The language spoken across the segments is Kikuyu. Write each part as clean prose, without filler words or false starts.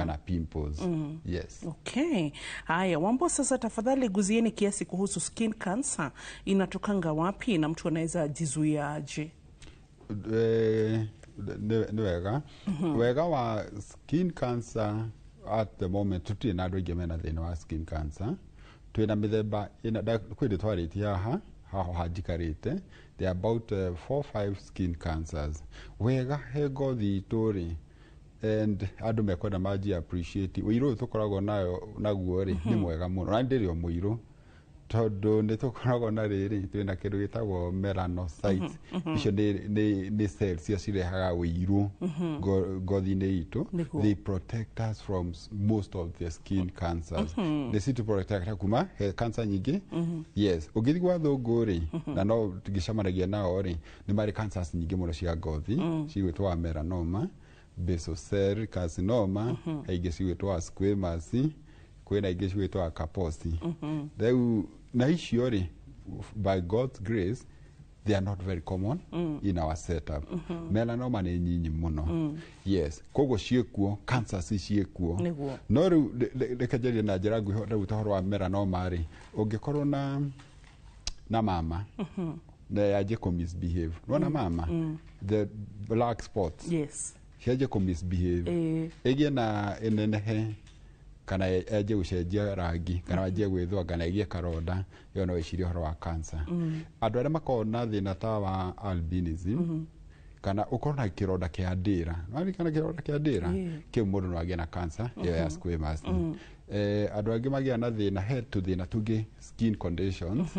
Kana pimples, yes. Okay. Haya, Wambo, sasa tafadhali guzieni kiasi kuhusu skin cancer. Inatokanga wapi na mtu anaweza jizuia aje? Nĩ wega. Wega wa skin cancer, at the moment tũtirĩ na andũ aingĩ mena thĩna wa skin cancer. Twĩna mĩthemba ĩna kwĩ ndĩ twarĩtie haha haho hanjikarĩte. There are about four five skin cancers. Wega he ngothi itũ rĩ, and andũ mekwenda manji appreciate ũirũ ũyũ tũkoragwo nayo naguo rĩ, nĩ mwega mũno na ndĩrĩ o mũirũ tondũ nĩ tũkoragwo na rĩrĩ, twĩna kĩndũ gĩtagwo melanocytes. Icio nĩ cells iria cirehaga ũirũ ngothi-inĩ itũ. They protect us from most of the skin cancers. Nĩ citu protect kuma he cancer nyingĩ, yes. Ũngĩthiĩ gwa thũngũ rĩ, na no ngĩcemanagia nao rĩ, nĩ marĩ cancers nyingĩ mũno cia ngothi cigwĩtwo melanoma, basal cell carcinoma, he ingĩ cigwĩtwo squamous, kwĩna ingĩ cigwĩtwo Kaposi. Rĩu na icio rĩ, by God's grace they are not very common in our setup. Melanoma nĩ nyinyi mũno, yes. Koguo ciĩkuo, cancers ciĩkuo. No rĩu reke njarie na njĩra nguhĩ rĩu ta ũhoro wa melanoma rĩ, ũngĩkorwo na mama na yanjie kũ misbehave, nĩwona mama, the black spots cianjie kũ misbehave, ĩgĩe na ĩnenehe kana yanjie gũcenjia rangi kana wanjie gwĩthũa kana ĩgĩe karonda, ĩyo no ĩcirie ũhoro wa cancer. Andũ arĩa makoragwo na thĩna ta wa albinism kana ũkorwo na kĩronda kĩa ndĩra, nĩwaririkana kĩronda kĩa ndĩra? Kĩu mũndũ no agĩe na cancer ĩyo ya squamous. Andũ angĩ magĩa na thĩna, he tũthĩna tũngĩ, skin conditions,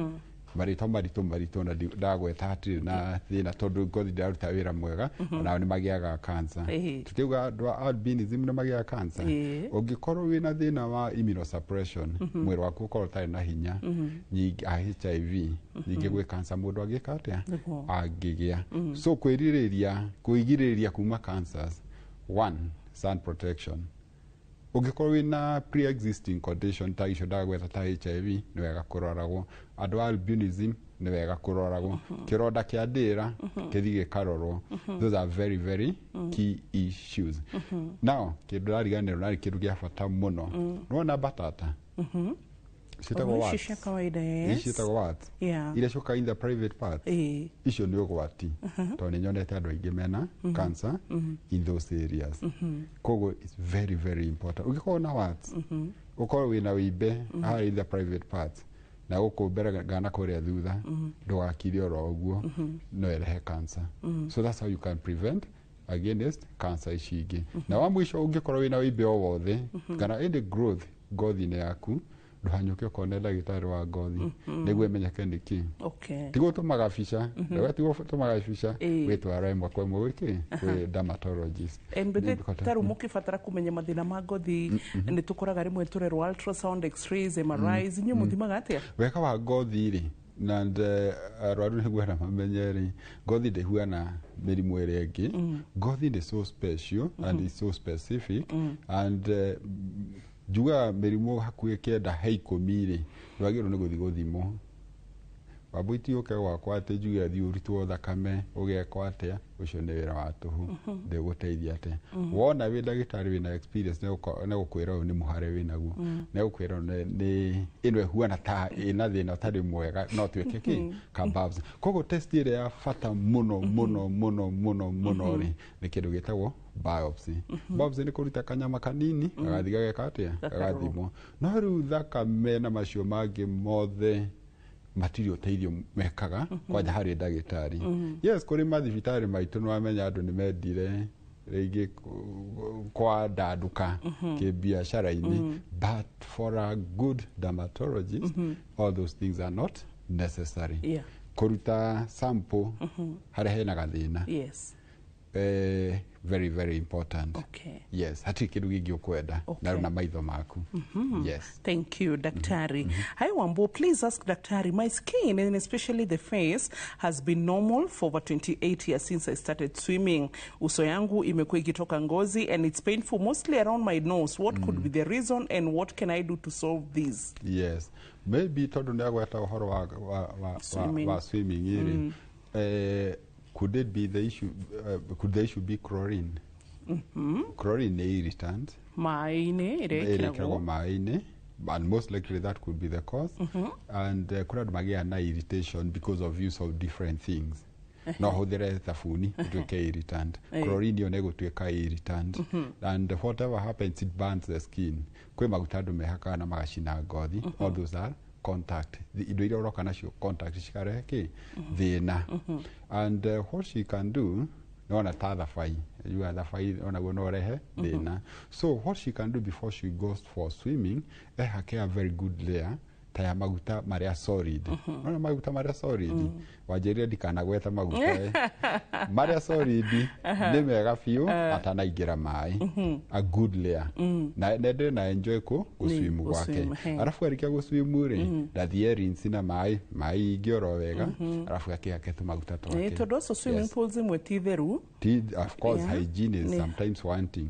marĩtwa maritũ maritũ na ndagweta hatirĩ na thĩna tondũ ngothi ndĩraruta wĩra mwega, onao nĩ magĩaga cancer. Tũkiuga andũ a albinism nĩ magĩaga cancer. Ũngĩkorwo wĩna thĩna wa immunosuppression, mwĩrĩ waku ũkorwo ũtarĩ na hinya nyingĩ, a HIV ningĩ gwĩ cancer mũndũ angĩka atĩa? Angĩgĩa. So kwĩrirĩria kwĩgirĩrĩria kuma cancers, one, sun protection. Ũngĩkorwo wĩna pre-existing condition ta icio ndagweta ta HIV, nĩ wega kũroragwo. Andũ a albinism nĩ wega kũroragwo. Kĩronda kĩa ndĩra kĩthiĩ gĩkarorwo. Those are very very key issues. Now kĩndũ ndariganĩrwo narĩ, kĩndũ gĩa bata mũno, nĩwona mbatata ciĩtagwo Oh, ici warts. Cia kawaida, yes. Ici ciĩtagwo warts iria ciũkaga in the private parts. Icio nĩ ũgwati tondũ nĩ nyonete andũ aingĩ mena cancer in those areas. Koguo it's very very important. Ũngĩkorwo na warts, ũkorwo wĩna wĩimbe harĩa in the private parts na gũkũ mbere kana kũrĩa thutha, ndũgakire oro ũguo, no ĩrehe cancer. So that's how you can prevent against cancer ici ingĩ. Na wa mũico, ũngĩkorwo wĩna wĩimbe o wothe kana any growth ngothi-inĩ yaku, ndũhanyũke ũkone ndagĩtarĩ wa ngothi nĩguo ĩmenyeke nĩkĩ. Tigwo tũmaga bica, tigwo tũmaga bica, wĩtwara ĩmwe kwa ĩmwe gwĩkĩ kwĩ dermatologist. And ta rĩu mũkĩbatara kũmenya mathĩna ma ngothi, nĩ tũkoraga rĩmwe tũrerwo ultrasound, x-rays, MRIs. Inyuĩ mũthimaga atĩa? Wega wa ngothi rĩ, na arwaru nĩguo na mamenye rĩ, ngothi ndĩhuana mĩrimũ ĩrĩa ĩngĩ. Ngothi nĩ so special and is so specific and njugaga mĩrimũ hakuhĩ 9 he 10 rĩ, ndwagĩrĩirwo nĩ gũthiĩ gũthimwo. Wambũiti ũke gwakwa atĩ njuge thiĩ ũrutwo thakame ũgekwo atĩa, ũcio nĩ wĩra wa tũhũ, ndĩgũteithia atĩa. Wona wĩ ndagĩtarĩ wĩna experience nĩ gũkwĩra ũyũ nĩ mũhare wĩnaguo, nĩ gũkwĩra nĩ ĩno ĩhuana ta ĩna thĩna ũtarĩ mwega, no tuĩke kĩ ka biopsy. Koguo test ĩrĩa ya bata mũno mũno mũno mũno mũno rĩ, nĩ kĩndũ gĩtagwo biopsy. Biopsy nĩ kũruta kanyama kanini gagathiĩ gageka atĩa? Gakarorwo. Gagathimwo. No rĩu thakame na macio mangĩ mothe matirĩ ũteithio mekaga kwanja harĩ ndagĩtarĩ. Yes, kũrĩ mathibitarĩ maitũ nĩ wamenya andũ nĩ mendire rĩngĩ kwandanduka kĩbiacara-inĩ, but for a good dermatologist all those things are not necessary. Kũruta sample harĩa hena gathĩna, very very important. Yes, hatirĩ kĩndũ gĩngĩ ũkwenda na rĩu na maitho maku, yes. Thank you, Daktari. Hi, Wambo. Please ask Daktari. My skin, and especially the face, has been normal for over 28 years since I started swimming. Uso yangu imekuwa ikitoka ngozi and it's painful, mostly around my nose. What could be the reason and what can I do to solve this? Yes, maybe tondũ nĩ agweta ũhoro wa Swimming. Wa swimming rĩ, could it be the issue, could the issue be chlorine? Chlorine nĩ irritant maĩ-inĩ ĩrĩa ĩrĩkĩragwo ĩkĩragwo maĩ-inĩ, and most likely that could be the cause. And kũrĩ andũ magĩaga na irritation because of use of different things. No hũthĩre thabuni ĩtuĩke irritant. Chlorine ĩyo nĩ ĩgũtuĩka irritant, and whatever happens, it burns the skin. Kwĩ maguta andũ mehakaga na magacina ngothi. All those are contact. Indo iria ũroka nacio contact cikarehe kĩ thĩna. And what she can do, nona ta thabai yuga thabai onaguo no ũrehe thĩna. So what she can do before she goes for swimming, ehake a very good layer ta ya maguta marĩa solid. Nona maguta marĩa solid, wanjĩrire ndikanagweta maguta, marĩa solid nĩ mega biũ atanaingĩra maĩ, a good layer, na nende na enjoy kũ gũswim gwake. Gũswim, he. Arabu arĩkia gũswim rĩ, ndathiĩ rinse na maĩ maĩ ingĩ oro wega, arabu akĩhake tũmaguta twake. Tondũ acio swimming pools imwe ti theru. Of course, hygiene is sometimes wanting.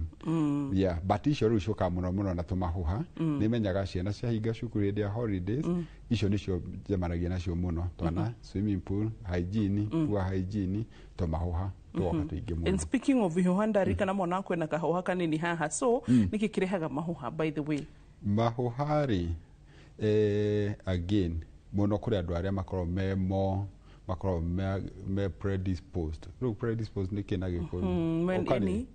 Yeah, but icio rĩu ciũkaga mũno mũno na tũmahuha. Nĩ menyaga ciana ciahinga cukuru hĩndĩ ya holidays, icio nĩcio njemanagia nacio mũno, twana swimming pool hygiene, poor hygiene, tũmahuha tũgoka tũingĩ mũno. And speaking of ihũha, ndarikana mwana wakwa ena kahũha kanini haha. So nĩkĩ kĩrehaga mahũha, by the way? Mahũha rĩ, again mũno kũrĩ andũ arĩa makoragwo me mo makoragwo me predisposed. Rĩu predisposed nĩ kĩ na Gĩkũyũ? Ũkarĩ?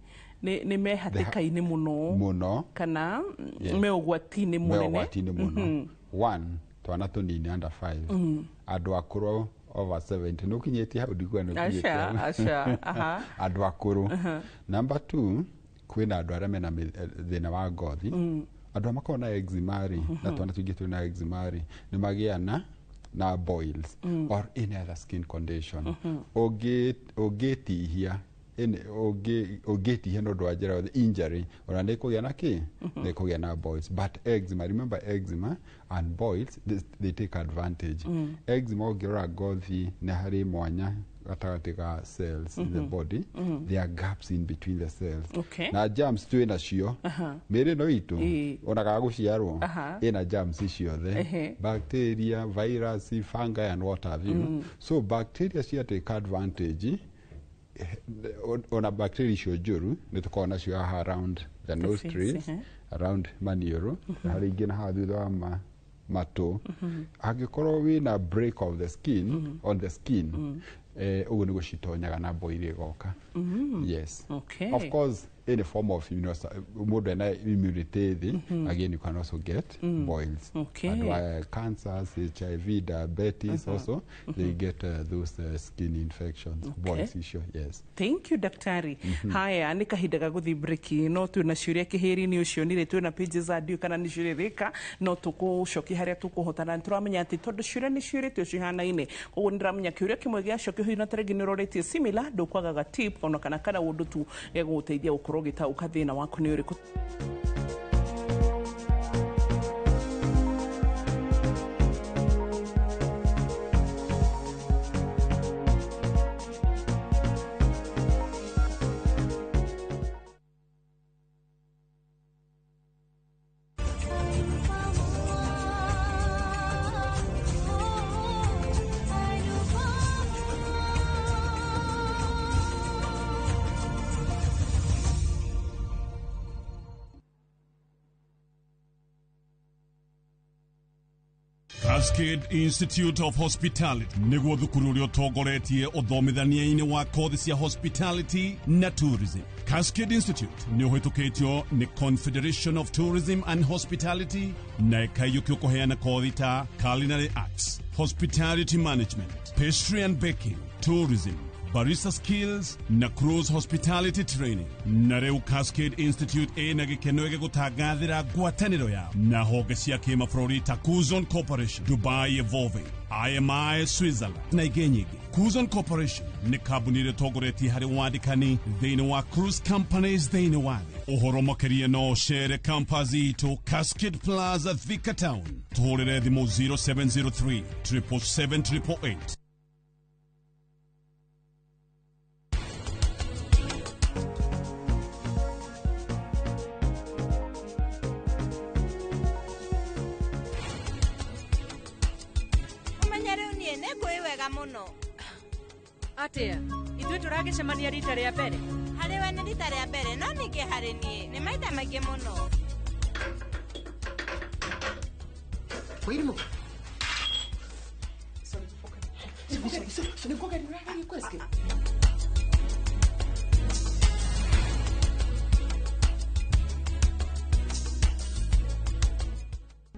Nĩ me hatĩka-inĩ mũno Mũno. kana Yes. me ũgwati-inĩ me mũnene. ũgwati-inĩ mũno. One, twana tũnini under 5, andũ akũrũ over 70, nĩ ũkinyĩtie hau? Ndikuga nĩ ũkinyĩtie Aca. hau. Aca, aha. Andũ akũrũ. Number two, kwĩna andũ arĩa mena thĩna wa ngothi. Andũ arĩa makoragwo na eczema rĩ, na twana tũingĩ twĩna eczema rĩ, nĩ magĩa na boils or any other skin condition. Ũngĩtihia ũngĩtihia nĩ ũndũ wa njĩra yothe, injury, ona nĩ kũgĩa na kĩ nĩ kũgĩa na boils. But eczema, remember, eczema and boils, they take advantage. Eczema, ũngĩrora ngothi, nĩ harĩ mwanya gatagatĩ ga cells in the body. There are gaps in between the cells. Na germs twĩ nacio mĩĩrĩ ĩno itũ, ona kaga gũciarwo, ĩna germs ciothe, bacteria, virus, fungi and what have you. So bacteria cia take advantage. Ona bacteria icio njũru nĩ tũkoragwo nacio haha around the nostrils, face, around maniũrũ, harĩ ingĩ na haha thutha wa matũ. Angĩkorwo wĩna break of the skin on the skin, ũguo nĩguo citonyaga na boil ĩgoka. Yes. Of course, any form of mũndũ ena immunity thĩ, again you can also get boils. And cancers, HIV, diabetes, also they get those skin infections, boils icio, yes. Thank you, daktari. Haya, nĩ kahinda ga gũthiĩ break, no twĩna ciũria kĩhĩri-inĩ ũcio nirĩ twĩna pages za ndiũ kana nĩ ciũrĩrĩka, no tũkũcokia harĩa tũkũhota, na nĩtũramenya atĩ tondũ ciũria nĩ ciũrĩtio cihanaine, koguo nĩndĩramenya kĩũria kĩmwe gĩacokio hihi na tarĩngĩ nĩ ũrorĩtie similar, ndũkwagaga tip ona kana ũndũ tu gĩgũgũteithia gũkorwo ũgĩtaũka thĩna waku nĩ ũrĩkũ. Cascade Institute of Hospitality nĩguo thukuru ũrĩa ũtongoretie ũthomithania-inĩ wa kothi cia hospitality na tourism. Cascade Institute nĩ ũhĩtũkĩtio nĩ Confederation of Tourism and Hospitality na ĩkaiyũkio kũheana kothi ta culinary arts, hospitality management, pastry and baking, tourism, barista skills na cruise hospitality training. Na rĩu Cascade Institute ĩna gĩkeno gĩgũtangathĩra ngwatanĩro yao na honge cia kĩmabũrũri ta Cuzon Corporation, Dubai Evolving, IMI Switzerland na ingĩ nyingĩ. Cuzon Corporation nĩ kambuni ĩrĩa ĩtongoretie harĩ wandĩkani thĩinĩ wa cruise companies thĩinĩ wa thĩ. Ũhoro makĩria no ũcere campus itũ Cascade Plaza, Thika Town. Tũhũrĩre thimũ 0703 777 888. Ũmenye rĩu niĩ nĩ ngũĩ wega mũno. Atia ithuĩ tũragĩcemania rita rĩa mbere? Harĩ we nĩ Rita rĩa mbere no ningĩ harĩ niĩ nĩ maita maingĩ mũno. Wairimu.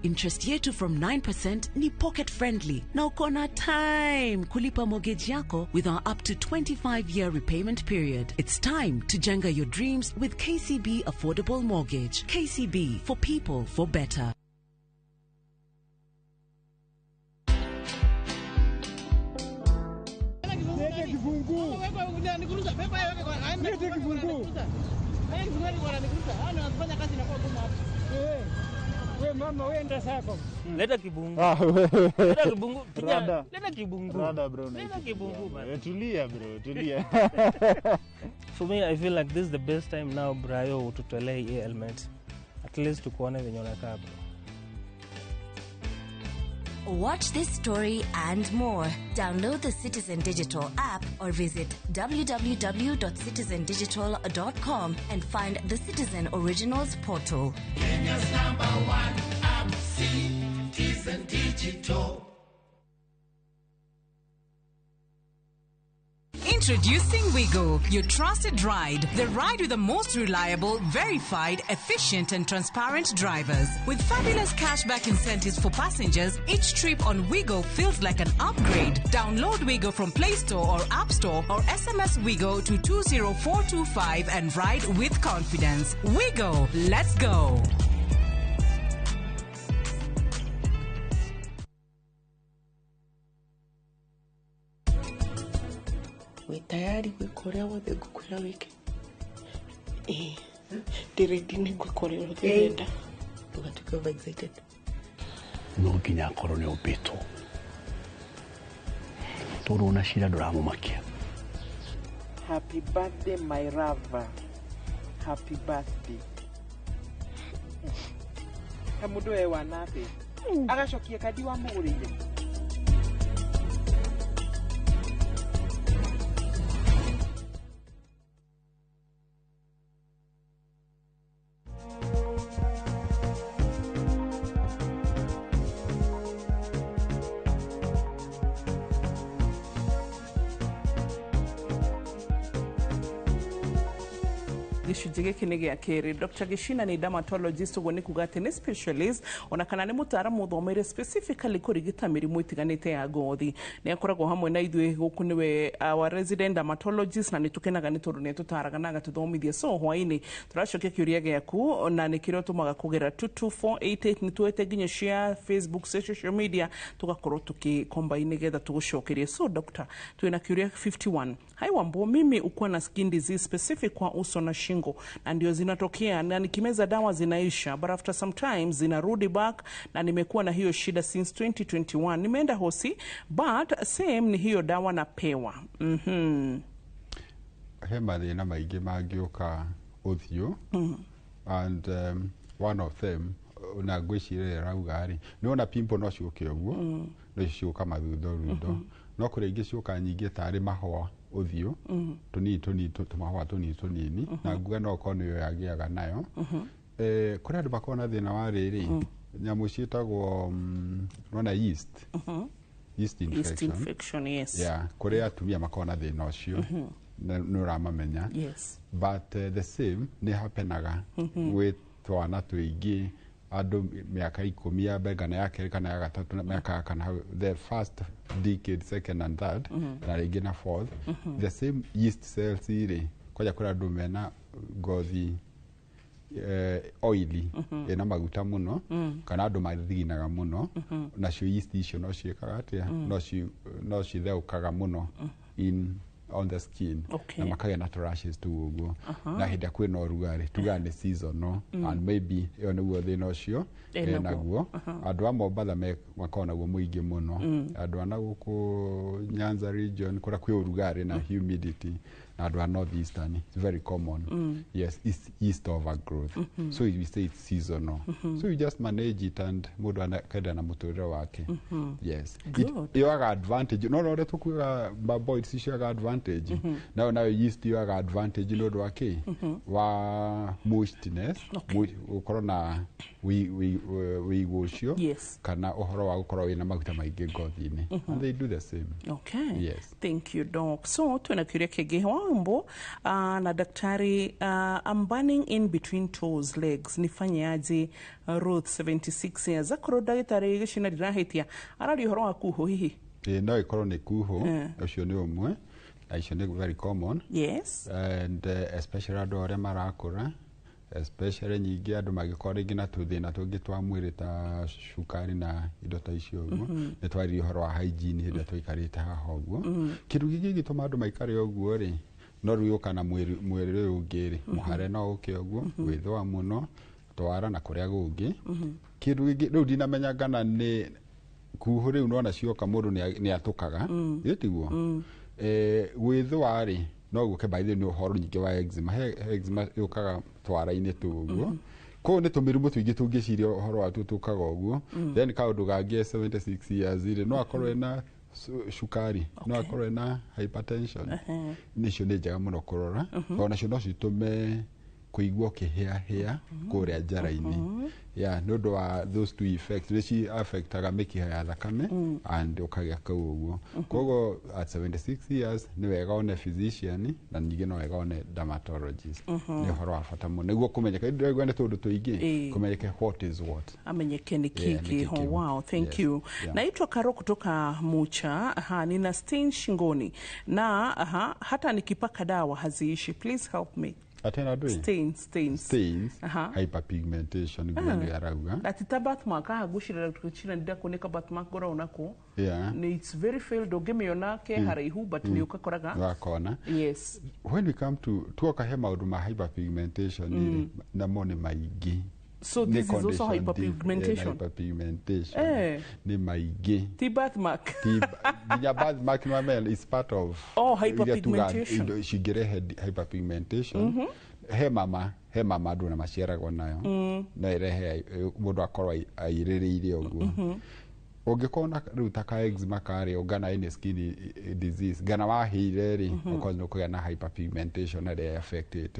Interest yetu from 9% ni pocket friendly na uko na time kulipa mortgage yako with our up to 25-year repayment period. It's time to jenga your dreams with KCB Affordable Mortgage. KCB, for people, for better. Leta kibungu. Leta kibungu. Kijana, leta kibungu. Rada bro. Leta kibungu man. Tulia bro, tulia. For me, I feel like this is the best time now, Brayo, ututolee hii helmet. At least tukuone venye unakaa bro. Watch this story and more. Download the Citizen Digital app or visit www.citizendigital.com and find the Citizen Originals portal. Kenya's number one app, Citizen Digital. Introducing Wigo, your trusted ride. The ride with the most reliable, verified, efficient and transparent drivers. With fabulous cashback incentives for passengers, each trip on Wigo feels like an upgrade. Download Wigo from Play Store or App Store or SMS Wigo to 20425 and ride with confidence. Wigo, let's go. Wĩ tayari gwĩka ũrĩa wothe ngũkwĩra wĩke? Ĩĩ, ndĩ ready nĩ gwĩka ũrĩa wothe ũrenda. Ndũgatuĩke over excited. No nginya akorwo nĩ ũmbĩtwo tondũ ona cira ndũramũmakia. Happy birthday my lover. Happy birthday. He mũndũ we wana atĩ agacokia kandi wamũgũrĩire. Gĩcunjĩ gĩkĩ nĩ gĩa kerĩ. Dr. Gicina nĩ dermatologist, ũguo nĩ kuga atĩ nĩ specialist ona kana nĩ mũtaaramu ũthomeire specifically kũrigita mĩrimũ ĩtiganĩte ya ngothi. Nĩ akoragwo hamwe na ithuĩ gũkũ, nĩwe our resident dermatologist, na nĩ tũkenaga nĩ tondũ nĩ atũtaraga na agatũthomithia. So hwaĩ-inĩ tũracokia kĩũria gĩaku na nĩ kĩrĩa ũtũmaga kũgerera 22488. Nĩ tuoete nginya cia Facebook, cia social media, tũgakorwo tũkĩkombai nĩgetha tũgũcokerie. So doctor, twĩna kĩũria 51. Hi Wambo, mimi ukuwa na skin disease specific kwa uso na shingo na ndio zinatokea na nikimeza dawa zinaisha, but after some time zinarudi back, na nimekuwa na hiyo shida since 2021. Nimeenda hosi but same ni hiyo dawa napewa. He mathĩna maingĩ mangĩũka ũthiũ and one of them na ngwĩciria ĩrauga rĩ, nĩ wona pimple no ciũke ũguo, no ciũka mathutho rutho, no kũrĩ ingĩ ciũka nyingĩ tarĩ mahũa ũthiũ tũnini tũnini, tũmahũa tũnini tũnini, na nguga no okorwo nĩyo yagĩaga nayo. Kũrĩ andũ makoragwo na thĩna wa rĩrĩ, nyamũ ciĩtagwo nona yeast, yeast Yeast infection. Infection, yes. Yeah, kũrĩ atumia makoragwo na thĩna ũcio nĩ ũramamenya. But the same nĩ happenaga gwĩ twana tũingĩ, andũ mĩaka 10 ya mbere kana ya kerĩ kana ya gatatũ na mĩaka ya kana hau, the first decade, second and third, na rĩngĩ na fourth. The same yeast cells rĩ, kwanja kũrĩ andũ mena ngothi oily, ĩna maguta mũno, kana andũ mathiginaga mũno, nacio yeast icio no ciĩkaga atĩa, no citheũkaga mũno in on the skin na makagĩa na rashes tu ũguo, na hĩndĩ ĩrĩa kwĩna ũrugarĩ tugaga nĩ seasonal and maybe ĩyo nĩguo thĩna ũcio Ĩnaguo. Naguo andũ a Mombatha makoragwo naguo mũingĩ mũno, andũ a na gũkũ Nyanza region kũrĩa kwĩ ũrugarĩ na humidity. Na andũ a North Eastern, it's very common. Yes, it's yeast overgrowth. So we say it's seasonal. So you just manage it and mũndũ akenda na mũtũrĩre wake. Yes. Good. Yoyaga advantage no ũrĩa tũkuaga boys cioyaga advantage, nayo yeast yoyaga advantage nĩ ũndũ wa kĩ wa moistness, gũkorwo na wĩigũ ũcio kana ũhoro wa gũkorwo wĩna maguta maingĩ ngothi-inĩ, and they do the same. Okay. Yes. Thank you, Doc. So twina kiuria kĩngĩ Wambo na daktari, I'm burning in between toes, legs, nifanye aje? Ruth, 76 years. Akorwo ndagĩtarĩ gĩcina ndirahĩtia, araria ũhoro wa kuhũ hihi? Ĩ, no ĩkorwo nĩ kuhũ. Ũcio nĩ ũmwe na icio nĩ very common and especially andũ arĩa marakũra, especially nyingĩ andũ mangĩkorwo rĩngĩ na tũthĩna tũngĩ twa mwĩrĩ ta cukari na indo ta icio ũguo. Nĩ twaririe ũhoro wa hygiene hĩndĩ ĩrĩa tũikarĩte haha ũguo. Kĩndũ gĩkĩ gĩtũma andũ maikare ũguo rĩ, no rĩu yũka na mwĩrĩ ũyũ ũngĩ rĩ, mũhare no ũke ũguo, gwĩthũa mũno twara na kũrĩa kũngĩ. Kĩndũ gĩkĩ rĩu ndinamenya kana nĩ kuhũ rĩu nona cioka mũndũ nĩ atũkaga, ĩ tiguo? Gwĩthũa rĩ, no gũke by the way nĩ ũhoro nyingĩ wa eczema. He eczema yũkaga twara-inĩ tu ũguo. Koguo nĩ tũmĩrimũ tũingĩ tũngĩciria ũhoro watuo tũkaga ũguo. Then kaũndũ kangĩ, 76 years rĩ, no akorwo ena cukari, no akorwo ena hypertension. Nĩcio nĩ njega mũno kũrora, tondũ nacio no citũme kũigua ũkĩhĩahĩa kũrĩa njara-inĩ. Yeah, nĩ ũndũ wa those two effects nĩ ci affectaga mĩkiha ya thakame and ũkagĩa kau ũguo. Koguo at 76 years nĩ wega one physician na ningĩ no wega one dermatologist. Nĩ ũhoro wa bata mũno nĩguo kũmenyeka, ndĩraigua nĩ tũndũ tũingĩ, kũmenyeke what is what. Amenyeke nĩ Yeah, kĩ nĩ kĩho. kĩ. Wow, thank you. Naitwa Karo kutoka Mucha. Aha, nina stain shingoni na aha, hata nikipaka dawa haziishi. Please help me. Atena ndũĩ? Stains, stains. Stains. Hyperpigmentation niguo nĩ arauga. Na ti ta birthmark haha ngwĩciria gũcina ndakuoneka birthmark ngoragwo nako. Ni it's very failed ũngĩmĩona ke haraihu, but nĩ ũgakoraga. Wakona. When we come to tuoka he maũndũ ma hyperpigmentation rĩ, namo nĩ maingĩ. So Nĩ this is also condition hyperpigmentation? Hyperpigmentation nĩ maingĩ. Ti birthmark? Ti nginya birthmark no amenya is part of Oh, iria tuga hyperpigmentation. indo cingĩrehe hyperpigmentation. He mama andũ na maciaragwo nayo, no ĩrehe mũndũ akorwo airĩrĩire ũguo. Ũngĩkorwo na rĩu ta ka eczema karĩa ũngana any skin disease ngana wahĩire rĩ, of course nĩ ũkũgĩa na hyperpigmentation ĩrĩa affected.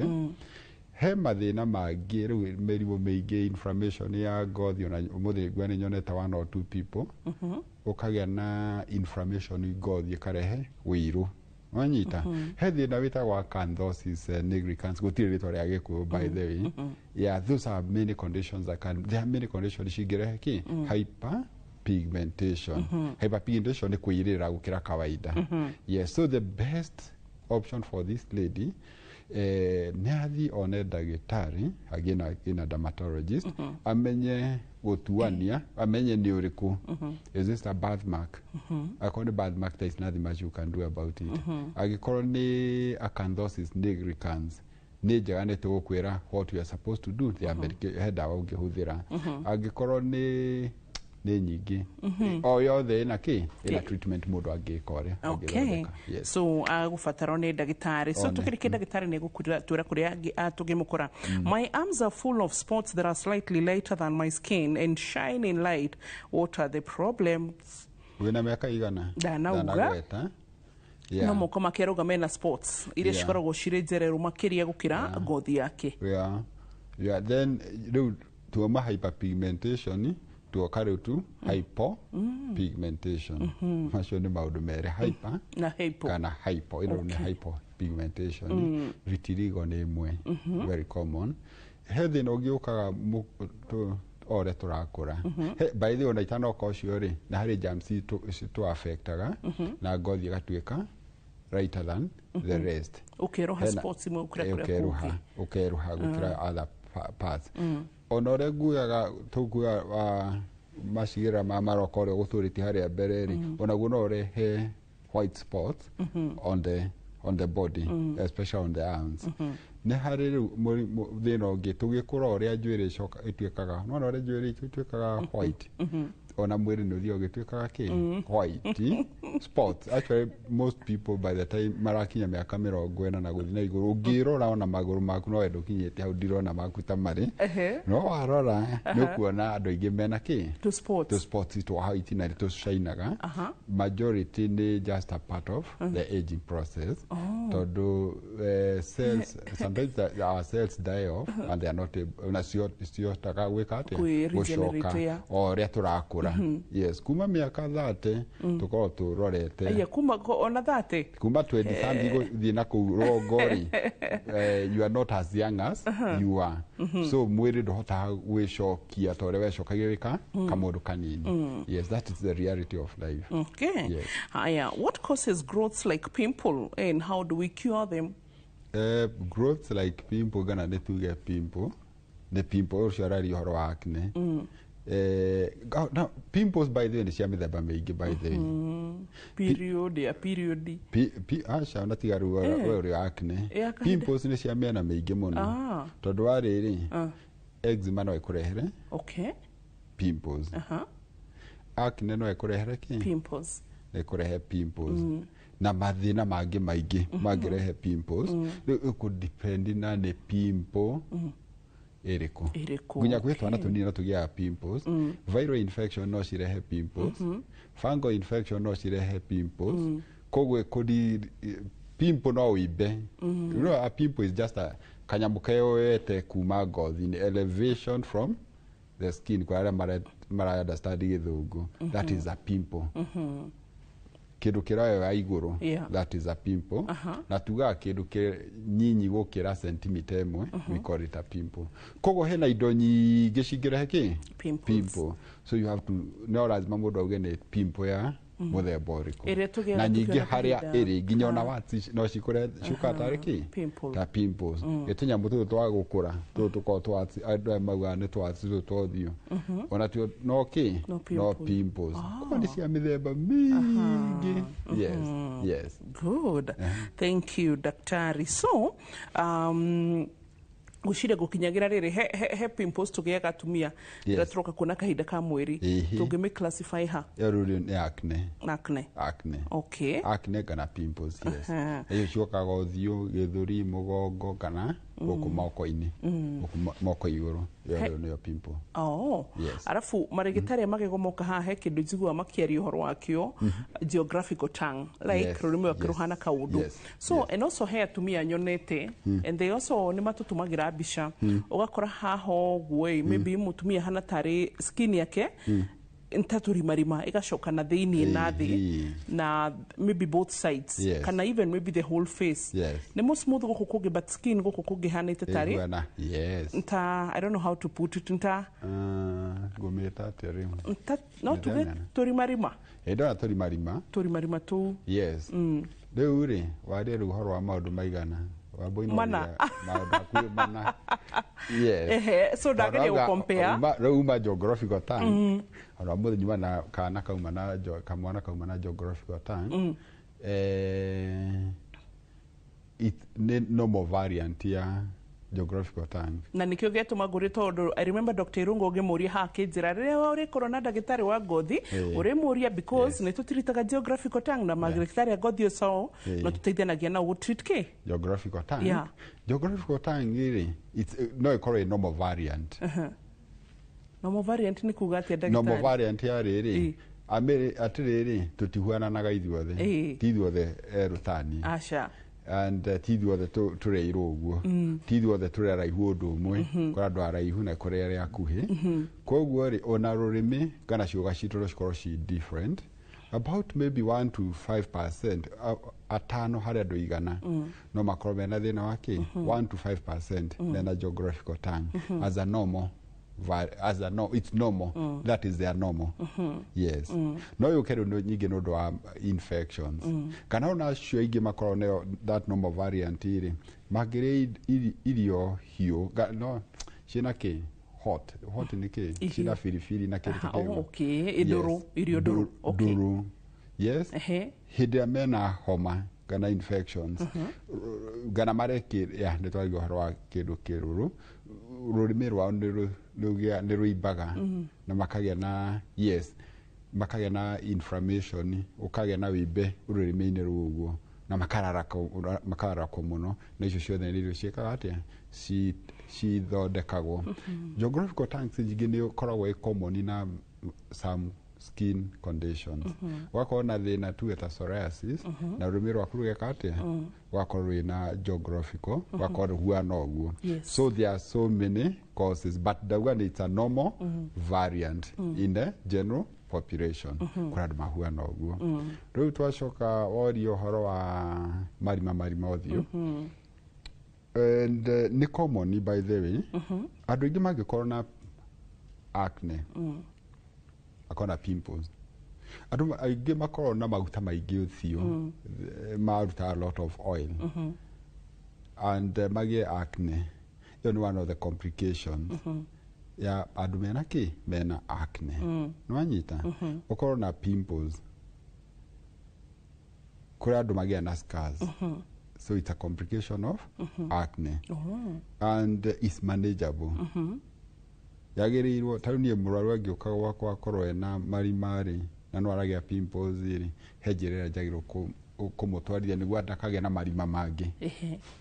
He mathĩna mangĩ rĩu, mĩrimũ mĩingĩ, inflammation ya ngothi. Ona ũmũthĩ ngua nĩ nyonete one or two people ũkagĩa na inflammation ngothi ĩkarehe wĩirũ, wanyita. He thĩna wĩtagwo acanthosis nigricans, gũtirĩ rĩtwa rĩa Gĩkũyũ by the way. Yeah, those are many conditions that can, there are many conditions cingĩrehe kĩ hyperpigmentation. Hyperpigmentation nĩ kwĩirĩra gũkĩra kawaida. Yes, so the best option for this lady, nĩ athiĩ one ndagĩtarĩ, agĩe na dermatologist, amenye gũtuania, amenye nĩ ũrĩkũ. Is this a birthmark? Akorwo nĩ birthmark, there is nothing much you can do about it. Angĩkorwo nĩ acanthosis nigricans, nĩ njega nĩ tũgũkwĩra what you are supposed to do. There are he ndawa ũngĩhũthĩra. Angĩkorwo nĩ nyingĩ, o yothe ĩna kĩ ĩna treatment mũndũ angĩka ũrĩa angĩthondeka. Yes. So agũbatarwo nĩ ndagĩtarĩ. So One. tũkĩrĩkia, ndagĩtarĩ nĩ egũkwĩra kũrĩa tũngĩmũkora. My arms are full of spots that are slightly lighter than my skin and shining light. What are the problems? Wĩna mĩaka igana? Ndanauga. Ndanagweta. Yeah. No moko make arauga mena spots iria cikoragwo cirĩ njereru makĩria gũkĩra ngothi yake. Yeah. Then rĩu tuoma hyperpigmentation, tuoka rĩu tu hypopigmentation. Macio nĩ maũndũ merĩ, hyper na hypo. Kana hypo. Ĩno nĩ hypopigmentation. Vitiligo nĩ ĩmwe very common. He thĩna ũngĩ ũkaga o ũrĩa tũrakũra. By the way, ona itanoka ũcio rĩ, na harĩ germs citũ affectaga na ngothi ĩgatuĩka lighter than the rest. Ũkerũha spots imwe gũkĩra kũrĩa ũkerũha kũngĩ. Ũkerũha gũkĩra other parts. Ona ũrĩa nguaga tũkuaga wa macigĩrĩra ma maroko ũrĩa gũtũrĩtie harĩa mbere rĩ, onaguo no ũrehe white spots on the body, especially on the arms. Nĩ harĩ rĩu thĩna ũngĩ tũgĩkũra, ũrĩa njuĩrĩ ĩcoka ĩtuĩkaga, nona ũrĩa njuĩrĩ itũ ĩtuĩkaga white, ona mwĩrĩ nĩ ũthiaga ũgĩtuĩkaga kĩ white spots. Actually, most people by the time marakinya mĩaka 40 na gũthiĩ na igũrũ, ũngĩrora ona magũrũ maku, no wende ũkinyĩte hau, ndirona maku ta marĩ, no warora nĩ ũkuona andũ aingĩ mena kĩ Two spots. Tũ spots twa white na nĩ tũcainaga. Majority nĩ just a part of the aging process, tondũ cells, sometimes our cells die off and they are not able, na cio ciotaga gwĩka atĩa? Kwĩ-regenerate, Gũcoka o ũrĩa tũrakũra. Yes, kuma mĩaka 30 tũkorwo tũrorete. Aya, kuma ona 30. Kuma 20 something gũthiĩ na kũu rũgongo rĩ, you are not as young as you are. So mwĩrĩ ndũhotaga gwĩcokia ta ũrĩa wecokagia wĩka kamũndũ kanini. Yes, that is the reality of life. Okay. Yes. Haya, what causes growths like pimple and how do we cure them? Growths like pimple, kana nĩ tuge pimple nĩ pimple ũcio araria ũhoro wa acne. No, pimples, by the way, nĩ cia mĩthemba mĩingĩ, by the way. Period ya period. Aca, na tiga rĩu we ũrĩ acne. Ya kahinda. Pimples nĩ cia mĩena mĩingĩ mũno, tondũ wa rĩrĩ, eczema no ĩkũrehere pimples. Acne no ĩkũrehere kĩ? Pimples. Ĩkũrehe pimples na mathĩna mangĩ maingĩ mangĩrehe pimples. Rĩu ĩkũdepend na nĩ pimple ĩrĩkũ. Ĩrĩkũ, Nginya gwĩ twana tũnini no tũgĩaga pimples. Viral infection no cirehe pimples, fungal infection no cirehe pimples. Koguo ĩkũdi pimple no ũimbe. You know, a pimple is just a kanyamũ keyoete kuma ngothi-inĩ, elevation from the skin, kwa arĩa mara understand gĩthũngũ. That is a pimple, kĩndũ kĩroyoya igũrũ. That is a pimple. Na tugaga kĩndũ kĩ nyinyi gũkĩra sentimita 1, we call it a pimple. Koguo hena indo nyingĩ cingĩrehe kĩ? Pimples. Pimple. So you have to, no lazima mũndũ auge nĩ pimple ya mũthemba ũrĩkũ. Ĩrĩa tũgĩaga Na nyingĩ tũkĩona harĩa kahinda. ĩrĩ nginya ona warts no cikũre ciũkaga tarĩ kĩ? Pimple. Ta pimples. Gĩtũnyamũ tũtũ twa gũkũra tũtũ tũkoragwo twa andũ aya maugaga nĩ twarts, tũtũ twa ũthiũ, ona tuo no kĩ? No No pimple. pimples. Koguo nĩ cia mĩthemba mĩingĩ. Yes. Good. Thank you, daktari. So, gwĩciria gũkinyagira rĩrĩ he pimples tũgĩaga atumia rĩrĩa tũroka kuona kahinda ka mweri, tũngĩmĩ classify ha? Ĩyo rĩu nĩ acne. Acne. Acne. Acne kana pimples, yes. Iyo ciũkaga ũthiũ, gĩthũri, mũgongo kana gũkũ moko-inĩ, gũkũ moko igũrũ. Ĩyo rĩu nĩyo pimple. Oh. Yes. Arabu marĩgĩtarĩ a magego moka haha, he kĩndũ njiguaga makĩaria ũhoro wakĩo, geographical tongue, like rũrĩmĩ rwake rũhana kaũndũ. So and also he atumia nyonete, and they also nĩ matũtũmagĩra mbica, ũgakora haha ũguo ĩ, maybe mũtumia hana tarĩ skin yake nta tũrimarima ĩgacoka na thĩiniĩ na thĩ na maybe both sides, kana even maybe the whole face nĩ mo smooth gũkũ kũngĩ, but skin gũkũ kũngĩ hanĩte tarĩ Ĩhuana, yes. nta, I don't know how to put it, nta Ngũmĩta atĩa rĩu? Nta no tuge Ndĩramenya. tũrimarima. Ĩ, ndona tũrimarima. Tũrimarima tũu. Yes. Rĩu rĩ, waria rĩu ũhoro wa maũndũ maigana? Wambui nĩ Mana. waria maũndũ hakuhĩ mana, yes. Ehe, so ndageria Tondũ gũcompare. Rĩu uma geographical tongue, ona ũmũthĩ nyuma na kana kauma na kamwana kauma na geographical tongue. Nĩ normal variant ya geographical tongue. Na nikio gĩatũma ngũrie, tondũ I remember Dr. Irungu ũngĩmũria haha akĩnjĩra rĩrĩa ũrĩkorwo na ndagĩtarĩ wa ngothi, ũrĩmũria because nĩ tũtiritaga geographical tongue na mandagĩtarĩ a ngothi ũcio no tũteithanagia nao gũtreat kĩ? Geographical tongue. Geographical tongue rĩ, no ĩkorwo ĩ normal variant. Normal variant nĩ kuga atĩa, Normal ndagĩtarĩ? variant ya rĩrĩ, amĩrĩ atĩrĩrĩ, tũtihuananaga ithuothe. Ti ithuothe erũ tani. Aca. And ti ithuothe tũrĩirwo ũguo, ti ithuothe tũrĩ araihu ũndũ ũmwe. Kũrĩ andũ araihu na kũrĩ arĩa akuhĩ. Koguo rĩ, ona rũrĩmĩ kana ciũga citũ no cikorwo ci different, about maybe 1 to 5%, atano harĩ andũ 100 no makorwo mena thĩna wa kĩ, 1 to 5% mena geographical tongue as a normal as a no, it's normal. That is their normal. Yes. No yũke rĩu nyingĩ nĩ ũndũ wa infections, kana ona acio aingĩ makorwo nayo that normal variant rĩ, mangĩrĩa irio hiũ no ciĩna kĩ hot hot, nĩ kĩ? Ihiũ. Ciĩna biribiri na kĩndũ Aha, kĩu. oh, okay. Ndũrũ, irio ndũrũ. Okay. Ndũrũ, yes. Hĩndĩ ĩrĩa mena homa. Kana infections kana marekĩ ya nĩ twarigia ũhoro wa kĩndũ kĩrũrũ, rũrĩmĩ rwao nĩ rũimbaga na makagĩa na, yes, makagĩa na inflammation, ũkagĩa na wimbe rũrĩmĩ-inĩ rũu ũguo na makararakwo mũno, na icio ciothe nĩ irio ciĩkaga atĩa, cithondekagwo. Geographical tongues nyingĩ nĩ ũkoragwo ĩ common na some skin conditions. Ũgakorwo na thĩna tuge ta psoriasis na rũrĩmĩ rwaku rũgeka atĩa, rũgakorwo rwĩna geographical, rũgakorwo rũhuana ũguo. So there are so many causes, but ndauga nĩ it's a normal variant in the general population. Kũrĩ andũ mahuana ũguo. Rĩu twacoka woria ũhoro wa marima marima ũthiũ, and nĩ common, by the way. Andũ aingĩ mangĩkorwo na acne, akorwo na pimples, andũ aingĩ makoragwo na maguta maingĩ ũthiũ, marutaga a lot of oil and magĩe acne. Ĩyo nĩ one of the complications ya andũ mena kĩ, mena acne. Nĩwanyita? Ũkorwo na pimples, kũrĩ andũ magĩa na scars, so it's a complication of acne and it's manageable. Yagĩrĩirwo, tarĩu niĩ mũrwaru angĩũka gwakwa akorwo ena marima rĩ, na no aragĩa pimples rĩ, he njĩra ĩrĩa njagĩrĩirwo kũmũtwarithia nĩguo ndakagĩa na marima mangĩ.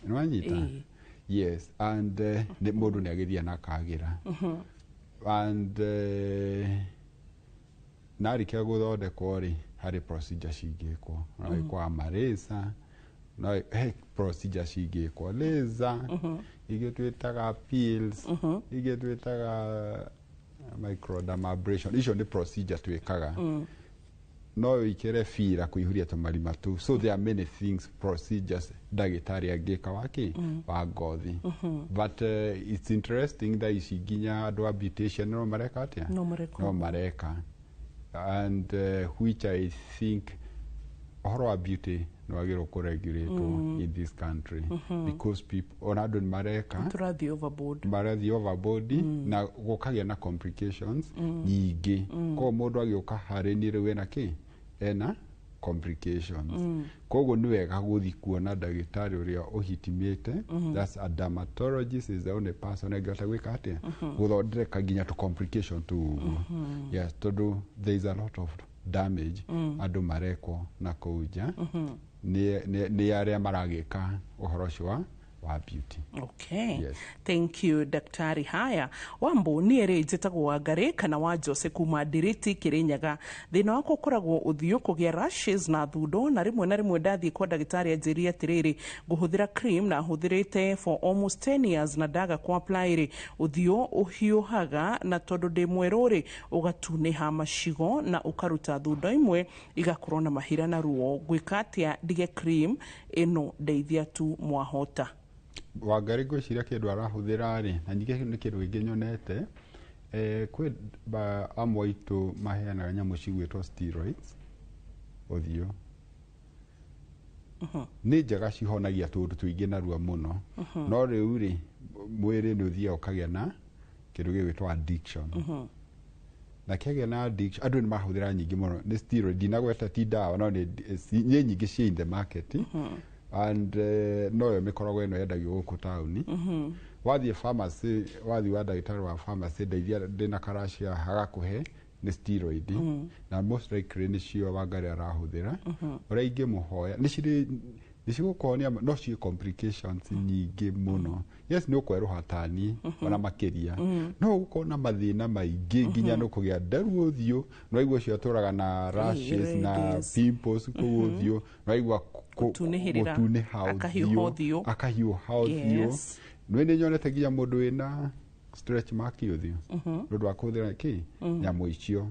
Nĩwanyita? Ĩĩ. Yes, and nĩ mũndũ nĩ agĩthiĩ na akagĩra and narĩkia gũthondekwo rĩ, harĩ procedure cingĩkwo, no ĩkwo amarĩca, no he procedure cingĩkwo, laser, ingĩ twĩtaga pills, ingĩ twĩtaga microdermabrasion. Icio nĩ procedure twĩkaga, no wĩkĩre bira kũihũria tũmarima tũu. So there are many things, procedures ndagĩtarĩ angĩka waki wa ngothi. But it's interesting, thaa ici nginya andũ a beautician no mareka atĩa? No mareka. No mareka, and which I think ũhoro wa beauty nĩ wagĩrĩirwo kũregulatwo in this country, because people, ona andũ nĩ mareka Tũrathiĩ overboard. Marathiĩ overboard na gũkagĩa na complications nyingĩ. Koguo mũndũ agĩũka harĩ niĩ rĩu ena kĩ, ena complications. Koguo nĩ wega gũthiĩ kuona ndagĩtarĩ ũrĩa ũhitimĩte. That's a dermatologist, is the only person angĩhota gwĩka atĩa, gũthondeka nginya tũ complication tũu ũguo. Yes, tondũ there is a lot of damage andũ marekwo na kũu nja nĩ arĩa maragĩka ũhoro ũcio wa beauty. Okay. Yes. Thank you, daktari. Haya, Wambo, niĩ rĩ njĩtagwo Wangarĩ kana wa Jose kuma Ndiriti, Kĩrĩnyaga. Thĩna wakwa ũkoragwo ũthiũ kũgĩa rashes na thundo, na rĩmwe na rĩmwe ndathiĩ kwa ndagĩtarĩ anjĩrire atĩrĩrĩ, ngũhũthĩra cream na hũthĩrĩte for almost 10 years, na ndaga ku apply rĩ, ũthiũ ũhiũhaga, na tondũ ndĩ mwerũ rĩ, ũgatunĩha macigo na ũkaruta thundo imwe igakorwo na mahira na ruo. Ngwĩka atĩa ndige cream ĩno? Ndeithia tu mwahota. Wangari, ngwĩciria kĩndũ arahũthĩra rĩ, na ningĩ nĩ kĩndũ kĩngĩ nyonete, kwĩ amwe aitũ maheanaga nyamũ cigwĩtwo steroids ũthiũ. Nĩ njega, cihonagia tũũndũ tũingĩ narua mũno, no rĩu rĩ, mwĩrĩ nĩ ũthiaga ũkagĩa na kĩndũ gĩgwĩtwo addiction, na kĩagĩa na addiction, andũ nĩ mahũthĩra nyingĩ mũno. Nĩ steroid, ndinagweta ti ndawa, no nĩ nyingĩ ciĩ in the market, and noyo mĩkoragwo ĩno yendagio gũkũ taũni. Wathiĩ pharmacy, wathiĩ wa ndagĩtarĩ wa pharmacy, ndeithia ndĩna karacia, agakũhe nĩ steroid, na most likely nĩcio Wangari arahũthĩra. Ũrĩa ingĩmũhoya, nĩ cirĩ, nĩ cigũkũhonia, no ciĩ complications nyingĩ mũno. Yes, nĩ ũkwerũha tani ona makĩria, no ũgũkorwo na mathĩna maingĩ, nginya nĩ ũkũgĩa nderu ũthiũ. Nĩ waigua ũcio atũraga na rashes na redness. pimples kũu ũthiũ, nĩ waigua Gũtunĩhĩrĩra. Gũtunĩha. Akahiũha ũthiũ. Akahiũha ũthiũ. Nĩ nyonete nginya mũndũ wĩna stretch mark ũthiũ nĩ ũndũ wa kũhũthĩra kĩ, nyamũ icio.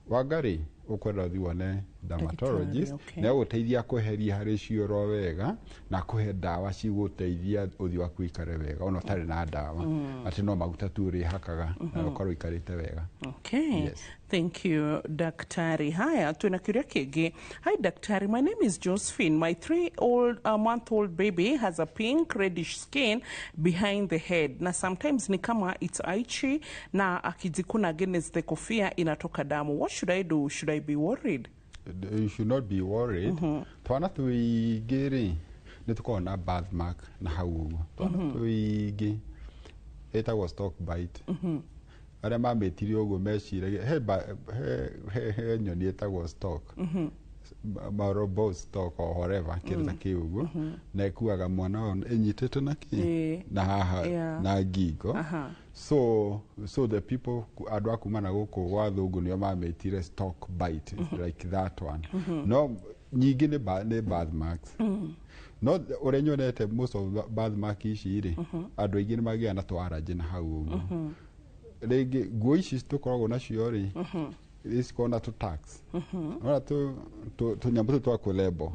Wangari, ũkwenda ũthiĩ wone dermatologist. Nĩ agũteithia kweheria harĩ cioro wega na kũhe ndawa cigũteithia ũthiũ waku ũikare wega, ona ũtarĩ na ndawa, atĩ no maguta tu ũrĩhakaga na ũkorwo ũikarĩte wega. Okay. Yes. Thank you, Daktari. Haya, tuna kiuria kĩngĩ. Hi, Daktari. My name is Josephine. My 3 old month old baby has a pink reddish skin behind the head. Na sometimes ni kama it's itchy, na akijikuna against the kofia inatoka damu. What should I do? Should I be worried? You should not be worried. Twana tũingĩ rĩ, nĩ tũkoragwo na birthmark na hau ũguo. Twana tũingĩ ĩtagwo stork bite. Arĩa mamĩtire ũguo meciragia he, he nyoni ĩtagwo stork, marobot stork or whatever, kĩndũ ta kĩu ũguo, na ĩkuaga mwana wayo ĩnyitĩte na kĩ na haha na ngingo. So the people, andũ a kuma na gũkũ gwa thũngũ, nĩo mamĩtire stork bite. It's like that one. No nyingĩ nĩ birthmarks, no ũrĩa nyonete, most of birthmark ici rĩ, andũ aingĩ nĩ magĩaga na tũ na hau ũguo. Rĩngĩ nguo ici tũkoragwo nacio rĩ, cikoragwo na tũ tags. Ona tũnyamũ tũtũ twa kũlebo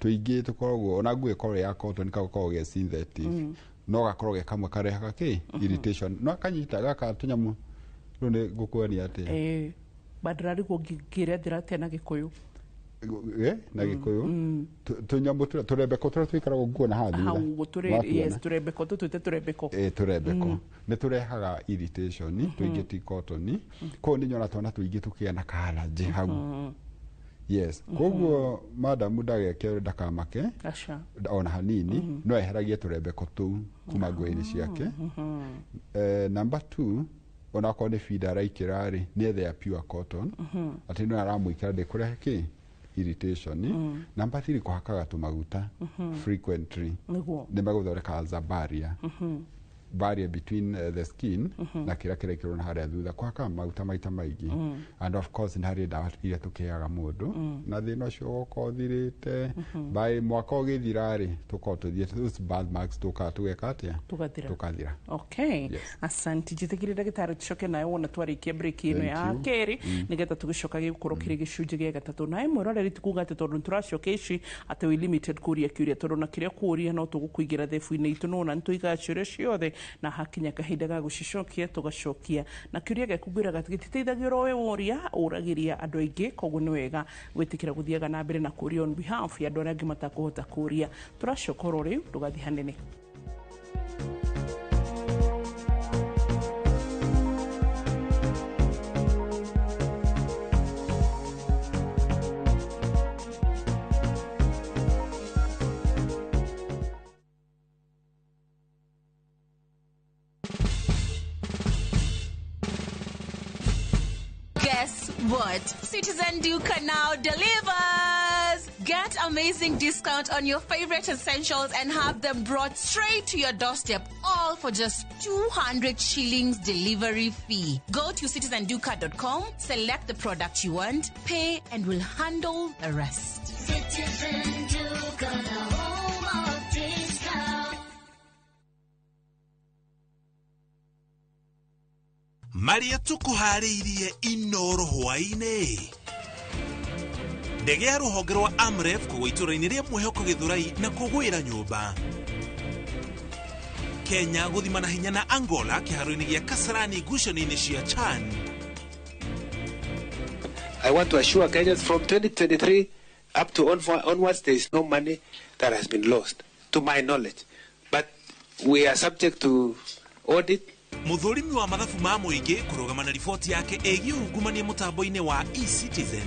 tũingĩ tũkoragwo, ona nguo ĩkorwo ya cotton, gakoragwo ge synthetic, no gakorwo ge kamwe karehaga kĩ irritation, no kanyita gaka tũnyamũ rĩu nĩ ngũkuonia atĩa. Bandararigwo ngĩrethera atĩa na Gĩkũyũ. Na Gĩkũyũ tũnyamũ tũrĩa tũrembeko tũrĩa twĩkaragwo nguo na haha hau thutha. ũguo tũrĩ. Watuona? Yes, tũrembeko tũtwĩte tũrembeko. Tũrembeko nĩ tũrehaga irritation, tũingĩ ti cotton. Koguo nĩ nyona twana tũingĩ tũkĩgĩa na karanjĩ hau. Yes, koguo madamu ndageke, ndakamake aca ona hanini, no eheragie tũrembeko tũu kuma nguo-inĩ ciake. Number two, onakorwo nĩ feeder araikĩra rĩ, nĩ ethe ya pure cotton, atĩ no aramwĩkĩra ndĩkũrehe kĩ irritation. Number three, kũhakaga tũmaguta frequently. Nĩ megũthondeka za barrier, barrier between the skin na kĩrĩa kĩrekĩrwo na harĩa thutha, kũhaka maguta maita maingĩ. And of course nĩ harĩ ndawa iria tũkĩheaga mũndũ na thĩna ũcio ũgoka ũthirĩte. By mwaka ũgĩthira rĩ, tũkorwo tũthiĩte those birthmarks, tũkaga tũgeka atĩa? Tũgathira. Tũkathira. Okay. Yes. Asanti, njĩtĩkĩrie ndagĩtarĩ tũcoke nawe wona twarĩkia break ĩno ya Thank you. kerĩ, nĩgetha tũgĩcoka gĩgũkorwo kĩrĩ gĩcunjĩ gĩa gatatũ. Nawe mwĩroreri, ti kuga atĩ tondũ nĩtũracokia ici atĩ wĩ limited kũria kĩũria, tondũ na kĩrĩa kũria no tũgũkũigĩra thebũ-inĩ itũ, no na nĩtũigaga ciũria ciothe, na hakinya kahinda ga gũcicokia tũgacokia. Na kĩũria gĩaku ngwĩraga gĩtiteithagia oro we woria, ũragĩria andũ aingĩ, koguo nĩ wega gwĩtĩkĩra gũthiaga na mbere na kũria on behalf ya andũ arĩa angĩ matakũhota kũria. Tũracoka oro rĩu, ndũgathiĩ hanene. Guess what? Citizen Duka now delivers! Get amazing discount on your favorite essentials and have them brought straight to your doorstep, all for just 200 shillings delivery fee. Go to citizenduka.com, select the product you want, pay, and we'll handle the rest. Citizen Duka, the home of discount. Marĩa tũkũharĩirie Inoro hwaĩ-inĩ: ndege ya rũhonge rwa Amref kũgwa itũũra-inĩ rĩa Mwĩhoko Gĩthũrai na kũgwĩra nyũmba. Kenya gũthimana hinya na Angola kĩharo-inĩ gĩa Kasarani ngucanio-inĩ cia CHAN. I want to assure Kenyans from 2023 up to onwards, there is no money that has been lost, to my knowledge. But we are subject to audit. Mũthũrimi wa mathabu ma mũingĩ kũrũgama na riboti yake ĩgiĩ ungumania mũtambo-inĩ wa eCitizen.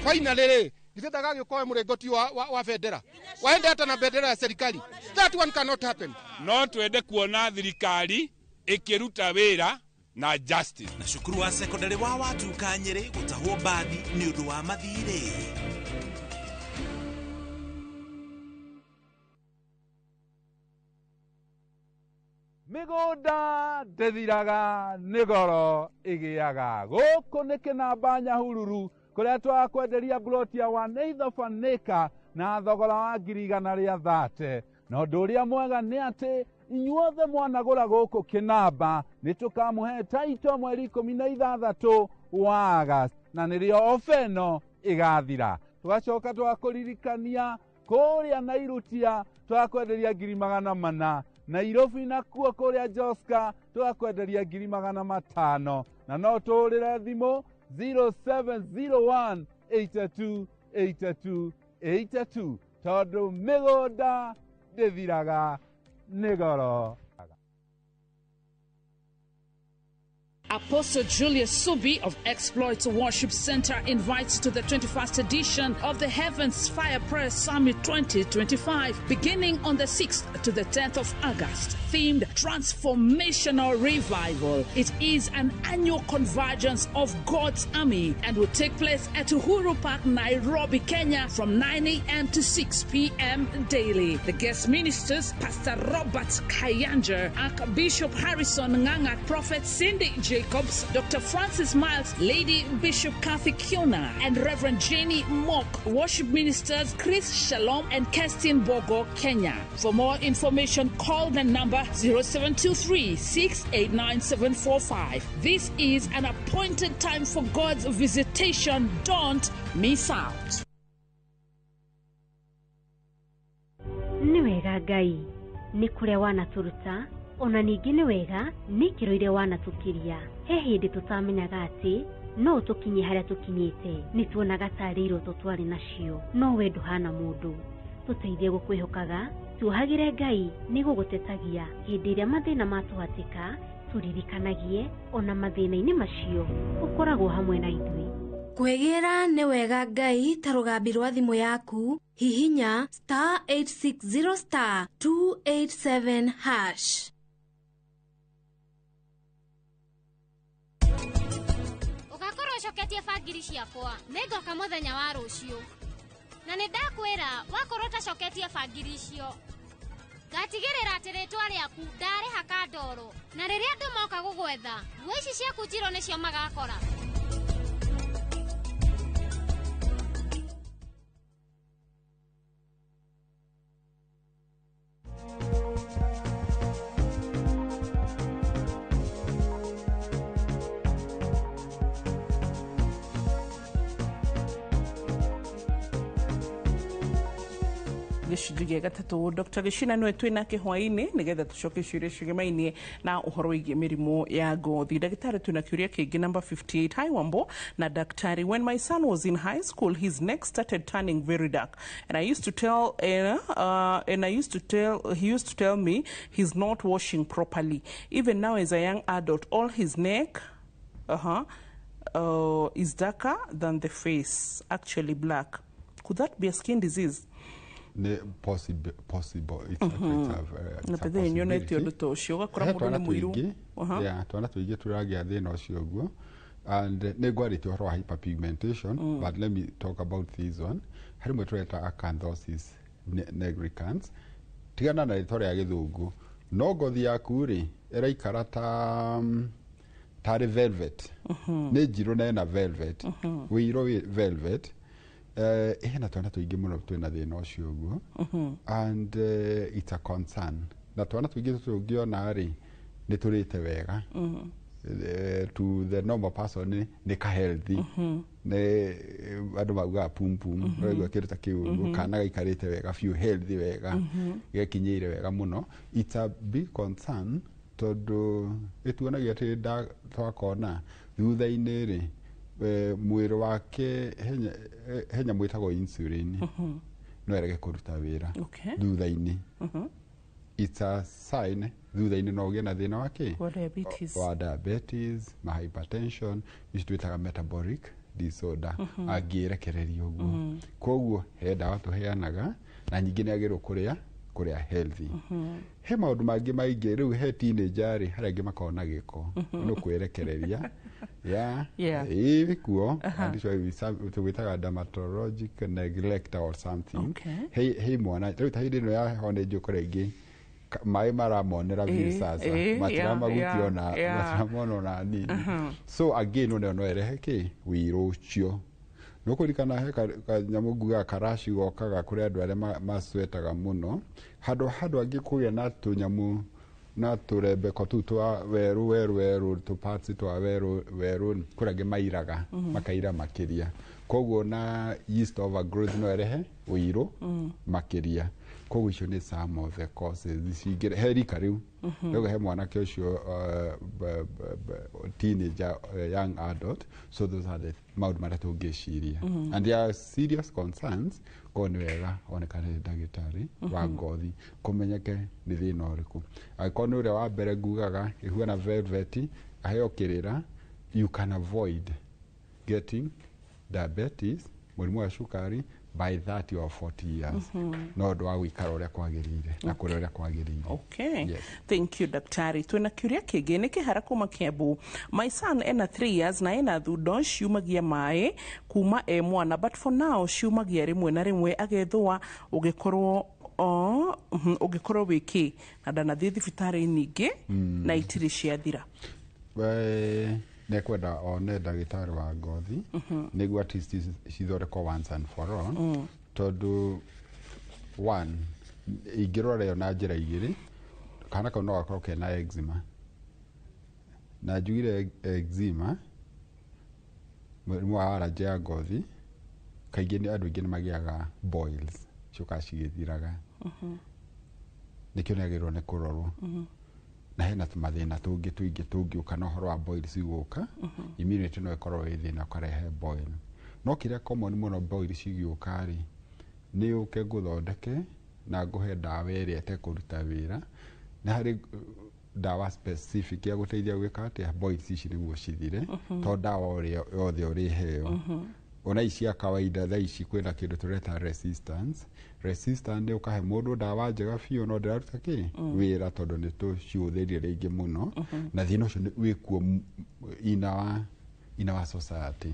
Finally rĩ, githĩ ndagagĩũka oe mũrĩngũti wa bendera waende hata na bendera ya serikali? That one cannot happen. No twende kuona thirikari ĩkĩruta wĩra na justice. Na cukuru wa sekondari wa Watuka Nyĩrĩ gũtahwo mbathi nĩ ũndũ wa mathirĩ. Mĩgũnda ndĩthiraga, nĩ goro ĩgĩaga. Gũkũ nĩ Kĩnamba Nyahururu, kũrĩa twakwenderia mburoti ya 1/8 of an acre na thogora wa 130,000. Na ũndũ ũrĩa mwega nĩ atĩ inyuothe mwanagũra gũkũ Kĩnamba nĩ tũkamũhe taito mweri 16 wa August, na nĩrĩo ofa ĩno ĩgathira. Tũgacoka twakũririkania kũrĩa Nairutia twakwenderia 400,000, Nairobi nakuo kũrĩa Joska tũgakwenderia 500,000, na no tũhũrĩre thimũ 0701 82 82 82, tondũ mĩgũnda ndĩthiraga, nĩ goro. Apostle Julius Subi of Exploits Worship Center invites to the 21st edition of the Heavens Fire Prayer Summit 2025, beginning on the 6th to the 10th of August, themed Transformational Revival. It is an annual convergence of God's army and will take place at Uhuru Park, Nairobi, Kenya, from 9 a.m. to 6 p.m. daily. The guest ministers, Pastor Robert Kayanja, Archbishop Harrison Nganga, Prophet Cindy Jacobs, Dr. Francis Miles, Lady Bishop Kathy Kiona, and Reverend Jenny Mock. Worship ministers Chris Shalom and Kerstin Bogo, Kenya. For more information, call the number 0723 689 745. This is an appointed time for God's visitation. Don't miss out. Nĩ wega Ngai nĩ kũrĩa wanatũruta ona ningĩ nĩ wega nĩ ikĩro iria wanatũkiria. He hĩndĩ tũtamenyaga atĩ no tũkinye harĩa tũkinyĩte, nĩ tuonaga tarĩ iroto twarĩ nacio, no we ndũhana mũndũ. Tũteithie gũkwĩhokaga, tuohagĩre Ngai nĩ gũgũtetagia hĩndĩ ĩrĩa mathĩna matũhatĩka, tũririkanagie ona mathĩna-inĩ macio ũkoragwo hamwe na ithuĩ. Kwĩgĩra nĩ wega Ngai ta rũgambi rwa thimũ yaku, hihinya star 860 star 287 hash. Ũgakorwo ũcoketie bangiri ciakwa, nĩngoka mũthenya wa rũciũ. Na nĩ ndakwĩra wakorwo ũtacoketie bangiri icio, ngatigĩrĩra atĩ rĩtwa rĩaku ndarĩhaka ndoro, na rĩrĩa andũ moka gũgwetha, nguo ici ciaku njirũ nĩcio magakora. Gĩcunjĩ gĩa gatatũ Dr. Gĩchina nĩwe twĩ nake hwaĩ-inĩ nĩgetha tũcoke ciũria cigemaine na ũhoro wĩgiĩ mĩrimũ ya ngothi. Ndagĩtarĩ, twĩna kĩũria kĩngĩ number 58. Hi Wambo na daktari, when my son was in high school his neck started turning very dark and I used to tell he used to tell me he's not washing properly. Even now as a young adult, all his neck is darker than the face, actually black. Could that be a skin disease? Possible. It's a possibility. Yeah, twana tuingĩ tũragĩa thĩna ũcio ũguo, and nĩ ngwarĩtie ũhoro wa hyperpigmentation, but let me talk about this one. Harĩ mwe tũreta acanthosis nigricans. Tigana na rĩtwa rĩa gĩthũngũ, no ngothi yaku rĩ ĩraikara ta tarĩ velvet, nĩ njirũ na ĩna velvet, wĩirũ wĩ velvet. Hena twana tũingĩ mũno twĩna thĩna ũcio ũguo, and it's a concern. Na twana tũingĩ tũngĩona rĩ nĩ tũrĩte wega, to the normal person nĩ ka healthy, nĩ andũ maugaga pum pum, ũraigua kĩndũ ta kĩu ũguo, kana gaikarĩte wega biũ, healthy wega, gekinyĩire wega mũno. It's a big concern tondũ ĩtuonagia atĩ twakona thutha-inĩ rĩ mwĩrĩ wake he nyamũ ĩtagwo insulin no ĩrege kũruta wĩra thutha-inĩ. It's a sign thutha-inĩ no ũgĩe na thĩna wa kĩ? Wa diabetes, ma hypertension, ici twĩtaga metabolic disorder, angĩrekereria ũguo. Koguo he ndawa tũheanaga na nyingĩ nĩ agĩrĩirwo kũrĩa healthy. He maũndũ mangĩ maingĩ rĩu he teenager rĩ harĩa angĩ makoragwo na gĩko no kwĩrekereria. Yeah. Ĩkuo, and so twĩtaga dermatologic neglect or something. He mwana rĩu ta hĩndĩ ĩno ya heho nĩ njũkora ingĩ maĩ maramonera biũ sasa, matiramagutia ona matiramona ona nini. So again no ĩrehe kĩ wĩirũ ũcio. Nũkũririkana he kanyamũ ngugaga karaci gokaga kũrĩ andũ arĩa macwetaga mũno, handũ handũ angĩ kũgĩa na tũnyamũ na tũrembeko tũu twa werũ werũ werũ tũ parts twa werũ werũ, kũrĩ angĩ mairaga makaira makĩria, koguo na yeast overgrowth no ĩrehe ũirũ makĩria. Koguo icio nĩ some of the causes cingĩ he rika rĩu. Rĩu he mwanake ũcio teenager, young adult, so those are the maũndũ marĩa tũngĩciria, and there are serious concerns. Koguo nĩ wega onekane nĩ ndagĩtarĩ wa ngothi kũmenyeke nĩ thĩna ũrĩkũ. Angĩkorwo nĩ ũrĩa wa mbere ngugaga ĩhuana velvet, Aheo kĩrĩra, you can avoid getting diabetes, mũrimũ wa cukari, by 30 or 40 years, no ũndũ wa gũikara ũrĩa kwagĩrĩire na kũrĩa ũrĩa kwagĩrĩire. Okay. Yes. Thank you, daktari. Twina kiuria kĩngĩ nĩ kĩhara kuma Kiambu. My son ena 3 years na ena thundo ciumagia maĩ kuma e mwana, but for now ciumagia rĩmwe na rĩmwe agethũa ũgĩkorwo o ũngĩkorwo wĩ kĩ na ndanathiĩ thibitarĩ nyingĩ na itirĩ ciathira. We nĩekwenda one ndagĩtarĩ wa ngothi nĩguo at least cithondekwo once and for all, tondũ one ingĩrora ĩyo na njĩra igĩrĩ, kana kau no gakorwo kena eczema, na njugire eczema, mũrimũ wa allergy ya ngothi, kaingĩ nĩ andũ aingĩ nĩ magĩaga boils ciũkaga cigĩthiraga. Nĩkĩo nĩagĩrĩirwo nĩ kũrorwo. Na hena tũmathĩna tũngĩ tũingĩ tũngĩũka na ũhoro wa boils gũka. Immunity no ĩkorwo ĩ thĩna ũkarehe boil, no kĩrĩa common mũno boil cigĩũka rĩ, nĩ ũke ngũthondeke na ngũhe ndawa ĩrĩa ĩtekũruta wĩra. Nĩ harĩ ndawa specific ya gũteithia gwĩka atĩa boils ici nĩguo cithire, to ndawa ũrĩa yothe ũrĩheo. Ona ici cia kawaida thaa ici kwĩna kĩndũ tũreta resistance. Resistance nĩ ũkahe mũndũ ndawa njega biũ no ndĩraruta kĩ wĩra tondũ nĩ tũcihũthĩrire rĩngĩ mũno, na thĩna ũcio wĩkuo in our society.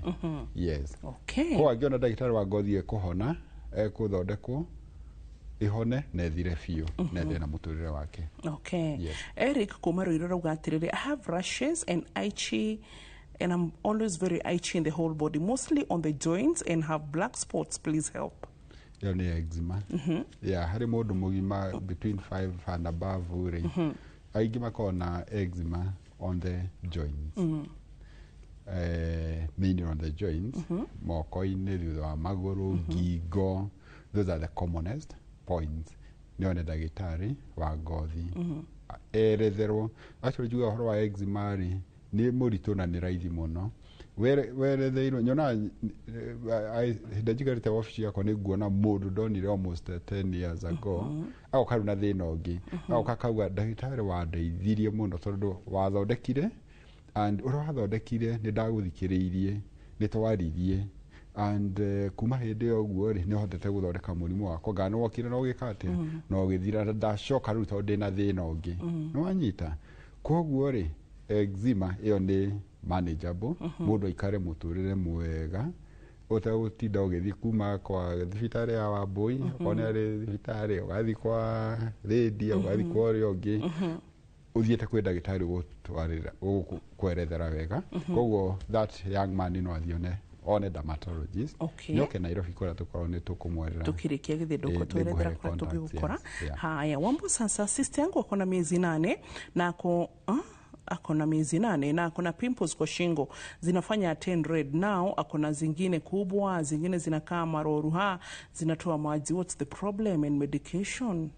Yes. Koguo angĩona ndagĩtarĩ wa ngothi ekũhona, ekũthondekwo ĩhone na ĩthire biũ na endelee na mũtũrĩre wake. Okay. Yes. Eric kuma Ruiru arauga atĩrĩrĩ, I have rashes and itchy and I'm always very itchy in the whole body, mostly on the joints, and have black spots. Please help. Ĩyo nĩ eczema. Yeah, harĩ mũndũ mũgima between 5 and above rĩ, aingĩ makoragwo na eczema on the joints, mainly on the joints, moko-inĩ, thutha wa magũrũ, ngingo. Those are the commonest points. Nĩ one ndagĩtarĩ wa ngothi eretherwo. Actually njuga ũhoro wa eczema rĩ, nĩ mũritũ na nĩ raithi mũno. Weretheirwo nyonaga hĩndĩ njikarĩte wabici yakwa nĩ nguona mũndũ ndonire almost 10 years ago agoka rĩu na thĩna ũngĩ, agoka akauga ndagĩtarĩ wandeithirie mũno tondũ wathondekire and ũrĩa wathondekire nĩ ndagũthikĩrĩirie, nĩ twaririe, and kuma hĩndĩ ĩyo ũguo rĩ, nĩ hotete gũthondeka mũrimũ wakwa ngana nĩ wokire na ũgĩka atĩa na ũgĩthira na ndacoka rĩu tondũ ndĩna thĩna ũngĩ. Nĩ wanyita? Koguo rĩ, eczema ĩyo nĩ manageable, mũndũ aikare mũtũrĩre mwega ũtegũtinda ũgĩthiĩ kuma kwa thibitarĩ ya Wambui, okorwo nĩ arĩ thibitarĩ, ũgathiĩ kwa Lydia, ũgathiĩ kwa ũrĩa ũngĩ, ũthiĩte kwĩ ndagĩtarĩ ũgũtwarĩra ũgũkwerethera wega. Koguo that young man no athiĩ one dermatologist. Nĩoke Nairobi kũrĩa tũkorwo nĩ tũkũmwerera. Tukirikia githindũko twerethera nĩngũhe kũrĩa contacts, tũngĩgũkora. Yes, yeah. Haya, Wambo, sasa sister yangu ako na miezi 8 na ako na miezi 8 na ako na pimples kwa shingo zinafanya turn red. Now ako na zingine kubwa, zingine zinakaa maroruha, zinatoa maji. What's the problem and medication?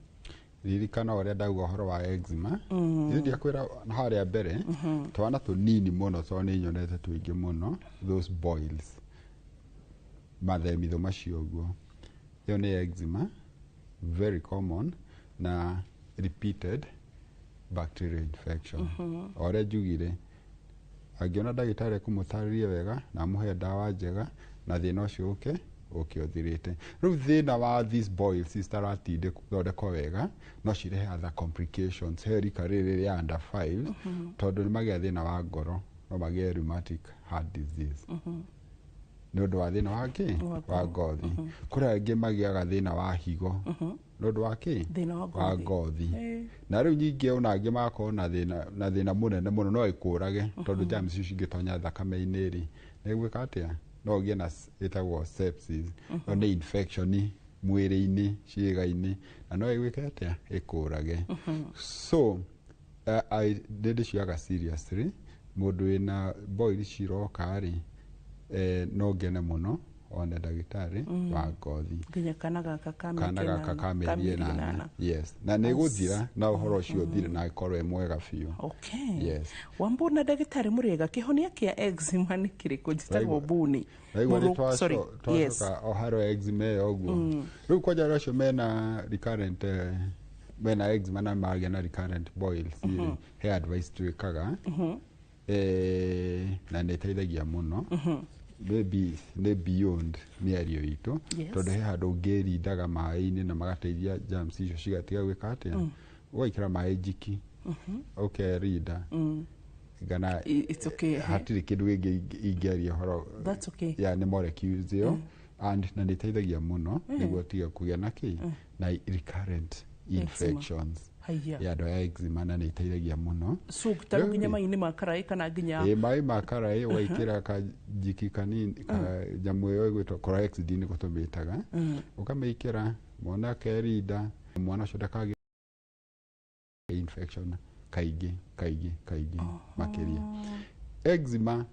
Ririkana ũrĩa ndauga ũhoro wa eczema. Ithuĩ ndiakwĩra harĩa mbere, twana tũnini mũno, tondũ nĩ nyonete tũingĩ mũno those boils, mathemitho macio ũguo, ĩyo nĩ eczema, very common, na repeated bacterial infection. O ũrĩa njugire, angĩona ndagĩtarĩ ekũmũtarĩria wega na amũhe ndawa njega na thĩna ũcio ũke ũthirĩte. Rĩu thĩna wa these boils citaratindĩ gũthondekwo wega no cirehe other complications he rika rĩrĩ rĩa under 5, tondũ nĩ magĩa thĩna wa ngoro, no magĩe rheumatic heart disease nĩ ũndũ wa thĩna wa kĩ wa ngothi. Kũrĩ angĩ magĩaga thĩna wa higo nĩ ũndũ wa kĩ Thĩna wa wa ngothi. Ngothi. Na rĩu nyingĩ ona angĩ magakorwo na thĩna mũnene mũno, no ĩkũrage tondũ germs icio cingĩtonya thakame-inĩ rĩ, nĩ gwĩka atĩa, no ũgĩe na ĩtagwo sepsis. Ĩyo nĩ infection mwĩrĩ-inĩ, ciĩga-inĩ, na no ĩgwĩke atĩa, ĩkũrage. So nĩ ndĩcioyaga seriously. Mũndũ wĩna boil ciroka rĩ, no ngene mũno one ndagĩtarĩ wa ngothi. Nginya kana gaka ka Kana mĩaka gaka ĩnana, ka mĩeri mĩeri 8. 8. Yes, na nĩ gũthira na ũhoro ũcio ũthire na ĩkorwo ĩ mwega biũ. Yes. Wambu na ndagĩtarĩ mũrĩega, kĩhonia kĩa eczema nĩ kĩrĩkũ? Njĩtagwo Buni. Waigua nĩ Sorry. Yes. twacoka o harĩ eczema ĩyo ũguo. Rĩu kwanja arĩa acio mena recurrent mena eczema na magĩa na recurrent boils rĩ, he advice twĩkaga. Na nĩ ĩteithagia mũno. Maybe nĩ beyond mĩario itũ, tondũ he handũ ũngĩrindaga maĩ-inĩ na magateithia germs icio cigatiga gwĩka atĩa. Ũgaikĩra maĩ njiki, ũkerinda kana It's okay, eh. Hatirĩ kĩndũ gĩngĩ ingĩaria ũhoro. That's okay. Ya nĩ molecules ĩyo and na nĩ ĩteithagia mũno nĩguo tige kũgĩa na kĩ na recurrent Eczema. infections. Haya. Ya andũ a eczema, na nĩ ĩteithagia mũno. So ta rĩu nginya Rĩu rĩ, maĩ-inĩ ma karaĩ kana nginya ĩ maĩ ma karaĩ ũgaikĩra kajiki kanini ka nyamũ ĩyo ĩgwĩtwo chlorhexidine nĩguo tũmĩtaga. Ũkamĩikĩra, mwana akerinda, mwana ũcio ndakagĩa infection kaingĩ kaingĩ kaingĩ makĩria. Eczema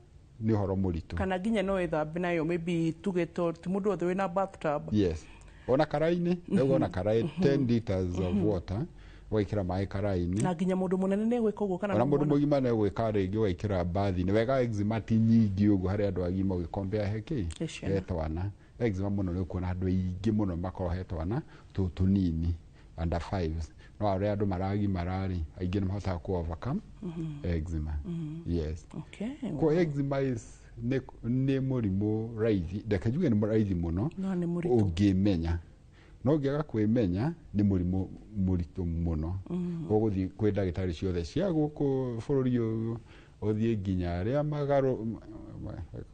nĩ ũhoro mũritũ. Kana nginya no ĩthambe nayo, maybe tuge to ti mũndũ wothe wĩna bathtub. Yes, ona karaĩ-inĩ rĩu, ona karaĩ, 10 liters of water, ũgaikĩra maĩ karaĩ-inĩ. Na nginya mũndũ mũnene nĩ egwĩka ũguo kana Ona no mũndũ mwana? Mũgima nĩ gwĩka rĩngĩ, ũgaikĩra bathi-inĩ wega. Eczema ti nyingĩ ũguo harĩ andũ agima ũgĩkombea he kĩ He ciana. He twana. Eczema mũno nĩ ũkuona andũ aingĩ mũno makoragwo he twana tũ tũnini, under fives, no arĩa andũ maragimara rĩ, aingĩ nĩ mahotaga ku overcome eczema. Yes. Kwa eczema is nĩ mũrimũ raithi, reke njuge nĩ raithi mũno No nĩ mũritũ. Ũngĩmenya, no ũngĩaga kwĩmenya nĩ mũrimũ mũritũ mũno. Ũgũthiĩ kwĩ ndagĩtarĩ ciothe cia gũkũ bũrũri ũyũ, ũthiĩ nginya arĩa magarũ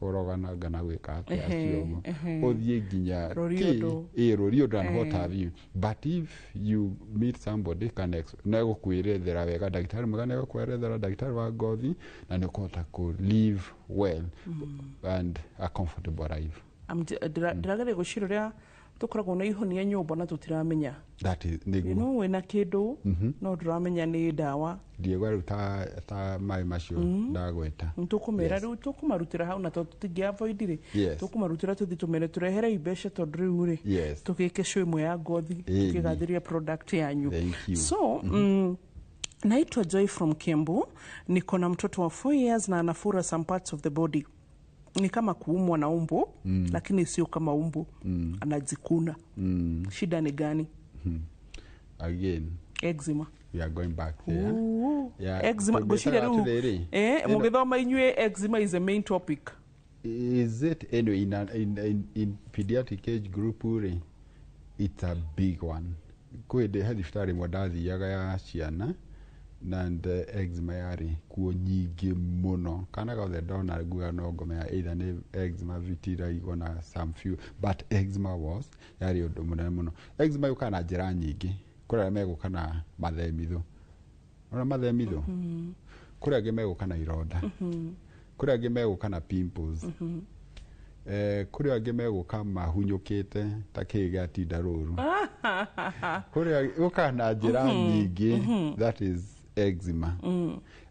kũrogana ngana gwĩka atĩa acio ũguo. Ũthiĩ nginya Rũriondo. Ĩ rũriondo and what have you. But if you meet somebody can nĩegũkwĩrethera wega, ndagĩtarĩ mwega nĩegũkwerethera, ndagĩtarĩ wa ngothi, na nĩ ũkũhota kũ live well and a comfortable life. Ndĩrageria gwĩciria ũrĩa tũkoragwo na ihonia nyũmba na tũtiramenya. That is You nĩguo. Wĩna kĩndũ no ndũramenya nĩ ndawa. Ndiĩgwa rĩu ta maĩ macio ndagweta. Tũkũmera Yes. rĩu tũkũmarutĩra hau na tondũ tũtingĩ avoid rĩ, tũkũmarutĩra tũthiĩ tũmere tũreherei mbeca tondũ rĩu rĩ, tũgĩke show ĩmwe ya ngothi, tũkĩgathĩria product yanyu. Thank you. So naitwa Joy from Kiambu. Niko na mtoto wa 4 years na anafura some parts of the body, ni kama kuumwa na umbu, lakini sio kama umbu. Anajikuna. Shida ni gani? Again, Eczema. We are going back there. Ooh. Yeah, Eczema tũngĩtaga ngwĩciria rĩu atĩrĩrĩ, ĩno- mũgĩthoma inyuĩ eczema is the main topic. Is it anyway in, a, in, in, in pediatric age group rĩ, it's a big one. Kwĩ hĩndĩ he thibitarĩ ĩmwe ndathiaga ya ciana na eczema yarĩ kuo nyingĩ mũno. Kana gothe ndona nguga no ngomea either nĩ eczema, vitiligo na some few, but eczema was yarĩ ũndũ mũnene mũno. Eczema yũkaga na njĩra nyingĩ. Kũrĩ arĩa megũka na mathemithũ, ona mathemithũ, kũrĩ angĩ megũka na ironda, kũrĩ angĩ megũka na pimples, kũrĩ angĩ megũka mahunyũkĩte ta kĩĩ gĩatinda rũru. Kũrĩ gũkaga na njĩra nyingĩ. That is eczema.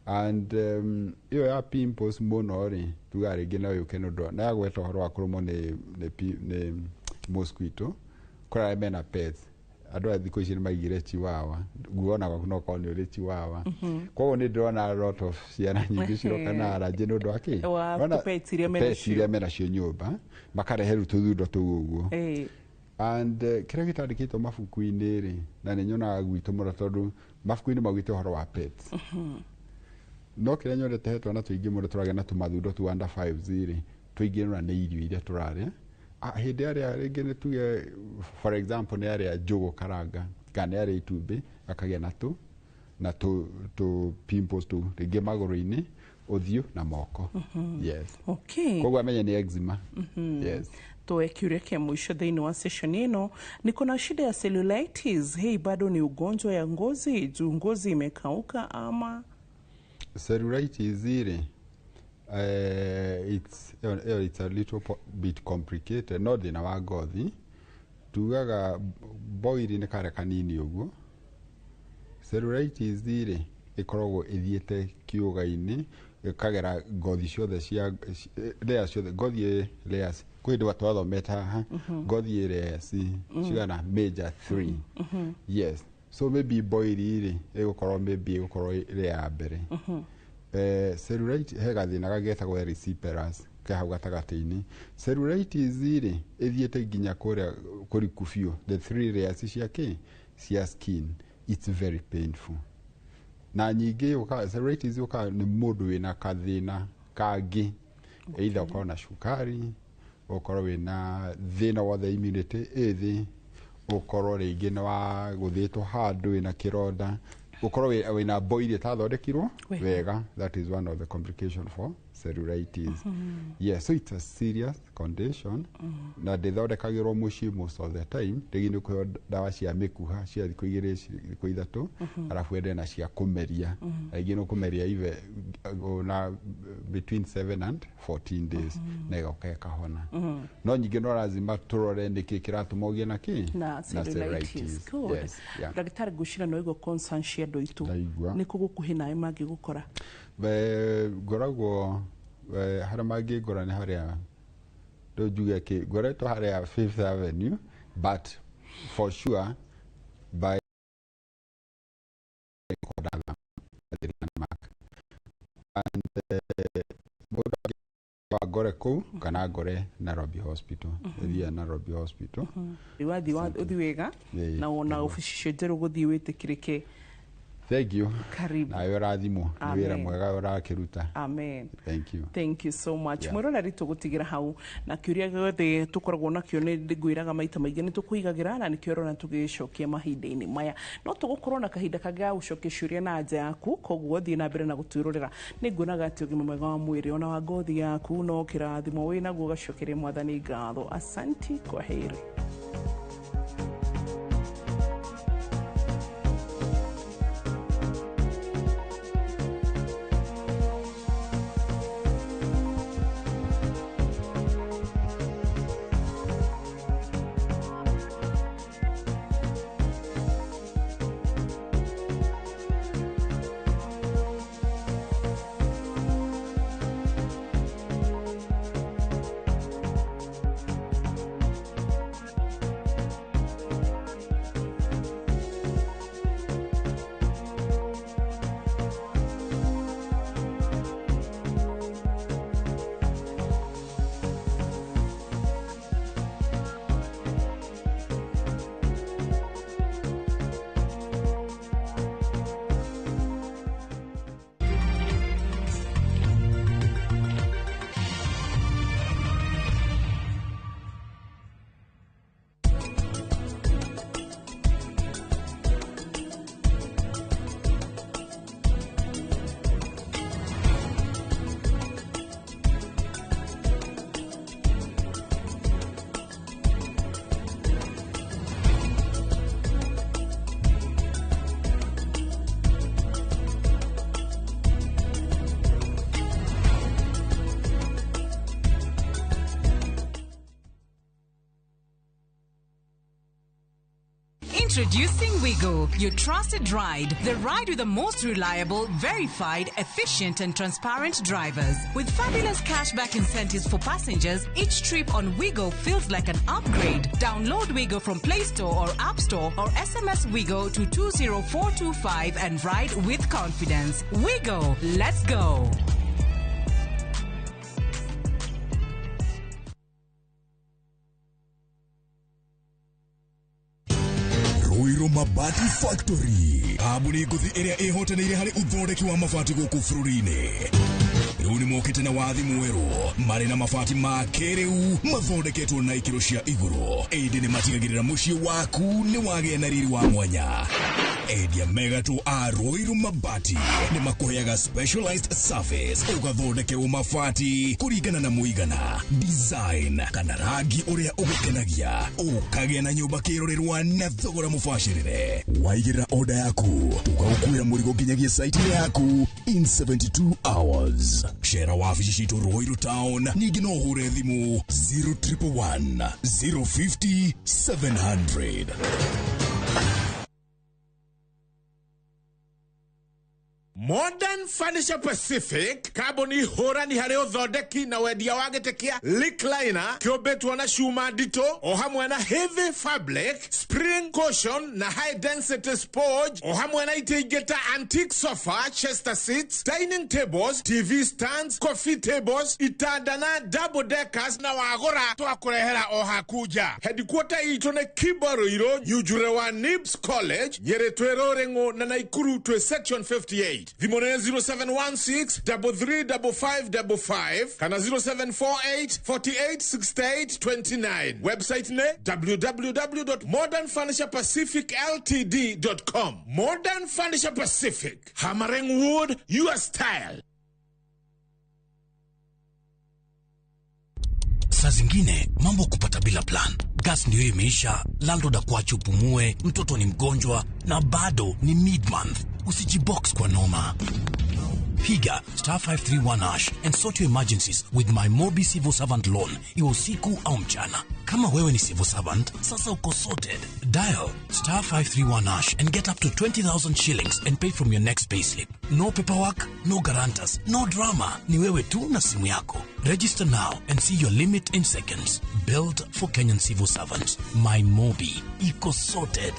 And ĩyo ya pimples mũno rĩ, tugaga rĩngĩ no yũke nĩ ũndũ na yagweta ũhoro wa kũrũmwo nĩ mosquito. Kũrĩ arĩa mena pets, andũ aya thikũ ici nĩ maigire chihuahua, nguona gwaku no korwo nĩ ũrĩ chihuahua. Koguo nĩ ndĩrona a lot of ciana nyingĩ ciroka na allergy nĩ ũndũ wa kĩ? Wa Ũrona pets iria pets menacio. Iria menacio nyũmba, makarehe rĩu tũthundo tũu ũguo. And kĩrĩa gĩtandĩkĩtwo mabuku-inĩ rĩ, na nĩ nyonaga gwitũ mũno tondũ mabuku-inĩ maugĩte ũhoro wa pets, no kĩrĩa nyonete he twana tũingĩ mũno tũragĩa na tũmathundo tu under fives rĩ, tũingĩ nona nĩ irio iria tũrarĩa. Ah, hĩndĩ arĩa rĩngĩ nĩ tuge for example nĩ arĩa njũgũ karanga kana nĩ arĩa itumbĩ, akagĩa na tũ pimples tu rĩngĩ magũrũ-inĩ, ũthiũ na moko. Yes. Koguo amenye nĩ eczema. Yes. Toe kiuria kia mwisho thĩinĩ wa session ĩno. Niko na shida ya cellulitis, hii bado ni ugonjwa ya ngozi juu ngozi imekauka ama? Cellulitis rĩ, it's a little bit complicated, no thĩna wa ngothi tugaga boil nĩ karĩa kanini ũguo. Cellulitis rĩ, ĩkoragwo ĩthiĩte kĩũga-inĩ, ĩkagera ngothi ciothe cia layers ciothe, ngothi ĩ layers. Kwĩ hĩndĩ twathomete haha, ngothi ĩ layers cigana? Major three. Yes, so maybe boil rĩ, ĩgũkorwo maybe ĩgũkorwo ĩrĩ ya mbere. Cellulite he gathĩna gagetagwo erysipelas ke hau gatagatĩ-inĩ. Cellulitis rĩ, ĩthiĩte nginya kũrĩa kũriku biũ, the three layers cia kĩ cia skin. It's very painful. Na nyingĩ yũkaga, cellulitis yũkaga nĩ mũndũ wĩna kathĩna kangĩ, either ũkorwo na cukari, ũkorwo wĩna thĩna wothe, immunity ĩ thĩ, ũkorwo rĩngĩ nĩ wa gũthĩtwo handũ wĩna kĩronda, ũkorwo wĩna boil ĩtathondekirwo Wega. wega. That is one of the complication for cellulitis. Yes, so it's a serious condition na ndĩthondekagĩrwo mũciĩ most of the time. Rĩngĩ nĩ kũheo ndawa cia mĩkuha cia thikũ 2, thikũ 3, arabu ende na cia kũmeria. Rĩngĩ nĩ ũkũmeria ive na between 7 and 14 days na ĩgoka ĩkahona. No nyingĩ no lazima tũrore nĩkĩ kĩratũma ũgĩe na kĩ na cellulitis. Good. Yes, yeah. Ndagĩtarĩ, ngwĩciria no igua concern cia andũ aitũ. Ndaigua. Nĩ kũ gũkuhĩ nawe mangĩgũkora? Ngoragwo harĩa mangĩngora nĩ harĩa rĩu njuge kĩ ngoretwo harĩa Fifth Avenue, but for sure by landmark and mũndũ angĩngore kũu kana ngore Nairobi Hospital, thiĩ Nairobi Hospital. Wathiĩ ũthiĩ wega. Ĩĩ, Na wona nĩguo. obici icio njerũ gũthiĩ wĩtĩkĩrĩke. Thank you. Karibu. Nawe ũrathimwo nĩ wĩra Amen. mwega ũrakĩruta. Amen. Thank you. Thank you so much. Yeah. Mwĩroreri, tũgũtigĩra hau na kĩũria gĩothe tũkoragwo nakĩo nĩ ngwĩraga maita maingĩ nĩ tũkũigagĩra na nĩkĩo ũrona tũgĩcokia mahinda-inĩ maya. No tũgũkorwo na kahinda kangĩ ga gũcokia ciũria na anja yaku, koguo thiĩ na mbere na gũtwĩrorera. Nĩ nguonaga atĩ ũgima mwega wa mwĩrĩ ona wa ngothi yaku no kĩrathimo wĩnaguo, ũgacokeria Mwathani ngatho. Asanti, kwa heri. Introducing Wigo, your trusted ride. The ride with the most reliable, verified, efficient, and transparent drivers. With fabulous cashback incentives for passengers, each trip on Wigo feels like an upgrade. Download Wigo from Play Store or App Store or SMS Wigo to 20425 and ride with confidence. Wigo, let's go. Ruiru Mabati Factory, kambuni ngũthi ĩrĩa ĩhotanĩire harĩ ũthondeki wa mabati gũkũ bũrũri-inĩ. Rĩu nĩ mokĩte na wathi mwerũ marĩ na mabati ma kĩrĩu mathondeketwo na ikĩro cia igũrũ, ĩndĩ nĩ matigagĩrĩra mũciĩ waku nĩ wagĩa na riri wa mwanya. Endia megatũ a Ruiru Mabati nĩ makũheaga specialized service, ũgathondekerwo mabati kũringana na mũigana, design kana rangi ũrĩa ũgũkenagia, ũkagĩa na nyũmba kĩrorerwa na thogora mũbacĩrĩre. Waigĩrĩra oda yaku tũgagũkuĩra mũrigo nginyagia site yaku in 72 hours. Cera wabici citũ Ruiru Town, ningĩ no ũhũre thimũ 0111 050 700. Modern Furniture Pacific, kambuni hũrani harĩ ũthondeki na wendia wa gĩtĩ kĩa recliner kĩũmbĩtwo na cuma nditũ o hamwe na heavy fabric, spring cushion na high density sponge o hamwe na itĩ ingĩ ta antique sofa, chester seats, dining tables, TV stands, coffee tables, itanda na double deckers na wagũra twakũrehera o haku nja. Headquarter itũ nĩ Kibaruirũ, Nyunjure wa Nibs College, Nyĩrĩ twĩ Rũrĩng'ũ na Naikuru twĩ section 58. Thimũ nĩ 0716 335555 kana 0748 48 68 29. Website nĩ www.modernfurniturepacificltd.com. Modern Furniture Pacific, hammering wood your style. Saa zingine mambo kupata bila plan. Gas ndio imeisha, landlord akuache upumue, mtoto ni mgonjwa na bado ni mid-month. Usijibox kwa noma. Piga star 531 hash and sort your emergencies with my Mobi Civil Servant Loan, iwe usiku au mchana. Kama wewe ni civil servant, sasa uko sorted. Dial star 531 hash and get up to 20,000 shillings and pay from your next payslip. No paperwork, no guarantors, no drama. Ni wewe tu na simu yako. Register now and see your limit in seconds. Built for Kenyan civil servants. My Mobi. Iko sorted.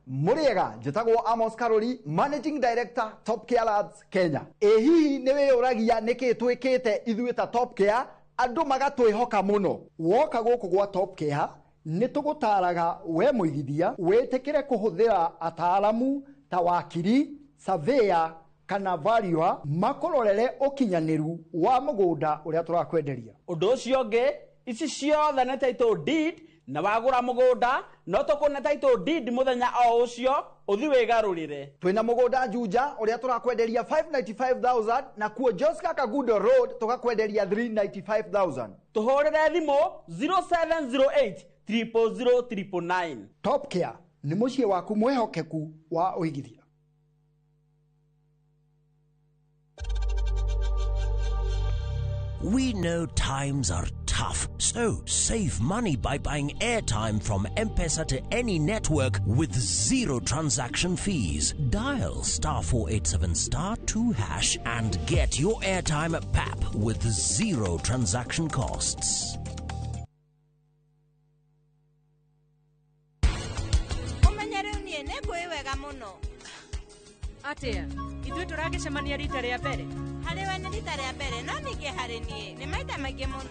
Muriega njĩtagwo Amos Karori, Managing Director, Top Care Labs Kenya. Ĩ hihi nĩ wĩyũragia nĩkĩ twĩkĩte ithuĩ ta Top Care andũ magatwĩhoka mũno? Woka gũkũ gwa Top Care nĩ tũgũtaraga we mũigithia wĩtĩkĩre kũhũthĩra ataaramu ta wakiri, surveyor kana valuer makũrorere ũkinyanĩru wa mũgũnda ũrĩa tũrakwenderia. Ũndũ ũcio ũngĩ, ici ciothe nĩ title deed na wagũra mũgũnda no tũkũne title deed mũthenya o ũcio ũthi wĩgarũrĩre. Twĩna mũgũnda Juja ũrĩa tũrakwenderia 595,000 na kuo Joska Kagudo Road tũgakwenderia 395,000. Tũhũrĩre thimũ 0708 000 999. Top Care nĩ mũciĩ waku mwĩhokeku wa ũigithia. We know times are tough, so save money by buying airtime from M-Pesa to any network with zero transaction fees. Dial star 487 star 2 hash and get your airtime at PAP with zero transaction costs. Ũmenye rĩu niĩ nĩ ngũĩ wega mũno. Atĩa ithuĩ tũragĩcemania rita rĩa mbere? Harĩ we nĩ rita rĩa mbere, no ningĩ harĩ niĩ nĩ maita maingĩ mũno.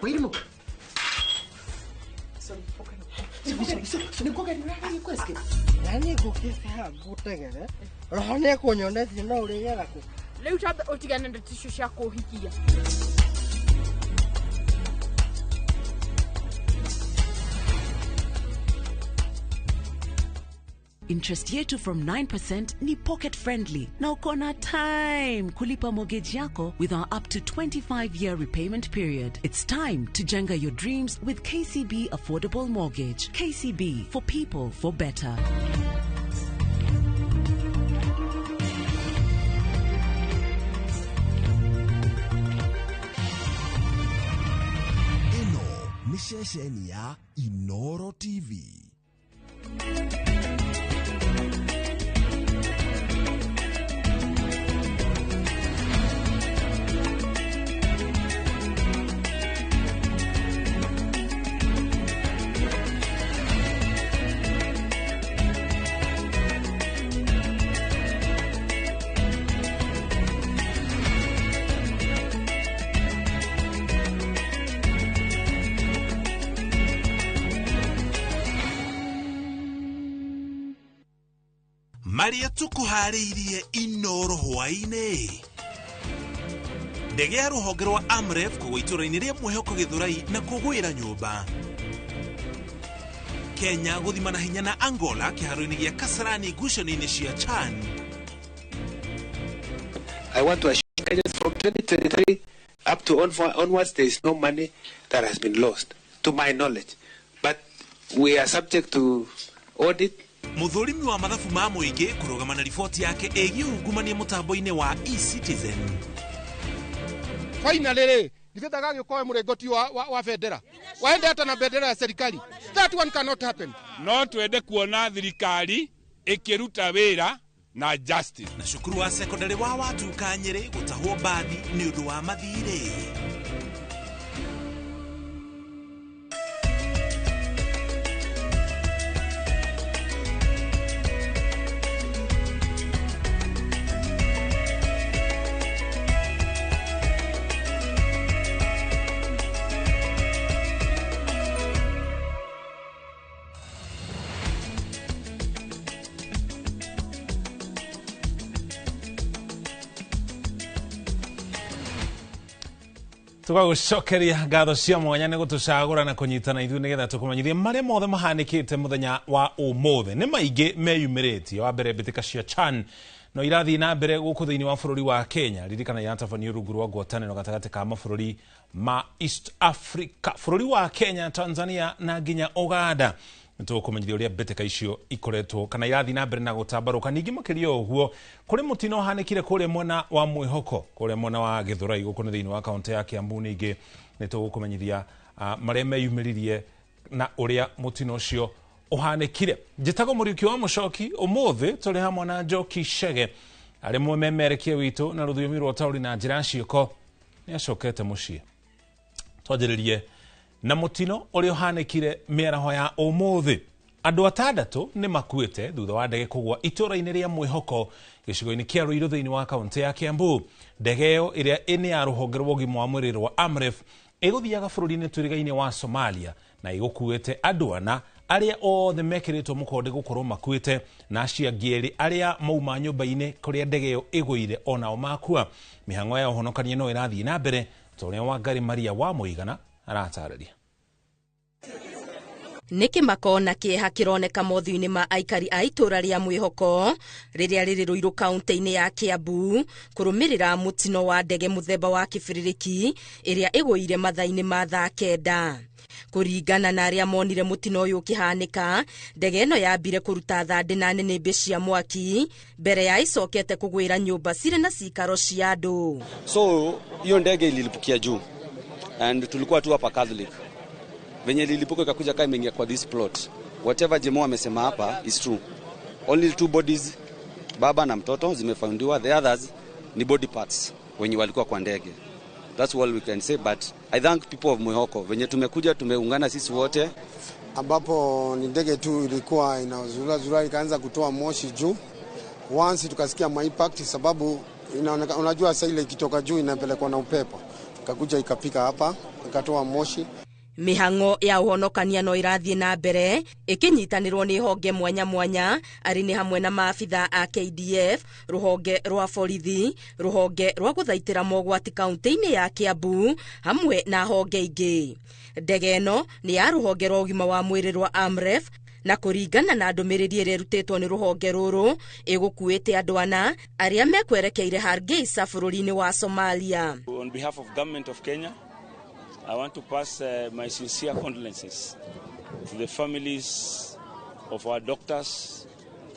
Wairimu. Nani ngũkĩte haha ngũtegere roho nĩ ekũnyonetie no ũrĩgera kũ. Rĩu tambe ũtigane na tissue cia kũhikia. Interest yetu from 9% ni pocket friendly na uko na time kulipa mortgage yako with our up to 25-year repayment period. It's time to jenga your dreams with KCB Affordable Mortgage. KCB, for people, for better. Ĩno nĩ ceceni ya Inoro TV. Marĩa tũkũharĩirie Inoro hwaĩ-inĩ. Ndege ya rũhonge rwa Amref kũgwa itũũra-inĩ rĩa Mwĩhoko Gĩthũrai na kũgwĩra nyũmba. Kenya gũthima na hinya na Angola kĩharo-inĩ gĩa Kasarani ngucanio-inĩ cia CHAN. I want to assure Kenyans from 2023 up to onwards, there is no money that has been lost, to my knowledge. But we are subject to audit. Mũthũrimi wa mathabu ma mũingĩ kũrũgama na riboti yake ĩgiĩ ungumania mũtambo-inĩ wa eCitizen. Finally rĩ, Githĩ ndagagĩũka oe mũrĩngĩti wa bendera, waende hata na bendera ya serikali. That one cannot happen. No twende kuona thirikari ĩkĩruta wĩra na justice. Na cukuru wa sekondari wa Watuka Nyĩrĩ gũtahwo mbathi nĩ ũndũ wa mathirĩ. Tũgagũcokeria ngatho cia mwanya nĩ gũtũcagũra na kũnyitana ithuĩ nĩgetha tũkũmenyithie marĩa mothe mahanĩkĩte mũthenya wa ũmũthĩ. Nĩ maingĩ meyumĩrĩtie. Wa mbere, mbĩtĩka cia CHAN no irathiĩ na mbere gũkũ thĩinĩ wa bũrũri wa Kenya. Ririkana iratabanio rungu rwa ngwatanĩro gatagatĩ ka mabũrũri ma East Africa, bũrũri wa Kenya, Tanzania na nginya Uganda. Nĩtũkũmenyithia ũrĩa mbĩtĩka icio ikoretwo kana irathiĩ na mbere na gũtambarũka. Ningĩ makĩria ũguo, kũrĩ mũtino ũhanĩkire kũrĩa mwena wa Mwĩhoko, kũrĩa mwena wa Gĩthũrai gũkũ nĩ thĩinĩ wa kaũntĩ ya Kiambu. Ningĩ nĩtũgũkũmenyithia marĩa meyumĩririe na ũrĩa mũtino ũcio ũhanĩkire. Njĩtagwo Mũriũki wa Mũcoki. Ũmũthĩ tũrĩ hamwe na Njoki Chege arĩ mũmemerekia witũ na rũthiomi rwa ũtaũri na njĩra ya ciĩko. Nĩacokete mũciĩ. Twanjĩrĩrie na mũtino ũrĩa ũhanĩkire mĩaraho ya ũmũthĩ. Andũ 6 nĩ makuĩte thutha wa ndege kũgwa itũũra-inĩ rĩa Mwĩhoko gĩcigo-inĩ kĩa Ruiru thĩinĩ wa kaũntĩ ya Kiambu. Ndege ĩyo ĩrĩa nĩ ya rũhonge rwa ũgima wa mwĩrĩ rwa AMREF ĩgũthiaga bũrũri-inĩ twĩrĩgaine wa Somalia na ĩgũkuĩte andũ 4 arĩa othe mekĩrĩtwo mũkonde gũkorwo makuĩte, na acio angĩ 2 arĩa mauma nyũmba-inĩ kũrĩa ndege ĩyo ĩgũire onao makua. Mĩhang'o ya ũhonokania no ĩrathiĩ na mbere ta ũrĩa Wangari Maria wa Mũigana aratarĩria. Nĩ kĩmako na kĩeha kĩroneka mothiũ-inĩ ma aikari a itũũra rĩa Mwĩhoko rĩrĩa rĩrĩ Ruiru kaũntĩ-inĩ ya Kiambu kũrũmĩrĩra mũtino wa ndege mũthemba wa kĩbĩrĩrĩki ĩrĩa ĩgũire mathaa-inĩ ma thaa 9. Kũringana na arĩa monire mũtino ũyũ ũkĩhanĩka, ndege ĩno yambire kũruta thandĩ na nĩnĩmbĩ cia mwaki mbere ya ĩcokete kũgwĩra nyũmba cirĩ na cikaro cia andũ. So hiyo ndege ililipukia juu and tulikuwa tu hapa Catholic. Venye lilipuka ikakuja kama imeingia kwa this plot. Whatever Jemo amesema hapa is true. Only 2 bodies, baba na mtoto, zimefoundiwa. The others ni body parts wenye walikuwa kwa ndege. That's all we can say, but I thank people of Mwihoko. Venye tumekuja tumeungana sisi wote. Ambapo ni ndege tu ilikuwa inazura zura ikaanza kutoa moshi juu. Once tukasikia ma impact, sababu inaonekana, unajua sasa ile ikitoka juu inapelekwa na upepo. Ikakuja ikapika hapa, ikatoa moshi. Mĩhang'o ya ũhonokania no ĩrathiĩ na mbere ĩkĩnyitanĩrwo nĩ honge mwanya mwanya, arĩ nĩ hamwe na maabitha a KDF, rũhonge rwa borithi, rũhonge rwa gũthaitĩra mogwati kaũntĩ-inĩ ya Kiambu hamwe na honge ingĩ. Ndege ĩno nĩ ya rũhonge rwa ũgima wa mwĩrĩ rwa AMREF, na kũringana na ndũmĩrĩri ĩrĩa ĩrutĩtwo nĩ rũhonge rũrũ, ĩgũkuĩte andũ 4 arĩa mekwerekeire Hargeisa bũrũri-inĩ wa Somalia. On behalf of government of Kenya, I want to pass my sincere condolences to the families of our doctors,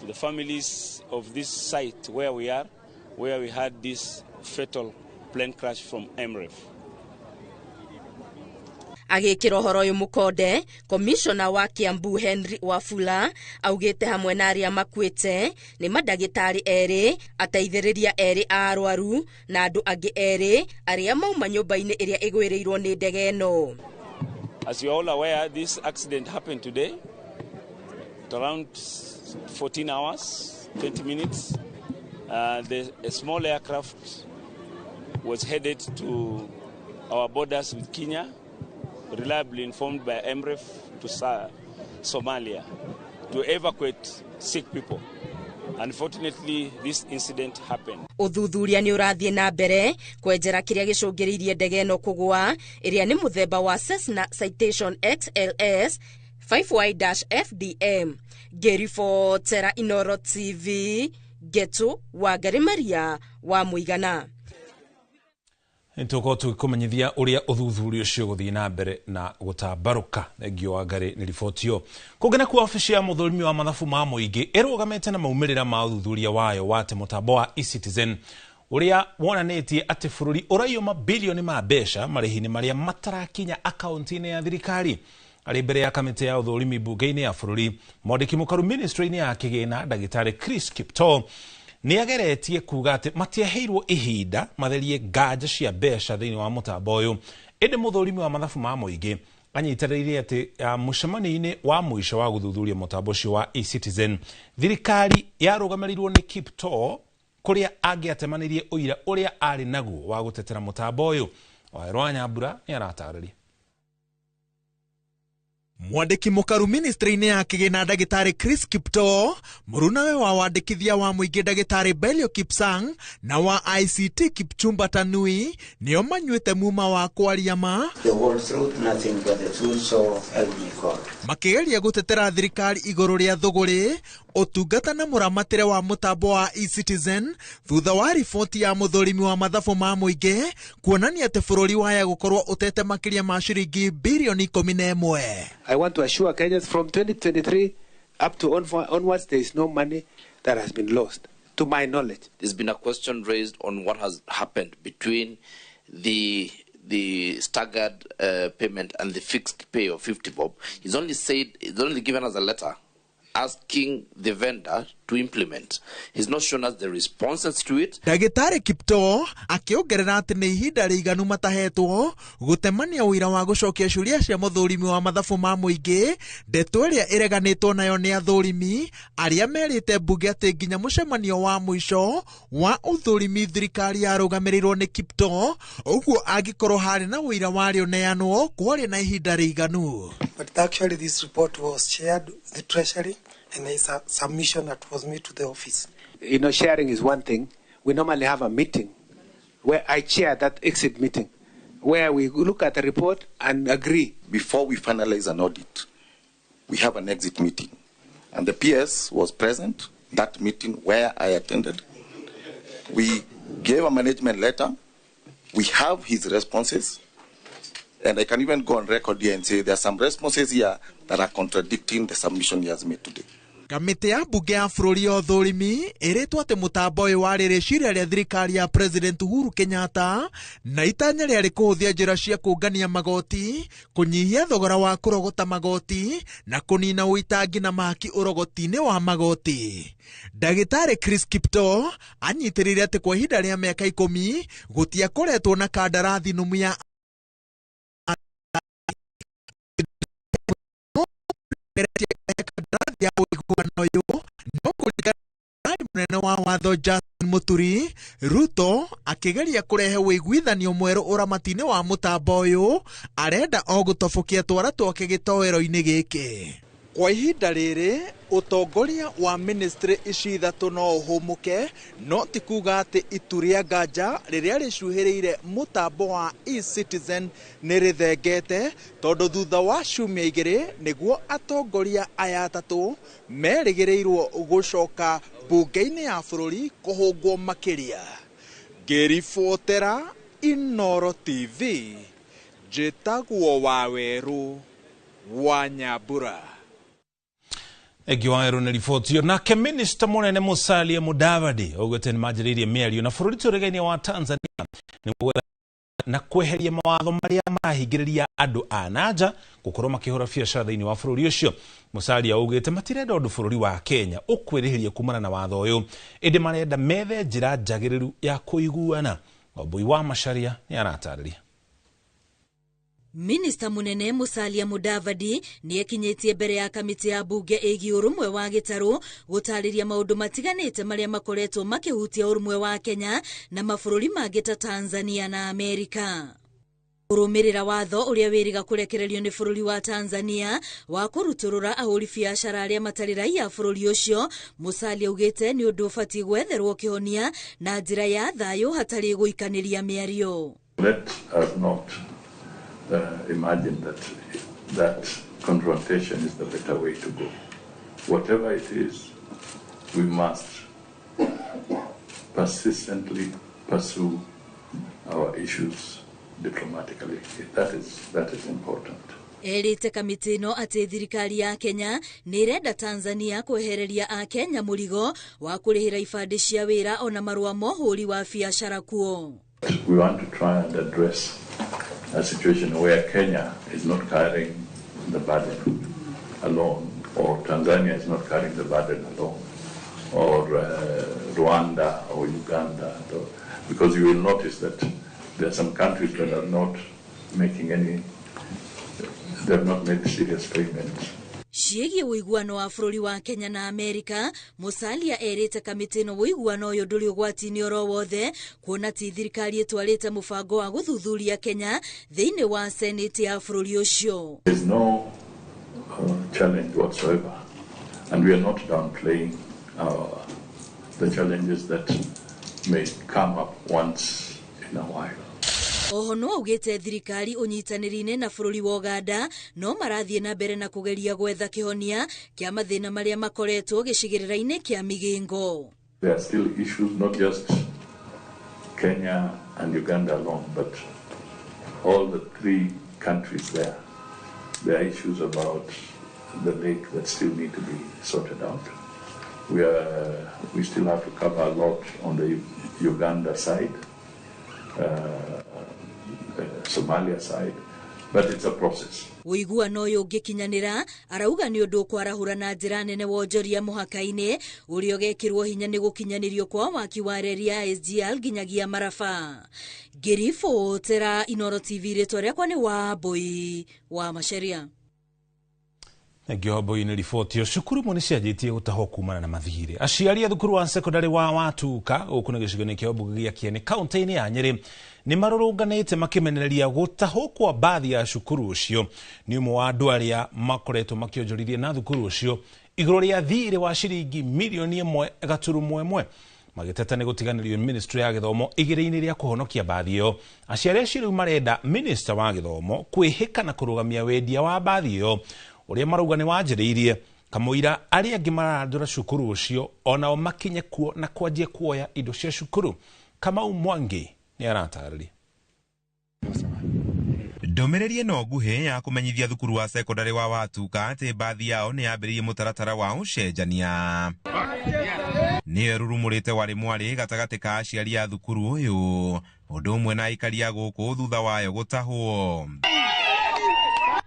to the families of this site where we are, where we had this fatal plane crash from AMREF. Agĩkĩra ũhoro ũyũ mũkonde, komishona wa Kiambu Henry Wafula augĩte hamwe na arĩa makuĩte nĩ mandagĩtarĩ 2, ateithĩrĩria 2 a arwaru na andũ angĩ 2 arĩa mauma nyũmba-inĩ ĩrĩa ĩgwĩrĩirwo nĩ ndege ĩno. As you are all aware, this accident happened today at around 14 hours 20 minutes. A small aircraft was headed to our borders with Kenya, reliably informed by AMREF, to Somalia to evacuate sick people. Unfortunately, this incident happened. Ũthuthuria nĩ ũrathiĩ na mbere kwenjera kĩrĩa gĩcũngĩrĩirie ndege ĩno kũgũa, ĩrĩa nĩ mũthemba wa Cessna Citation XLS 5Y-FDM. Ngĩribotera Inoro TV, Ngetu Wangari Maria wa Mũigana. Nĩtũgũkorwo tũgĩkũmenyithia ũrĩa ũthuthuria ũcio ũgũthiĩ na mbere na gũtambarũka. Thengio Wangari nĩ riboti ĩyo. Kũngĩ nakuo, wabici ya mũthũrimi wa mathabu ma mũingĩ ĩrũgamĩte na maumĩrĩra ma ũthuthuria wayo wa atĩ mũtambo wa eCitizen Uria wonanĩtie atĩ bũrũri ũraiywo mabilioni ma mbeca marĩhi-inĩ marĩa matarakinya akaunti-inĩ ya thirikari. Arĩ mbere ya kamĩtĩ ya ũthũrimi mbunge-inĩ ya bũrũri, mwandĩki mũkaru ministry-inĩ ya kĩgĩna ndagĩtarĩ Chris Kiptoo nĩageretie kuga atĩ matiaheirwo ihinda matherie nganja cia mbeca thĩinĩ wa mũtambo ũyũ. Ĩndĩ mũthũrimi wa mathabu ma mũingĩ anyitanĩire atĩ mũcemanio-inĩ wa mũico wa gũthuthuria mũtambo ũcio wa eCitizen, thirikari yarũgamĩrĩirwo nĩ Kiptoo kũrĩa angĩatemanĩrie ũira ũrĩa arĩ naguo wa gũtetera mũtambo ũyũ. Wawerũ wa Nyambura nĩ aratarĩria. Mwandĩki mũkaru ministry-inĩ ya kĩgĩna ndagĩtarĩ Chris Kiptoo, mũrunawe wa wandĩkithia wa mũingĩ ndagĩtarĩ Belio Kipsang na wa ICT Kipchumba Tanui nĩo manyuĩte muma wa kwaria ma The whole truth, nothing but the truth, so help me God. Makĩgeria gũtetera thirikari igũrũ rĩa thũgũrĩ, ũtungata na mũramatĩre wa mũtambo wa eCitizen thutha wa riboti ya mũthũrimi wa mathabu ma mũingĩ kuonania atĩ bũrũri waya gũkorwo ũtete makĩria ma ciringi birioni 11. I want to assure Kenyans from 2023 up to onwards, there is no money that has been lost, to my knowledge. There's been a question raised on what has happened between the staggered payment and the fixed pay of 50 bob. He's only said, he's only given us a letter asking the vendor to implement. He's not shown us the responses to it. Ndagĩtarĩ Kiptoo akĩongerera atĩ nĩ ihinda rĩiganu matahetwo gũtemania ũira wa gũcokia ciũria cia mũthũrimi wa mathabu ma mũingĩ, ndeto ĩrĩa ĩreganĩtwo nayo nĩ athũrimi arĩa merĩte mbunge atĩ nginya mũcemanio wa mũico wa ũthũrimi thirikari yarũgamĩrĩirwo nĩ Kiptoo, ũguo angĩkorwo harĩ na ũira warĩ ũneanwo kwarĩ na ihinda rĩiganu. But actually this report was shared with the Treasury and there is a submission that was made to the office. You know, sharing is one thing. We normally have a meeting where I chair that exit meeting, where we look at the report and agree. Before we finalize an audit, we have an exit meeting. And the PS was present, that meeting where I attended. We gave a management letter. We have his responses. And I can even go on record here and say there are some responses here that are contradicting the submission he has made today. Kamĩtĩ ya mbunge ya bũrũri ya ũthũrimi ĩrĩtwo atĩ mũtambo ũyũ warĩ rĩciria rĩa thirikari ya President Uhuru Kenyatta na itanya rĩarĩ kũhũthia njĩra cia kũngania magoti, kũnyihia thogora wa kũrogota magoti na kũnina ũitangi na mahaki ũrogoti-inĩ wa magoti. Ndagĩtarĩ Chris Kiptoo anyitĩrĩire atĩ kwa ihinda rĩa mĩaka 10 gũtiakoretwo na kandarathi nũmu ya mũnene wa watho Justin Muturi, Ruto akĩgeria kũrehe ũiguithanio mwerũ ũramati-inĩ wa mũtambo ũyũ, arenda o gũtobokia twara twake gĩtoero-inĩ gĩkĩ. Kwa ihinda rĩrĩ ũtongoria wa ministry ici ithatũ no ũhũmũke, no ti kuga atĩ itu rĩa nganja rĩrĩa rĩcuhĩrĩire mũtambo wa eCitizen nĩ rĩthengete, tondũ thutha wa ciumia 2 nĩguo atongoria aya atatũ merĩgĩrĩirwo gũcoka mbunge-inĩ ya bũrũri kũhũngwo makĩria. Ngĩribotera Inooro TV, njĩtagwo Wawerũ wa Nyambura. Egi Wawerũ nĩ riboti ĩyo. Nake minista mũnene Musalia Mudavadi augĩte nĩ manjĩrĩirie mĩario na bũrũri tũrigainie wa Tanzania nĩguo na kweheria mawatho marĩa marahingĩrĩria andũ a nanja gũkorwo makĩhũra biacara thĩinĩ wa bũrũri ũcio. Musalia augĩte matirenda ũndũ bũrũri wa Kenya ũkwĩrĩhĩria kumana na watho ũyũ, ĩndĩ marenda methe njĩra njagĩrĩru ya kũiguana. Wambui wa Macharia nĩ aratarĩria. Minista munene Musalia Mudavadi nĩekinyĩtie mbere ya kamĩtĩ ya mbunge ĩgiĩ ũrũmwe wa gĩtarũ gũtarĩria maũndũ matiganĩte marĩa makoretwo makĩhutia ũrũmwe wa Kenya na mabũrũri mangĩ ta Tanzania na Amerika. Kũrũmĩrĩra watho ũrĩa wĩrĩga kũrekererio nĩ bũrũri wa Tanzania wa kũrutũrũra ahũri biacara arĩa matarĩ raia a bũrũri ũcio, Musalia augĩte nĩ ũndũ ũbatiĩ gwetherwo kĩhonia na njĩra ya thayũ hatarĩ gũikanĩria mĩario. Let us not imagine that confrontation is the better way to go. Whatever it is, we must persistently pursue our issues diplomatically. That is important. Erĩte kamĩtĩ ĩno atĩ thirikari ya Kenya nĩ ĩrenda Tanzania kwehereria Akenya mũrigo wa kũrĩhĩra ibandĩ cia wĩra ona marũa ma ũhũri wa biacara kuo. We want to try and address a situation where Kenya is not carrying the burden alone, or Tanzania is not carrying the burden alone, or Rwanda or Uganda, because you will notice that there are some countries that are not making any, they have not made serious payments. Ciĩgiĩ ũiguano wa bũrũri wa Kenya na Amerika, Musalia erĩte kamĩtĩ ĩno ũiguano ũyũ ndũrĩ ũgwati-inĩ oro wothe kuona ti thirikari ĩtwarĩte mũbango wa gũthuthuria Kenya thĩinĩ wa Senate ya bũrũri ũcio. There is no challenge whatsoever, and we are not downplaying the challenges that may come up once in a while. Oho no augĩte thirikari ũnyitanĩri-inĩ na bũrũri wa Uganda no marathiĩ na mbere na kũgeria gwetha kĩhonia kĩa mathĩna marĩa makoretwo gĩcigĩrĩra-inĩ kĩa Migingo. There are still issues, not just Kenya and Uganda alone, but all the three countries there. There are issues about the lake that still need to be sorted out. We still have to cover a lot on the Uganda side, Somalia side, but it's a process. Ũiguano ũyũ ũngĩkinyanĩra arauga nĩ ũndũ ũkwarahũra na njĩra nene wonjoria mũhaka-inĩ ũrĩa ũgekĩrwo hinya nĩ gũkinyanĩrio kwa waki wa reri ya SGR nginyagia Maraba. Ngĩribotera Inooro TV, rĩtwa rĩakwa nĩ Wambui wa Macharia. Thengio Wambui nĩ riboti ĩyo. Cukuru imwe nĩ cianjĩtie gũtahwo kumana na mathirĩ. Aciari a thukuru wa sekondari wa Watuka gũkũ nĩ gĩcigo-inĩ kĩa mbunge gĩa Kieni kaunti-inĩ ya Nyĩrĩ nĩ marũrũnganĩte makĩmenereria gũtahwo kwa bathi ya cukuru ũcio. Nĩ ũmwe wa andũ arĩa makoretwo makĩonjorithia na thukuru ũcio igũrũ rĩa thirĩ wa ciringi mirioni 1.1 magĩteta nĩ gũtiganĩrio ministry ya gĩthomo igĩrĩ-inĩ rĩa kũhonokia bathi ĩyo. Aciari acio rĩu marenda minister wa gĩthomo kwĩhĩka na kũrũgamia wendia wa bathi ĩyo ũrĩa marauga nĩ wanjĩrĩirie kamũira arĩa angĩ mararandũra cukuru ũcio onao makinye kuo na kwanjia kuoya indo cia cukuru. Kamau Mwangi nĩ aratarĩria. Ndũmĩrĩri ĩno nguhĩ ya kũmenyithia thukuru wa sekondari wa Watuka atĩ bathi yao nĩ yambĩrĩirie mũtaratara wa ũcenjania nĩyo ĩrurumũrĩte warĩ mwarĩ gatagatĩ ka aciari a thukuru ũyũ ũndũ ũmwe na aikari a gũkũ thutha wayo gũtahwo.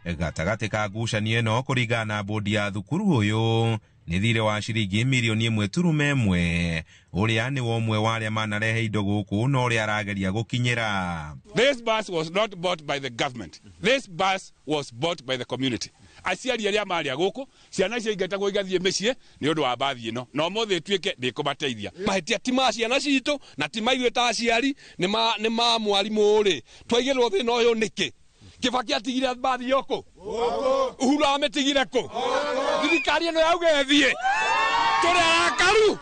Gatagatĩ ka ngucanio ĩno kũringana na bodi ya thukuru ũyũ nĩ thirĩ wa ciringi mirioni 1.1 ũrĩa nĩ ũmwe wa arĩa manarehe indo gũkũ na ũrĩa arageria gũkinyĩra. This bus was not bought by the government. This bus was bought by the community. Aciari arĩa marĩ a gũkũ ciana ciaingatagwo igathiĩ mĩciĩ nĩ ũndũ wa bathi ĩno na ũmũthĩ ĩtuĩke ndĩkũmateithia. Mahĩtia ti ma ciana citũ na ti ma ithuĩ ta aciari, nĩ ma mwarimũ rĩ twaigĩrwo thĩna ũyũ nĩkĩ? Kibaki atigire bathi yoko, Uhuru amĩtigire kũ? Thirikari ĩno yauga ĩthiĩ, tũrĩ arakaru.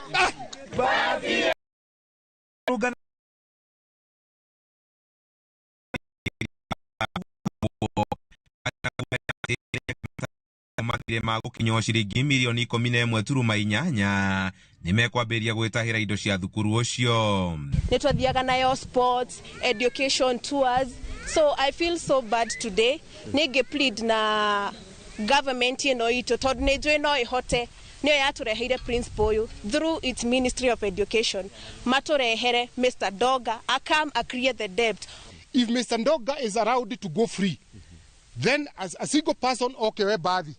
Mathirĩ ma gũkinya ciringi mirioni 11.8 nĩ mekwambĩrĩria gwĩtahĩra indo cia thukuru ũcio. Nĩ twathiaga nayo sports, education tours, so I feel so bad today. Nĩngĩ plead na government ĩno itũ tondũ nĩ njũĩ no ĩhote, nĩyo yatũreheire principal ũyũ through its Ministry of Education, matũrehere Mr. Doga akam a clear the debt. If Mr. Ndoga is allowed to go free, then as a single person okay bathi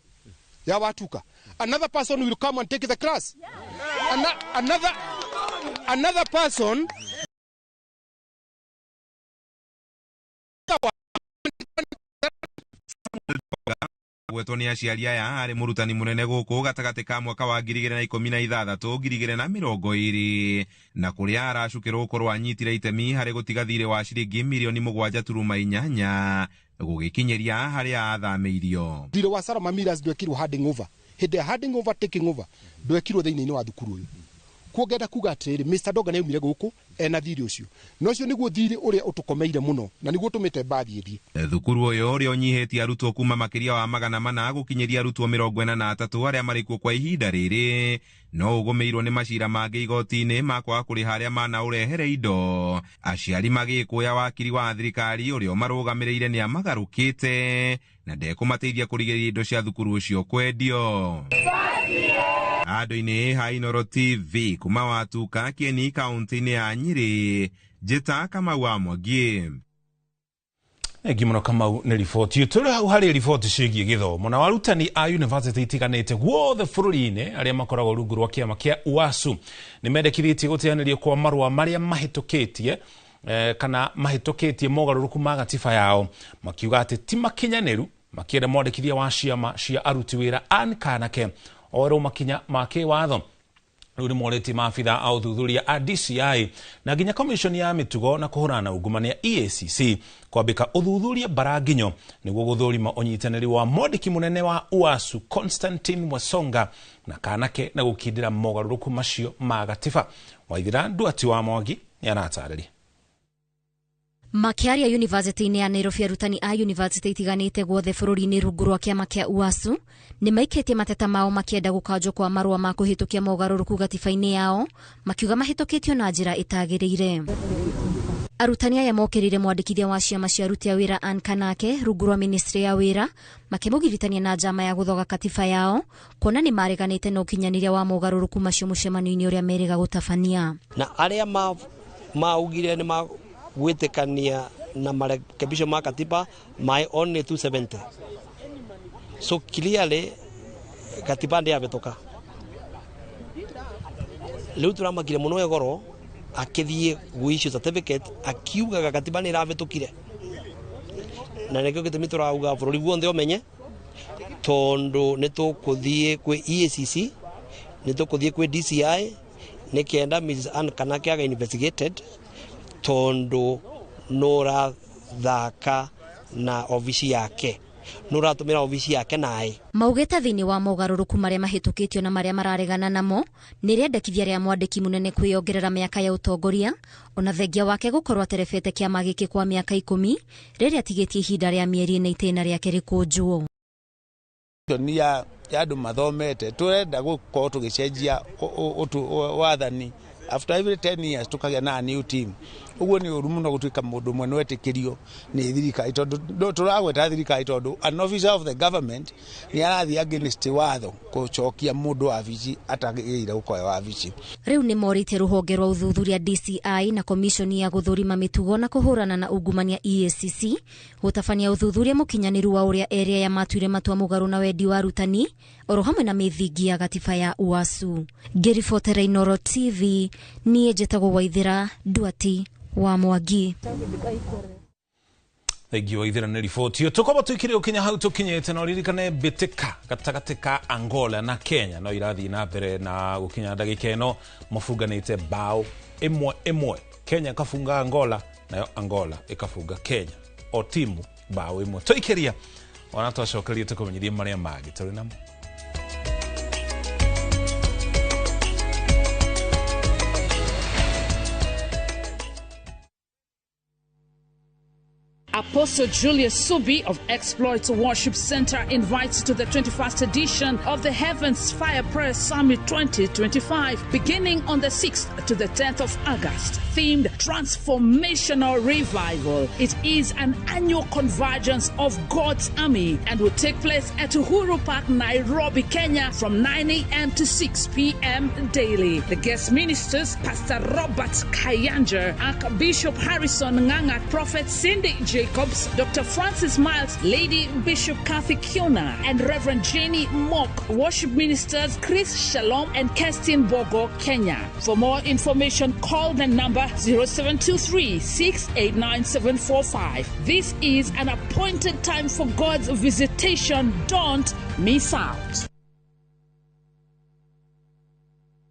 ya Watuka, another person will come and take the class. Yeah. Another person. Gwetwo nĩ aciari aya arĩ mũrutani mũnene gũkũ gatagatĩ ka mwaka wa 2016 2020 na kũrĩa aracukĩrwo gũkorwo anyitire itemi harĩ gũtiga thirĩ wa ciringi mirioni 7.8 gũgĩkinyĩria harĩa athamĩirio. Thirĩ wa Salama Millers ndwekirwo handing over. Hĩndĩ ya handing over taking over ndwekirwo thĩinĩ wa thukuru ũyũ. Kuongenda kuga atiriri, Mr Donga nĩ aumire gũkũ ena thirĩ ũcio, na ũcio nĩguo thirĩ ũrĩa ũtũkomeire mũno na nĩguo ũtũmĩte mbathi ĩthiĩ. Thukuru ũyũ ũrĩa ũnyihĩtie arutwo kuma makĩria wa 400 gũkinyĩria arutwo 43 arĩa marĩ kuo kwa ihinda rĩrĩ, no ũgũmĩirwo nĩ macira mangĩ igoti-inĩ ma kwaga kũrĩha arĩa manaũrehere indo. Aciari magĩkũya wakiri wa thirikari ũrĩa ũmarũgamĩrĩire nĩ amagarũkĩte na ndekũmateithia kũrigĩrĩria indo cia thukuru ũcio kwendio. Andũ-inĩ ha Inooro TV kuma Watuka Kieni kaunti-inĩ ya Nyĩrĩ, Njĩta Kamau wa Mwangi. Thengi mũno Kamau nĩ riboti. Tũrĩ hau harĩ riboti ciĩgiĩ gĩthomo na arutani a university itiganĩte guothe bũrũri-inĩ arĩa makoragwo rungu rwa kĩama kĩa UASU nĩ mendekithĩtie gũteanĩrio kwa marũa marĩa mahĩtũkĩtie kana mahĩtũkĩtie mogarũrũku ma gatiba yao, makiuga atĩ ti makinyanĩru, makĩenda mwandĩkithia wa ciama cia aruti wĩra Ann Kanake oerwo makinya ma kĩwatho. Rĩu nĩ morĩtie maabitha a ũthuthuria a DCI na nginya commission ya mĩtugo na kũhũrana na ungumania EACC kwambĩka ũthuthuria mbaranginyo nĩguo gũthũrima ũnyitanĩri wa mwandĩki mũnene wa UASU Constantine Wasonga na Kanake na gũkindĩra mogarũrũku macio ma gatiba. Waithira Nduati wa Mwangi nĩ aratarĩria. Makĩaria yunivasĩtĩ-inĩ ya Nairobi, arutani a yunivasĩtĩ itiganĩte guothe bũrũri-inĩ rungu rwa kĩama kĩa UASU nĩ maikĩtie mateta mao makĩenda gũkanjwo kwa marũa ma kũhĩtũkia mogarũrũku gatiba-inĩ yao, makiuga mahĩtũkĩtio na njĩra ĩtagĩrĩire. Arutani aya mokĩrĩire mwandĩkithia wa ciama cia aruti a wĩra Ann Kanake rungu rwa ministry ya wĩra, makĩmũgiritania na njama ya gũthoga katiba yao kuona nĩ mareganĩte na ũkinyanĩria wa mogarũrũku macio mũcemanio-inĩ ũrĩa merĩga gũtabania. Na arĩa maugire nĩ gwĩtĩkania na marekebisho ma katiba my only 270. So clearly katiba ndĩabĩtũka. Rĩu tũramakire mũno egoro akĩthiĩ gwĩ-issue certificate akiugaga katiba nĩ ĩrabĩtũkire, na nĩkĩo gĩtũmi tũrauga bũrũri guothe ũmenye, tondũ nĩ tũkũthiĩ kwĩ EACC, nĩ tũkũthiĩ kwĩ DCI nĩ kenda Mrs Ann Kanake aga investigated, tondu nũrathaka na obici yake, nũratũmĩra obici yake naĩ. Maugĩte thĩinĩ wa mogarũrũku marĩa mahĩtũkĩtio na marĩa mararegana namo nĩ rĩendekithia rĩa mwandĩki mũnene kwĩyongerera mĩaka ya ũtongoria, ona thengia wake gũkorwo aterebete kĩama gĩkĩ kwa mĩaka 10 rĩrĩa atigĩtie ihinda rĩa mĩeri 4 itĩna rĩake rĩkũnjwo. Nĩ ya andũ mathomete, tũrenda gũkorwo tũgĩcenjia wathani after every 10 years tukagĩa na new team. Ũguo nĩ ũru mũno gũtuĩka mũndũ ũmwe nĩ wetĩkĩrio nĩ thirikari, tondũ tũragweta thirikari tondũ an officer of the government nĩ arathiĩ against watho gũcokia mũndũ wabici atagĩrĩire gũkorwo wabici. Rĩu nĩ morĩtie rũhonge rwa ũthuthuria DCI na komishoni ya gũthũrima mĩtugo na kũhũrana na ungumania EACC gũtabania ũthuthuria mũkinyanĩru wa ũrĩa erĩ aya matuire matua mũgarũ na wendi wa arutani oro hamwe na mĩthingi ya gatiba ya UASU. Ngĩribotera Inooro TV, niĩ njĩtagwo Waithira Nduati wa Mwangi. Thengi Waithira nĩ riboti. Tũkorwo tũikire ũkinya hau tũkinyĩte, na ũririkane mbĩtĩka gatagatĩ ka Angola na Kenya no irathiĩ na mbere na gũkinya ndagĩka ĩno mabunganĩte bao 1-1. Kenya ĩkabunga Angola, nayo Angola ĩkabunga Kenya, o timu bao 1. Tũikĩria ona twacokeria tũkũmenyithie marĩa mangĩ tũrĩ namo. Apostle Julius Subi of Exploits Worship Center invites you to the 21st edition of the Heavens Fire Prayer Summit 2025, beginning on the 6th to the 10th of August, themed Transformational Revival. It is an annual convergence of God's army and will take place at Uhuru Park, Nairobi, Kenya, from 9 a.m. to 6 p.m. daily. The guest ministers, Pastor Robert Kayanja, Archbishop Harrison Nganga, Prophet Cindy Jacobs, Dr. Francis Miles, Lady Bishop Kathy Kiona, and Reverend Jenny Mock. Worship ministers Chris Shalom and Kerstin Bogo, Kenya. For more information, call the number 0723 689 745. This is an appointed time for God's visitation. Don't miss out.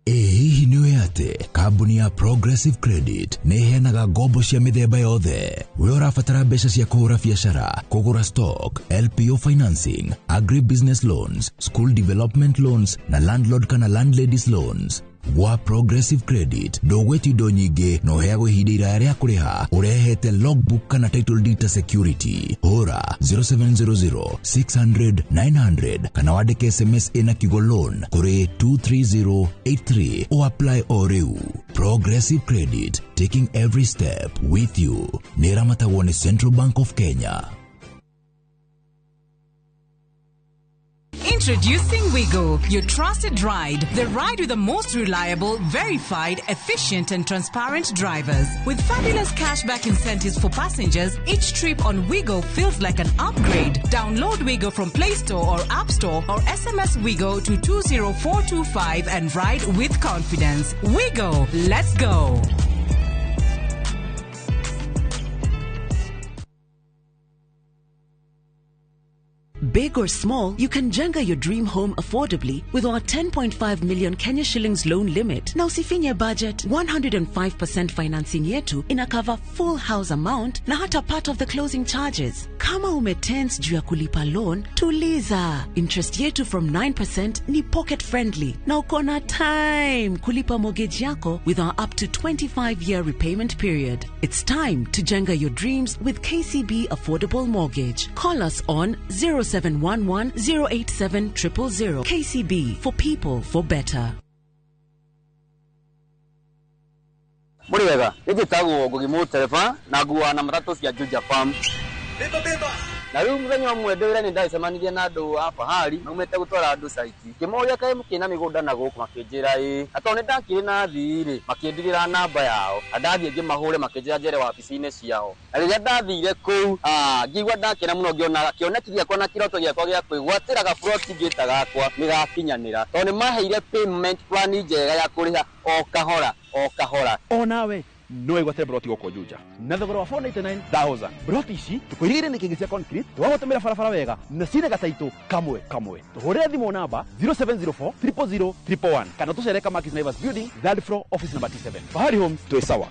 Hihi nĩ ũĩ atĩ kambuni ya Progressive Credit nĩ ĩheanaga ngombo cia mĩthemba yothe? We ũrabatara mbeca cia kũhũra biacara, kũgũra stock, LPO financing, agribusiness loans, school development loans na landlord kana landladies loans. Gwa Progressive Credit ndũgwĩtio indo nyingĩ na ũheagwo ihinda iraya rĩa kũrĩha ũrehete logbook kana title deed ta security. Hũra 0700 600 900 kana wandĩke SMS ĩna kiugo loan kũrĩ 23083 o apply o rĩu. Progressive Credit, taking every step with you. Nĩ ĩramatagwo nĩ Central Bank of Kenya. Introducing Wigo, your trusted ride. The ride with the most reliable, verified, efficient, and transparent drivers. With fabulous cashback incentives for passengers, each trip on Wigo feels like an upgrade. Download Wigo from Play Store or App Store or SMS Wigo to 20425 and ride with confidence. Wigo, let's go. Big or small, you can jenga your dream home affordably with our 10.5 million Kenya shillings loan limit. Na usifinye budget, 105% financing yetu ina cover full house amount na hata part of the closing charges. Kama umetense juu ya kulipa loan, tuliza. Interest yetu from 9% ni pocket friendly na uko na time kulipa mortgage yako with our up to 25-year repayment period. It's time to jenga your dreams with KCB Affordable Mortgage. Call us on 0711 087 000. KCB, for people, for better. Muri wega, njĩtagwo Ngugi Mũtereba na nguaga na matatũ cia Juja Farm. Na rĩu mũthenya ũmwe ndĩ wĩra nĩ ndacemanirie na andũ a fahari maumĩte gũtwara andũ caiti. Ngĩmoria kaĩ mũkĩna mĩgũnda na gũkũ, makĩnjĩra ĩĩ. Na tondũ nĩ ndakĩrĩ na thii rĩ, makĩndigĩra namba yao. Na ndathiĩ ngĩmahũre makĩnjĩra njere wabici-inĩ ciao. Na rĩrĩa ndathire kũu, ngĩigua ndakena mũno ngĩona kĩoneki gĩakwa na kĩroto gĩakwa gĩa kwĩgwatĩra gaburoti ngĩta gakwa nĩ gakinyanĩra. Tondũ nĩ maheire payment plan njega ya kũrĩha o kahora o kahora. Onawe no wĩgwatĩre broti gũkũ Juja na thogora wa 499,000. Broti ici tũkũirigĩire nĩ kĩngĩ cia concrete, twagũtũmĩra barabara wega na cina gataitũ kamwe kamwe. Tũhũrĩre thimũ namba 0704 000 111 kana tũcere Kamakis Naivas Building, third floor, office number T7. Fahari Homes, twĩ sawa.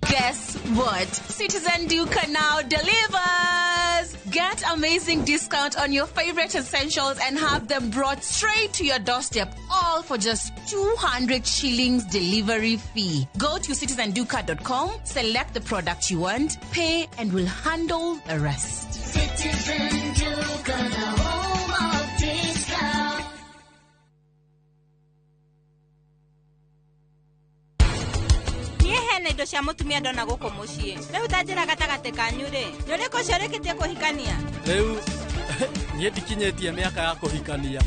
Guess what? Citizen Duka now delivers! Get amazing discount on your favorite essentials and have them brought straight to your doorstep, all for just 200 shillings delivery fee. Go to citizenduka.com, select the product you want, pay, and we'll handle the rest. Citizen Duka, the home of discount. Hena indo cia mutumia ndona guku mucii riu ta njira gatagati kanyu ri ni uriku ucio urikitie kuhikania? Riu nie ndikinyitie miaka ya kuhikania.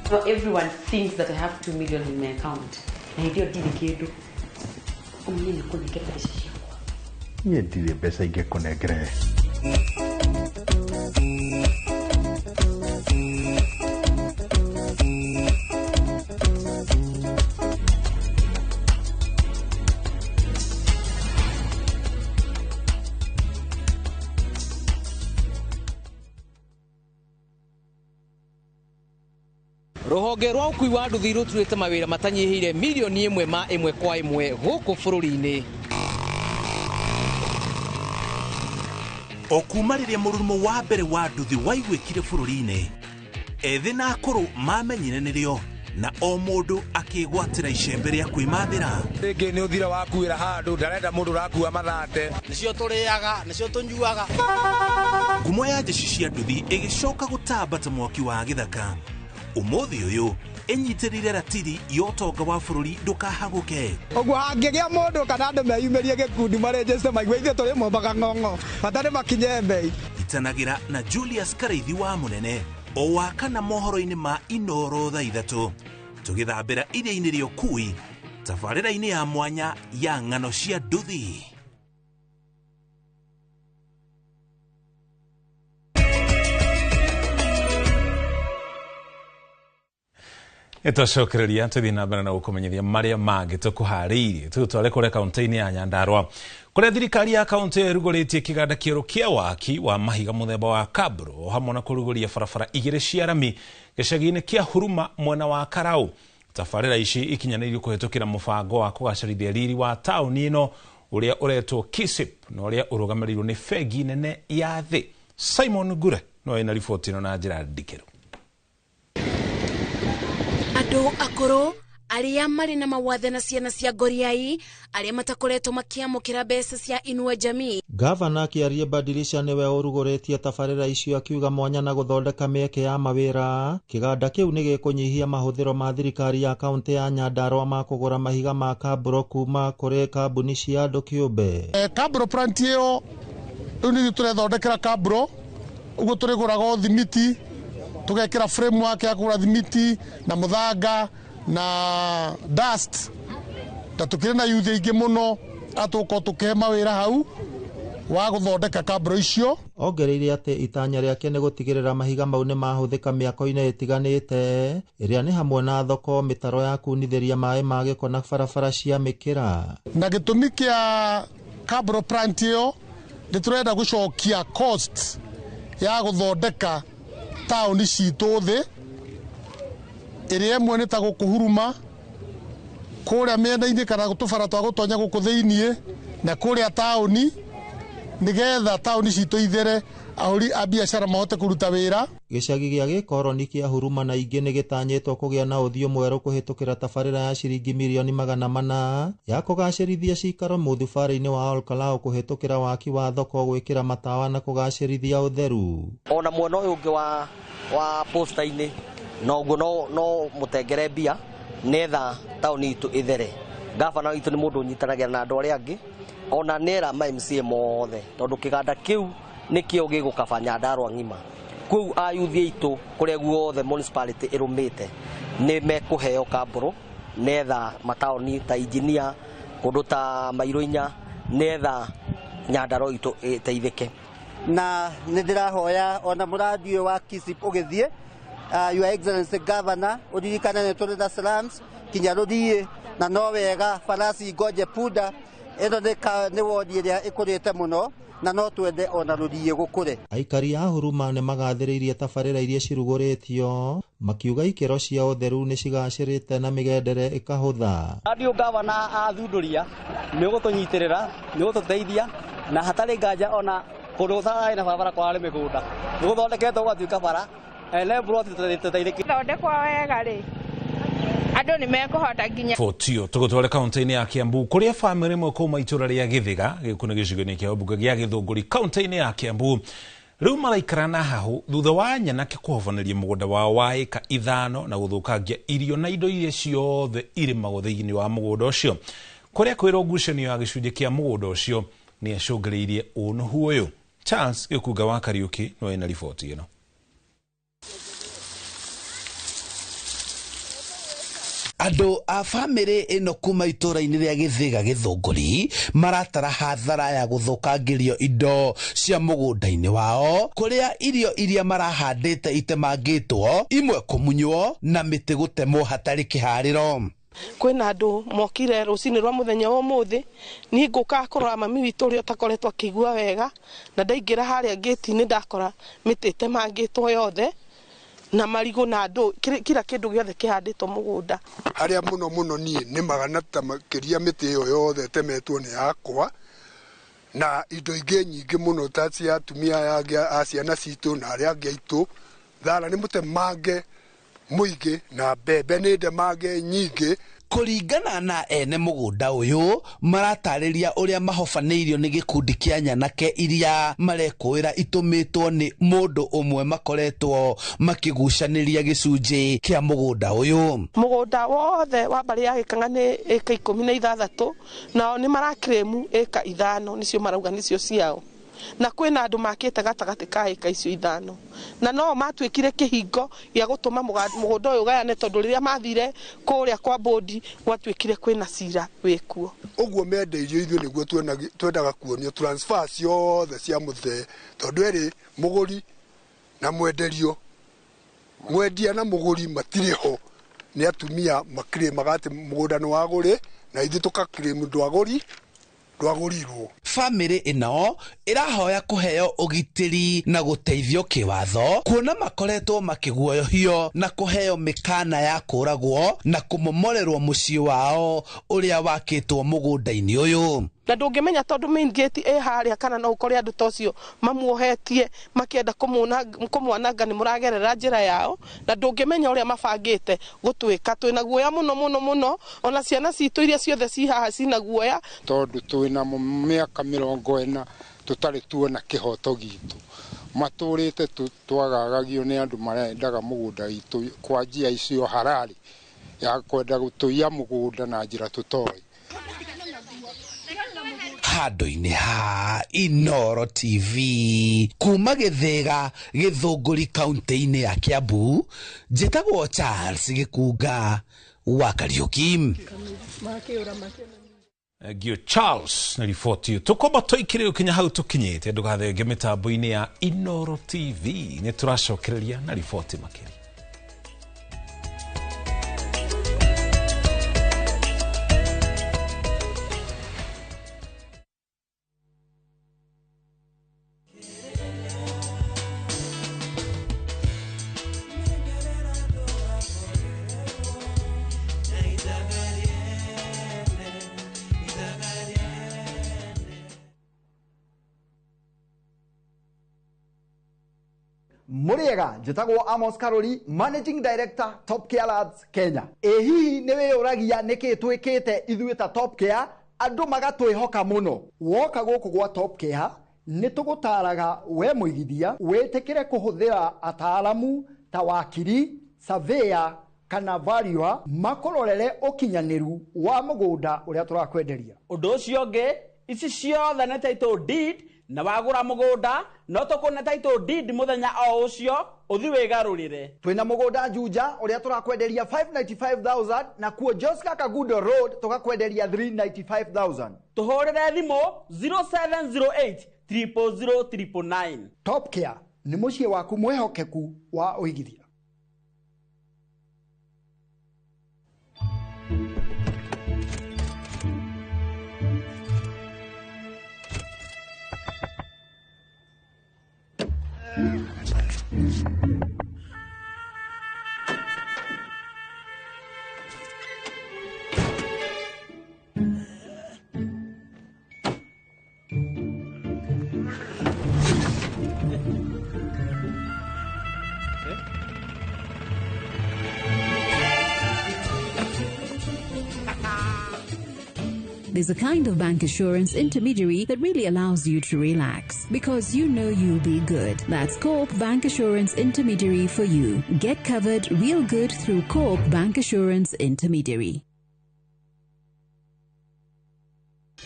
So everyone thinks that I have 2 million in my account. Na hĩndĩ ĩyo ndirĩ kĩndũ. Ũmenye nĩ kũnengera mbeca ciakwa. Niĩ ndirĩ mbeca ingĩkũnengere. Rũhonge rwa ũkui wa nduthi rũturĩte mawĩra matanyihĩire milioni ĩmwe ma ĩmwe kwa ĩmwe gũkũ bũrũri-inĩ. O kuma rĩrĩa mũrurumo wa mbere wa nduthi waiguĩkire bũrũri-inĩ, ethĩ na akũrũ mamenyire nĩrĩo na o mũndũ akĩgwatĩra icembe rĩa kwĩmathĩra. Rĩngĩ nĩ ũthira wakuĩra handũ ndarenda mũndũ ũrakua mathate. Nĩcio tũrĩaga, nĩcio tũnyuaga. Ngumo ya njeci cia nduthi ĩgĩcoka gũtamba ta mwaki wa gĩthaka. Umuthi uyu ĩnyitĩrĩire ratiri ya ũtonga wa bũrũri ndũkahagũke. Ũguo hangĩgĩa mũndũ kana andũ meyumĩrie gĩkundi marĩnjĩte maigue ithuĩ tũrĩ mombaga ng'ong'o bata nĩ makinye mbei. Itanagĩra na Julius Karaithi wa Mũnene o wa kana mohoro-inĩ ma Inoro thaa 3 tũgĩthambĩra iria-inĩ rĩa ũkui tabarĩra-inĩ ya mwanya ya ng'ano cia nduthi. Nĩtwacokereria tũthiĩ na mbere na gũkũmenyithia marĩa mangĩ tũkũharĩirie. Tũgũtware kũrĩa kaũntĩ-inĩ ya Nyandarua kũrĩa thirikari ya kaũntĩ ĩyo ĩrugũrĩtie kĩganda kĩerũ kĩa waki wa mahiga mũthemba wa kabro hamwe na kũrugũria barabara igĩrĩ cia rami gĩcagi-inĩ kĩa Huruma mwena wa Karau. Tabarĩra ici ikinyanĩirio kũhĩtũkĩra mũbango wa kũgacĩrithia riri wa taũni ĩno ũrĩa ũretwo KISIP na ũrĩa ũrũgamĩrĩirwo nĩ bengi nene ya thĩ. Simon Ngure no ena riboti ĩno na njĩra ndikĩru. Andũ akũrũ arĩa marĩ na mawathe na ciana cia ngoriai arĩa matakoretwo makĩamũkĩra mbeca cia Inua Jamii. Gavana akĩaria Badilisha nĩwe ũrugũrĩtie tabarĩra icio akiuga mwanya na gũthondeka mĩeke ya mawĩra. Kĩganda kĩu nĩ gĩkũnyihia mahũthĩro ma thirikari ya kaũntĩ ya Nyandarua ma kũgũra mahiga ma kaburo kuma kũrĩ kambuni cia andũ kĩũmbe. Kaburo plant ĩyo rĩu nĩ tũrethondekera kaburo ũguo tũrĩgũraga thimiti tũgekĩra framework ya kũgũra thimiti na mũthanga na dust na tukire na youth aingĩ mũno atũkorwo tũkĩhe mawĩra hau wa gũthondeka kaburo icio. Ongereire atĩ itanya rĩake nĩ gũtigĩrĩra mahiga mau nĩ mahũthĩka mĩako-inĩ ĩtiganĩte ĩrĩa nĩ hamwe na thoko, mĩtaro ya kunithĩria maĩ ma gĩko na barabara cia mĩkĩra. Na gĩtũmi kĩa kaburo plant ĩyo nĩ tũrenda gũcokia cost ya gũthondeka taũni citũ thĩ ĩrĩa ĩmwe nĩ ta gũkũ Huruma kũrĩa mĩena-inĩ kana tũbara twa gũtonya gũkũ thĩiniĩ na kũrĩa taũni nĩgetha taũni citũ ithere ahũri a biacara mahote kũruta wĩra. Gĩcagi gĩa gĩkoroni kĩa Huruma na ingĩ nĩ gĩtanyĩtwo kũgĩa na ũthiũ mwerũ kũhĩtũkĩra tabarĩra ya ciringi mirioni 400 ya kũgacĩrithia cikaro mũthubarĩ-inĩ wa Olkalau kũhĩtũkĩra waki wa thoko, gwĩkĩra matawa na kũgacĩrithia ũtheru. Ona mwena ũyũ ũngĩ wa posta-inĩ noguo no mũtengere mbia netha taũni itũ ĩthere. Gavana witũ nĩ mũndũ ũnyitanagĩra na andũ arĩa angĩ ona nera ma MCA mothe tondũ kĩganda kĩu nĩkĩo gĩgũkaba Nyandarua ng'ima. Kũu ayuthi aitũ kũrĩa guothe municipality ĩrũmĩte nĩ mekũheo kambũrũ netha mataũni ta Engineer kũndũ ta Mairũ inya netha Nyandarua itũ ĩteithĩke. Na nĩ ndĩrahoya ona mũradi ũyũ wa KISIP ũgĩthiĩ Your Excellency Governor uririkane nĩ tũrĩ na slums kinya rũriĩ na no wega farasi ngoje punda ĩno nĩ wodi ĩrĩa ĩkũrĩte mũno na no twende ona rũriĩ gũkũre. Aikari a Huruma nĩ magathĩrĩirie tabarĩra iria cirugũrĩtio makiuga ikĩro cia ũtheru nĩ cigacĩrĩte na mĩgendere ĩkahũtha. Radio Governor athundũria nĩ ũgũtũnyitĩrĩra nĩ ũgũtũteithia na hatarĩ nganja ona kũndũ gũtararĩ na barabara kwarĩ mĩgũnda nĩ gũthondeketwo gũgatuĩka bara thondekwo wega rĩ andũ nĩ mekũhota nginya Fotio tũgũtware kaunti-inĩ ya Kiambu kũrĩa bamĩrĩ ĩmwe kuma itũra rĩa Gĩthĩga gĩkũ nĩ gĩcigo-inĩ kĩa ũmbunge gĩa Gĩthũngũri kaunti-inĩ ya Kiambu rĩu maraikara na hahũ thutha wa nyanake kũhobanĩria mũgũnda wao wa ĩka 5 na gũthũkangia irio na indo iria ciothe irĩmagwo thĩinĩ wa mũgũnda ũcio kũrĩa kwĩrwo ngucanio ya gĩcunjĩ kĩa mũgũnda ũcio nĩ acũngĩrĩirie ũnũhu ũyũ. Charles Gĩkunga wa Kariũki no ena riboti ĩno. Andũ a bamĩrĩ ĩno kuma itũra-inĩ rĩa Gĩthĩga Gĩthũngũri maratara hathara ya gũthũkangĩrio indo cia mũgũnda-inĩ wao kũrĩa irio iria marahandĩte itemangĩtwo imwe kũmunywo na mĩtĩ gũtemwo hatarĩ kĩharĩro. Kwĩna andũ mokire rũcinĩ rwa mũthenya wa ũmũthĩ niĩ ngũka kũrora mami witũ ũrĩa ũtakoretwo akĩigua wega na ndaingĩra harĩa ngĩti-inĩ ndakora mĩtĩ ĩtemangĩtwo yothe na marigũ na andũ kila kĩndũ gĩothe kĩhandĩtwo mũgũnda. Harĩa mũno mũno niĩ nĩmaga na makĩria mĩtĩ ĩyo yothe ĩtemetwo nĩ yakwa na indo ingĩ nyingĩ mũno ta cia atumia aya angĩ a ciana citũ na arĩa angĩ aitũ. Thara nĩ mũtemange mũingĩ na mbembe nĩ ndemange nyingĩ. Kũringana na ene mũgũnda ũyũ maratarĩria ũrĩa mahobanĩirio nĩ gĩkundi kĩa nyanake iria marekũĩra itũmĩtwo nĩ mũndũ ũmwe makoretwo makĩgucanĩria gĩcunjĩ kĩa mũgũnda ũyũ. Mũgũnda wothe wa mbarĩ ya Gĩkang'a nĩ ĩka 16 nao nĩ marakirĩmu ĩka 5 nĩcio marauga nĩcio ciao na kwĩna andũ makĩte gatagatĩ ka ĩka icio 5 na no matuĩkire kĩhingo gĩa gũtũma mũgũnda ũyũ ũgayane tondũ rĩrĩa mathire kũrĩa kwa bodi gwatuĩkire kwĩna cira wĩkuo. Ũguo mendeirio ithuĩ nĩguo twendaga kuonio transfer ciothe cia mũthee tondũ erĩ mũgũri na mwenderio mwendia na mũgũri matirĩ ho nĩ atumia makirĩmaga atĩ mũgũnda nĩ wagũrĩ na ithuĩ tũgakirĩmu ndwagũri ndwagũrirwo. Bamĩrĩ ĩno ĩrahoya kũheo ũgitĩri na gũteithio kĩwatho kuona makoretwo makĩguoyohio na kũheo mĩkana ya kũragwo na kũmomorerwo mũciĩ wao ũrĩa wakĩtwo mũgũnda-inĩ ũyũ. Na ndũngĩmenya tondũ main gate ĩ harĩa kana no ũkore andũ ta ũcio mamuohetie makĩenda kũmwananga nĩ mũragerera njĩra yao, na ndũngĩmenya ũrĩa mabangĩte gũtwĩka. Twĩna guoya mũno mũno mũno, ona ciana citũ iria ciothe ci haha cina guoya, tondũ twĩna mĩaka 40 tũtarĩ tuona kĩhoto gitũ. Matũrĩte twagagagio nĩ andũ marendaga mũgũnda witũ kwa njia icio harari ya kwenda gũtũiya mũgũnda na njĩra tũtoĩ. Handũ-inĩ ha Inooro TV kuma Gĩthĩga Gĩthũngũri kaunti-inĩ ya Kiambu, njĩtagwo Charles Gĩkunga wa Kariũki. Gio Charles na riboti tukomba tũikire ũkinya hau tũkinyĩte, ndũgathenge mĩtambo-inĩ ya Inooro TV, nĩ tũracokereria na riboti makĩria. Muriega, njĩtagwo Amos Karori, Managing Director Top Care Labs Kenya. Ĩ hihi nĩ wĩyũragia nĩkĩ twĩkĩte ithuĩ ta Top Care andũ magatwĩhoka mũno? Woka gũkũ gwa Top Care nĩ tũgũtaraga we mũigithia wĩtĩkĩre kũhũthĩra ataalamu ta wakiri, surveyor kana valuer makũrorere ũkinyanĩru wa mũgũnda ũrĩa tũrakwenderia. Ũndũ ũcio ũngĩ, ici ciothe nĩ title deed, na wagũra mũgũnda no tũkũne title deed mũthenya o ũcio ũthi wĩgarũrĩre. Twĩna mũgũnda Juja ũrĩa tũrakwenderia 595,000 na kuo Joska Kagudo Road tũgakwenderia 395,000. Tũhũrĩre thimũ 0708 000 999. Top Care nĩ mũciĩ waku mwĩhokeku wa ũigithia. There's a kind of bank assurance intermediary that really allows you to relax because you know you'll be good. That's Co-op Bank Assurance Intermediary for you. Get covered real good through Co-op Bank Assurance Intermediary.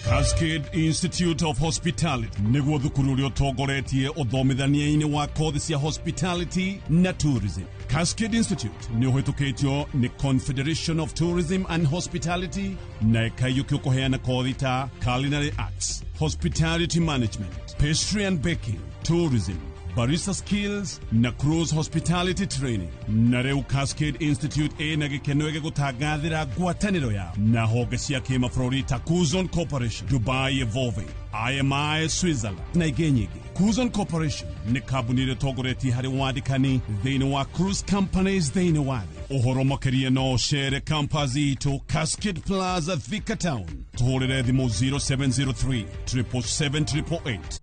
Cascade Institute of Hospitality nĩguo thukuru ũrĩa ũtongoretie ũthomithania-inĩ wa kothi cia hospitality na tourism. Cascade Institute nĩ ũhĩtũkĩtio nĩ Confederation of Tourism and Hospitality na ĩkaiyũkio kũheana kothi ta culinary arts, hospitality management, pastry and baking, tourism, barista skills na cruise hospitality training. Na rĩu Cascade Institute ĩna gĩkeno gĩgũtangathĩra ngwatanĩro yao na honge cia kĩmabũrũri ta Kuzon Corporation, Dubai Evolving, IMI Switzerland na ingĩ nyingĩ. Kuzon Corporation nĩ kambuni ĩrĩa ĩtongoretie harĩ wandĩkani thĩinĩ wa cruise companies thĩinĩ wa thĩ. Ũhoro makĩria no ũcere campus itũ Cascade Plaza, Thika Town. Tũhũrĩre thimũ 0703 777 888.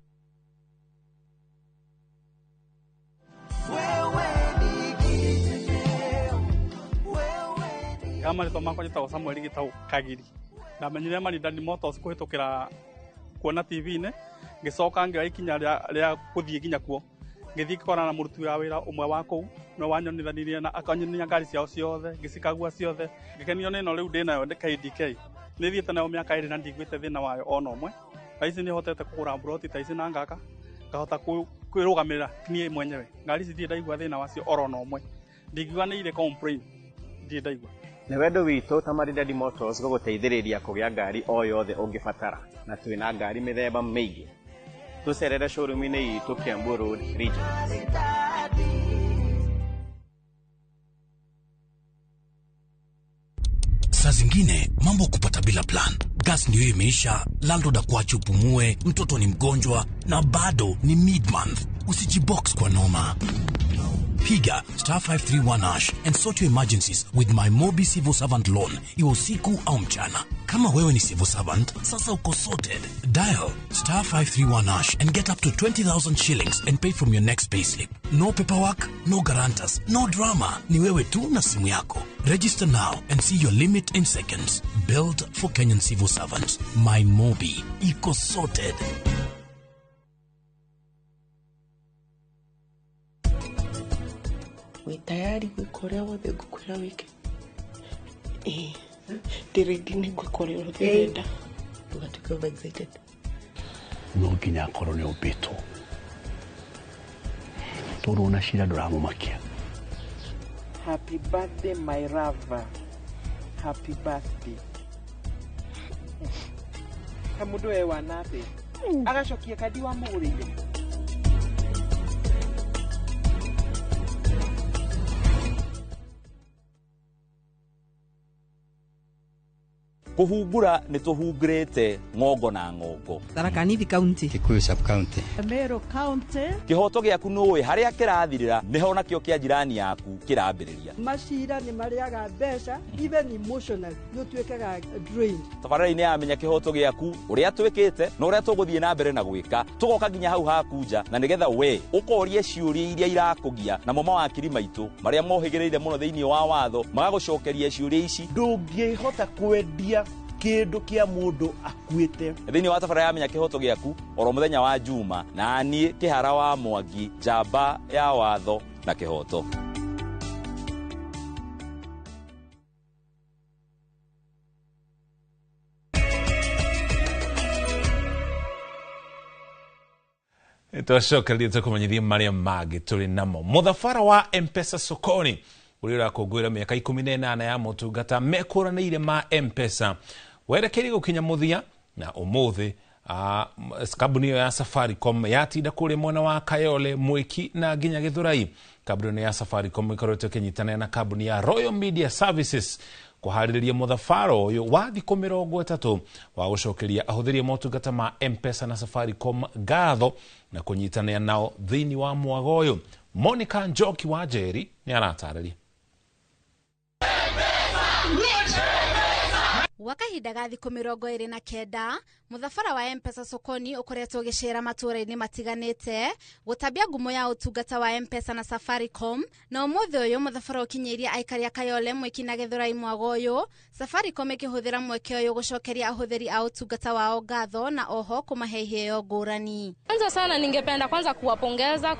Marĩtwa makwa njĩtagwo Samuel Gĩtaũ Kagiri. Ndamenyire Maridadi Motors kũhĩtũkĩra kuona TV-inĩ, ngĩcoka ngĩoya ikinya rĩa gũthiĩ nginya kuo. Ngĩthiĩ ngĩkorana na mũruti wa wĩra ũmwe wa kũu, nĩwe wanyonithanirie na akanyonia ngari ciao ciothe, ngĩcikagua ciothe. Ngĩkenio nĩ ĩno rĩu ndĩnayo KDK. Nĩ thiĩte nayo mĩaka 2 na ndiguĩte thĩna wayo ona ũmwe. Thaa ici nĩ hotete kũgũra mburoti ta ici na ngaka, ngahota kwĩrũgamĩrĩra niĩ mwenyewe. Ngari ici ndirĩ ndaigua thĩna wacio oro na ũmwe. Ndingiuga nĩ irĩ complain, ndirĩ ndaigua. Nĩ wendo witũ ta Maridadi Motors gũgũteithĩrĩria kũgĩa ngari o yothe ũngĩbatara, na twĩna ngari mĩthemba mĩingĩ. Tũcerere showroom-inĩ itũ Kiambu Road, Region. Saa zingine mambo kupata bila plan. Gas ndio imeisha, landlord akuache upumue, mtoto ni mgonjwa na bado ni mid-month. Usijibox kwa noma. Piga star 531 hash and sort your emergencies with my Mobi Civil Servant Loan. Iwe usiku au mchana. Kama wewe ni civil servant, sasa uko sorted. Dial star 531 hash and get up to 20,000 shillings and pay from your next payslip. No paperwork, no guarantors, no drama. Ni wewe tu na simu yako. Register now and see your limit in seconds. Built for Kenyan civil servants. My Mobi. Iko sorted. Wĩ tayari gwĩka ũrĩa wothe ngũkwĩra wĩke? Ĩĩ, ndĩ ready nĩ gwĩka ũrĩa wothe ũrenda. Ndũgatuĩke over excited. No nginya akorwo nĩ ũmbĩtwo tondũ ona cira ndũramũmakia. Happy birthday my lover. Happy birthday. Ta mũndũ we wana atĩa? Agacokia kandi wamũgũrĩire. Kũhungura nĩ tũhungurĩte ng'ongo na ng'ongo. Tharaka Nithi County, Kikuyu sub county, Meru County. Kĩhoto gĩaku nũĩ harĩa kĩrathirĩra nĩho nakĩo kĩa jirani yaku kĩrambĩrĩria. Macira nĩ marĩaga mbeca, even emotional nĩ ũtuĩkaga drained. Tabarĩra-inĩ ya Menya Kĩhoto Gĩaku ũrĩa twĩkĩte na ũrĩa tũgũthiĩ na mbere na gwĩka, tũgoka nginya hau haku nja na nĩgetha we ũkorie ciũria iria irakũgia, namo mawakiri maitũ marĩa mohĩgĩrĩire mũno thĩinĩ wa watho magagũcokeria ciũria ici. Ndũngĩhota kwendia kĩndũ kĩa mũndũ akuĩte. Thĩinĩ wa tabarĩra ya Menya Kĩhoto Gĩaku oro mũthenya wa Juma, na niĩ Kĩhara wa Mwangi, njamba ya watho na kĩhoto. Twacokeria tũkũmenyithia marĩa mangĩ tũrĩ namo. Mũthabara wa M-Pesa sokoni ũrĩa ũrakũngũĩra mĩaka 18 ya motungata mekũranĩire ma M-Pesa werekeire gũkinya mũthia, na ũmũthĩ kambuni ĩyo ya Safaricom yatinda kũrĩa mwena wa Kayole, Mwiki na nginya Gĩthũrai. Kambuni ya Safaricom ĩkoretwo ĩkĩnyitanĩra na kambuni ya Royal Media Services kũharĩrĩria mũthabara ũyũ wa thikũ 30 wa gũcokeria ahũthĩri a motungata ma M-Pesa na Safaricom ngatho na kũnyitanĩra nao thĩinĩ wa mwago ũyũ. Monica Njoki wa Njeri nĩ aratarĩria. Gwa kahinda ga thikũ 29 mũthabara wa M-Pesa sokoni ũkoretwo ũgĩcera matũũra-inĩ matiganĩte gũtambia ngumo ya ũtungata wa M-Pesa na Safaricom, na ũmũthĩ ũyũ mũthabara ũkinyĩirie aikari a Kayole, Mwiki na Gĩthũrai mwago ũyũ, Safaricom ĩkĩhũthĩra mweke ũyũ gũcokeria ahũthĩri a ũtungata wao ngatho na oho kũmahe iheo ngũrani. Kwanza sana ningependa kwanza kuwapongeza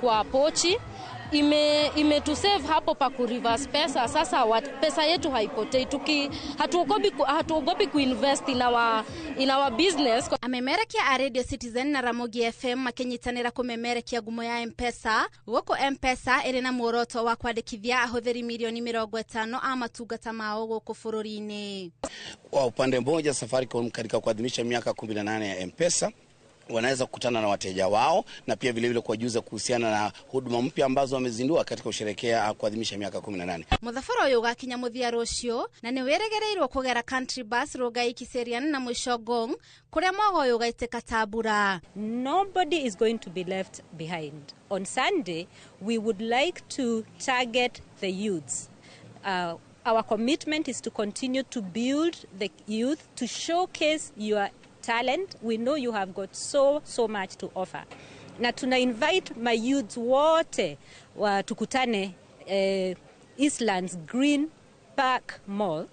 kwa pochi imetusave hapo pa ku reverse pesa. Sasa pesa yetu haipotei, hatuogopi kuinvest in our business. Amemerekia a Radio Citizen na Ramogi FM makinyitanĩra kũmemerekia ngumo ya M-Pesa. Gũkũ M-Pesa ĩrĩ na muoroto wa kwandĩkithia ahũthĩri milioni 50 a matungata mao gũkũ bũrũri-inĩ. Kwa upande mmoja, Safaricom katika kuadhimisha miaka 18 ya M-Pesa wanaweza kukutana na wateja wao na pia vile vile kuwajuza kuhusiana na huduma mpya ambazo wamezindua katika kusherehekea kuadhimisha miaka 18. Mũthabara ũyũ ũgakinya mũthia rũciũ na nĩ wĩrĩgĩrĩirwo kũgera Country Bus, Rongai, Kiserian na mũico Ngong, kũrĩa mwago ũyũ ũgaitĩka ta mbura. Nobody is going to be left behind. On Sunday, we would like to target the youths. Our commitment is to continue to build the youth, to showcase your talent. We know you have got so much to offer. Na tuna invite my youths wote wa tukutane Eastlands Green Park Mall,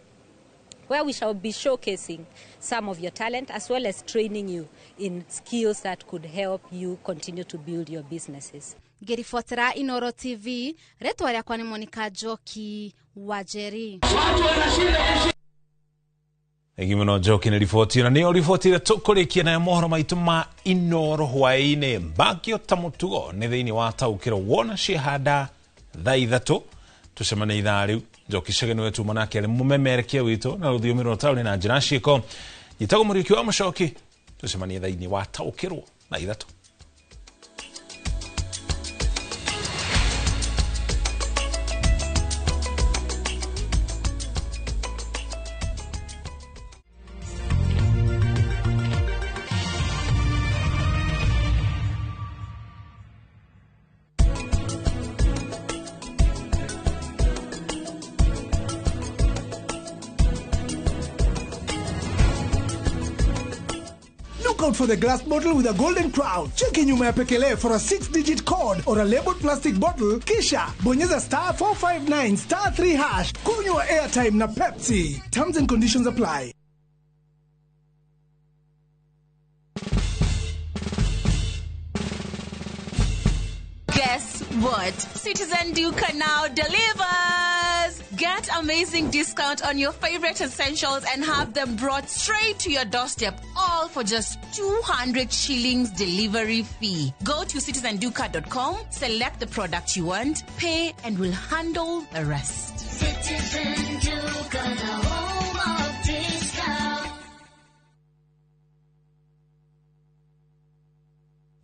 where we shall be showcasing some of your talent as well as training you in skills that could help you continue to build your businesses. Ngĩribotera Inoro TV, rĩtwa rĩakwa nĩ Monica Njoki wa Njeri. Thengi mũno Njoki nĩ riboti na nĩyo riboti ĩrĩa tũkũrĩkia nayo mohoro maitũ ma Inoro hwaĩ-inĩ. Mbakio ta mũtugo nĩ thĩinĩ wa taũkĩro wona ciehanda thaa 3 tũcemanie ithaa rĩu. Njoki Chege nĩwe tuma nake arĩ mũmemerekia witũ na rũthiomi rwa taũni na njĩra ciĩko. Njĩtagwo Mũriũki wa Mũcoki, tũcemanie thĩinĩ wa taũkĩrwo thaa 3. out for the glass bottle with a golden crown. Cheki nyuma ya pekele for a 6-digit code or a labeled plastic bottle, kisha bonyeza star 459 star 3 hash. Kunywa airtime na Pepsi. Terms and conditions apply. Guess what? Citizen Duka now delivers! Get amazing discount on your favorite essentials and have them brought straight to your doorstep, all for just 200 shillings delivery fee. Go to citizenduka.com, select the product you want, pay, and we'll handle the rest. Citizen Duka, the home of discount.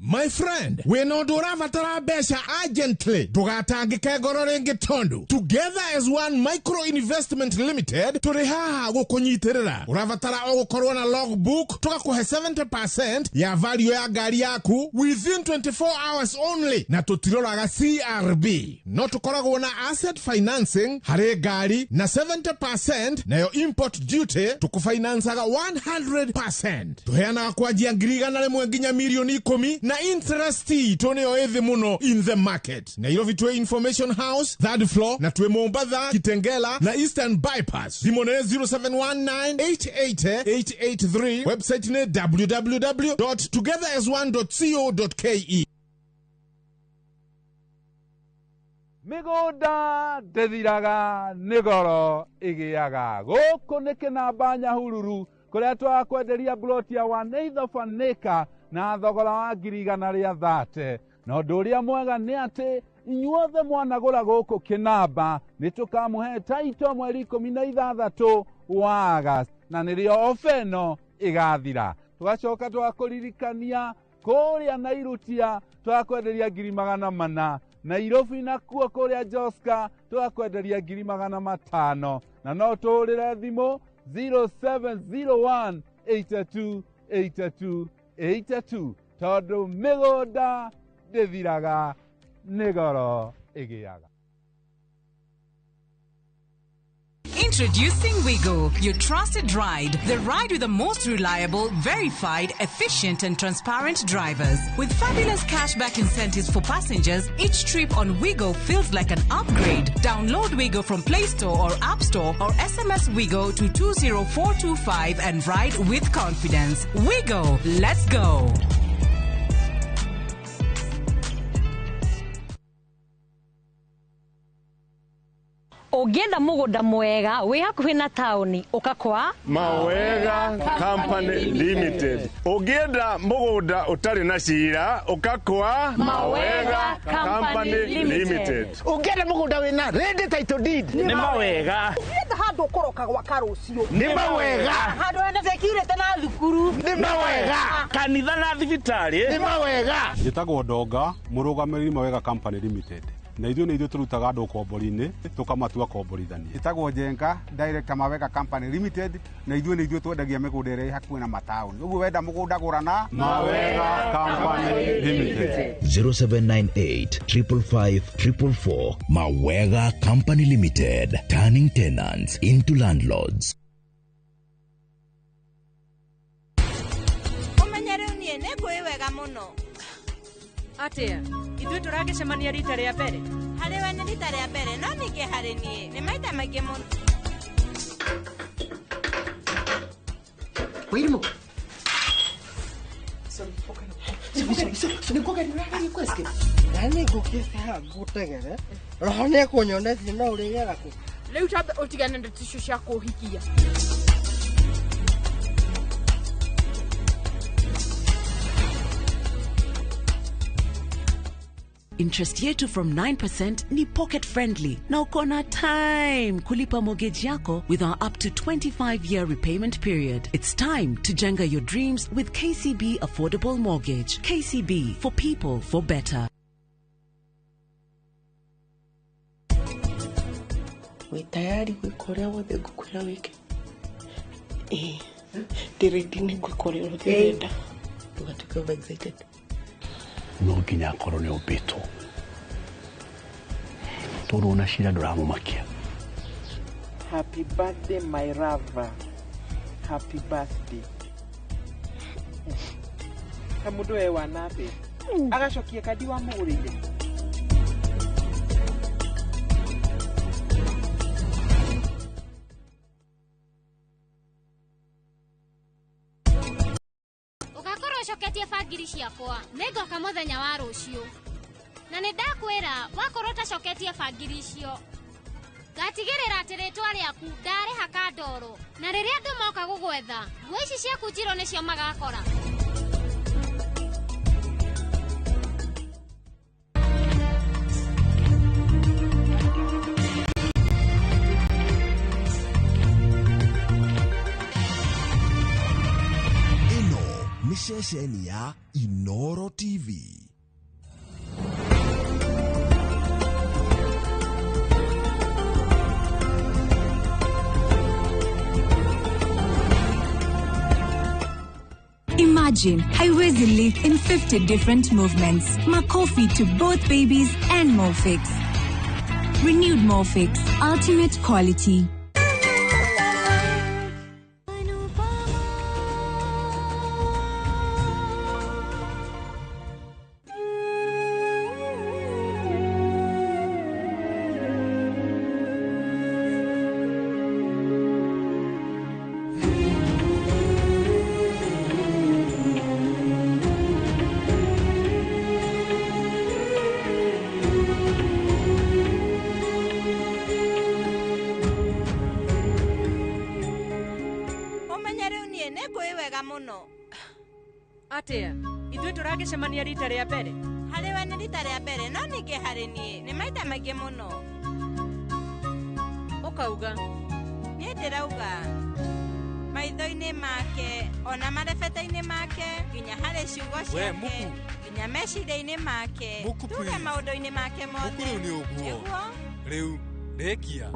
My friend, wĩna ũndũ ũrabatara mbeca urgently, ndũgatangĩke ngoro rĩngĩ tondũ Together as One Micro Investment Limited tũrĩ haha gũkũnyitĩrĩra. Ũrabatara o gũkorwo na logbook, tũgakũhe 70% ya value ya ngari yaku within 24 hours only, na tũtiroraga CRB. No tũkoragwo na asset financing harĩ ngari na 70% nayo import duty tũkũfinancaga 100%. Tũheanaga kwanjia 100,000 nginya 10,000,000 na interest itũ nĩyo ĩthĩ mũno in the market. Nairobi twĩ Information House third floor, na twĩ Mombatha, Kitengela na Eastern Bypass. Thimũ nĩ 0719880883, website nĩ www.togetherasone.co.ke. Mĩgũnda ndĩthiraga nĩ goro ĩgĩaga. Gũkũ nĩ Kĩnamba Nyahururu kũrĩa twakwenderia plot ya 1/8 of an acre na thogora wa 130,000. Na ũndũ ũrĩa mwega nĩ atĩ inyuothe mwanagũra gũkũ Kĩnamba nĩ tũkamũhe taito mweri 16 wa August, na nĩrĩo ofa ĩno ĩgathira. Tũgacoka twakũririkania kũrĩa Nairutia twakwenderia 400,000, Nairobi nakuo kũrĩa Joska twakwenderia 500,000, na no tũhũrĩre thimũ 0701 82 82 82 tondũ mĩgũnda ndĩthiraga nĩ goro ĩgĩaga. Introducing Wigo, your trusted ride. The ride with the most reliable, verified, efficient and transparent drivers. With fabulous cashback incentives for passengers, each trip on Wigo feels like an upgrade. Download Wigo from Play Store or App Store or SMS Wigo to 20425 and ride with confidence. Wigo, let's go. Ũngĩenda mũgũnda mwega wĩ hakuhĩ na taũni ũka kwa Mawega Company Limited. Ũngĩenda mũgũnda ũtarĩ na cira ũka kwa Mawega Company Limited. Ũngĩenda mũgũnda wĩna ready title deed nĩ Mawega. Ũngĩenda handũ ũkũroka gwaka rũciũ nĩ Mawega. Handũ hena security na thukuru nĩ Mawega. Kanitha na thibitarĩ nĩ Mawega. Njĩtagwo Ndonga, mũrũgamĩrĩri Mawega Company Limited. Na ithuĩ nĩ ithuĩ tũrutaga andũ ũkombori-inĩ tũkamatua komborithania. Ĩtagwo Njenga, director Mawega Company Limited, na ithuĩ nĩ ithuĩ twendagia mĩgũnda ĩrĩa ĩ hakuhĩ na mataũni. Ũguo wenda mũgũnda gũra na Mawega Company Limited. 0798 555 444. Mawega Company Limited, turning tenants into landlords. Ũmenye rĩu niĩ nĩ ngũĩ wega mũno. Atia, ithuĩ tũragĩcemania rita rĩa mbere. Harĩ we nĩ rita rĩa mbere, no ningĩ harĩ niĩ nĩ maita maingĩ mũno. Wĩrimũ. Na nĩ ngũkĩte haha ngũtegere roho nĩ ekũnyonetie no ũrĩgera kũ. Rĩu tambe ũtigane na ndeto icio cia kũhikia. Interest yetu from 9% ni pocket friendly na uko na time kulipa mortgage yako with our up to 25-year repayment period. It's time to jenga your dreams with KCB Affordable Mortgage. KCB, for people, for better. Wĩ tayari gwĩka ũrĩa wothe ngũkwĩra wĩke? Ĩĩ, ndĩ ready nĩ gwĩka ũrĩa wothe ũrenda. Ndũgatuĩke overexcited. No nginya akorwo nĩ ũmbĩtwo tondũ ona cira ndũramũmakia. Happy birthday my lover. Happy birthday. Ta mũndũ we wana atĩa? Agacokia kandi wamũgũrĩire. Ũgakorwo ũcoketie bangiri ciakwa nĩngoka mũthenya wa rũciũ na nĩ ndakwĩra wakorwo ũtacoketie bangiri icio ngatigĩrĩra atĩ rĩtwa rĩaku ndarĩhaka ndoro na rĩrĩa andũ moka gũgwetha nguo ici ciaku njirũ nĩcio magakora. Ĩno nĩ ceceni ya Inoro TV. Imagine haiwezi leak in 50 different movements. Makofi to both babies and Molfix. Renewed Molfix, ultimate quality. Ũmenye rĩu niĩ nĩ ngũĩ wega mũno. Atia, ithuĩ tũragĩcemania rita rĩa mbere. Harĩ we nĩ rita rĩa mbere no ningĩ harĩ niĩ nĩ maita maingĩ mũno. Ũkauga? Niĩ ndĩrauga maitho-inĩ make ona marebeta-inĩ make nginya harĩ ciugo We, ciake Muku. nginya meciria-inĩ make Muku, tuge please. maũndũ-inĩ make Muku mothe. rĩu nĩ ũguo. Nĩguo? Rĩu rĩkia.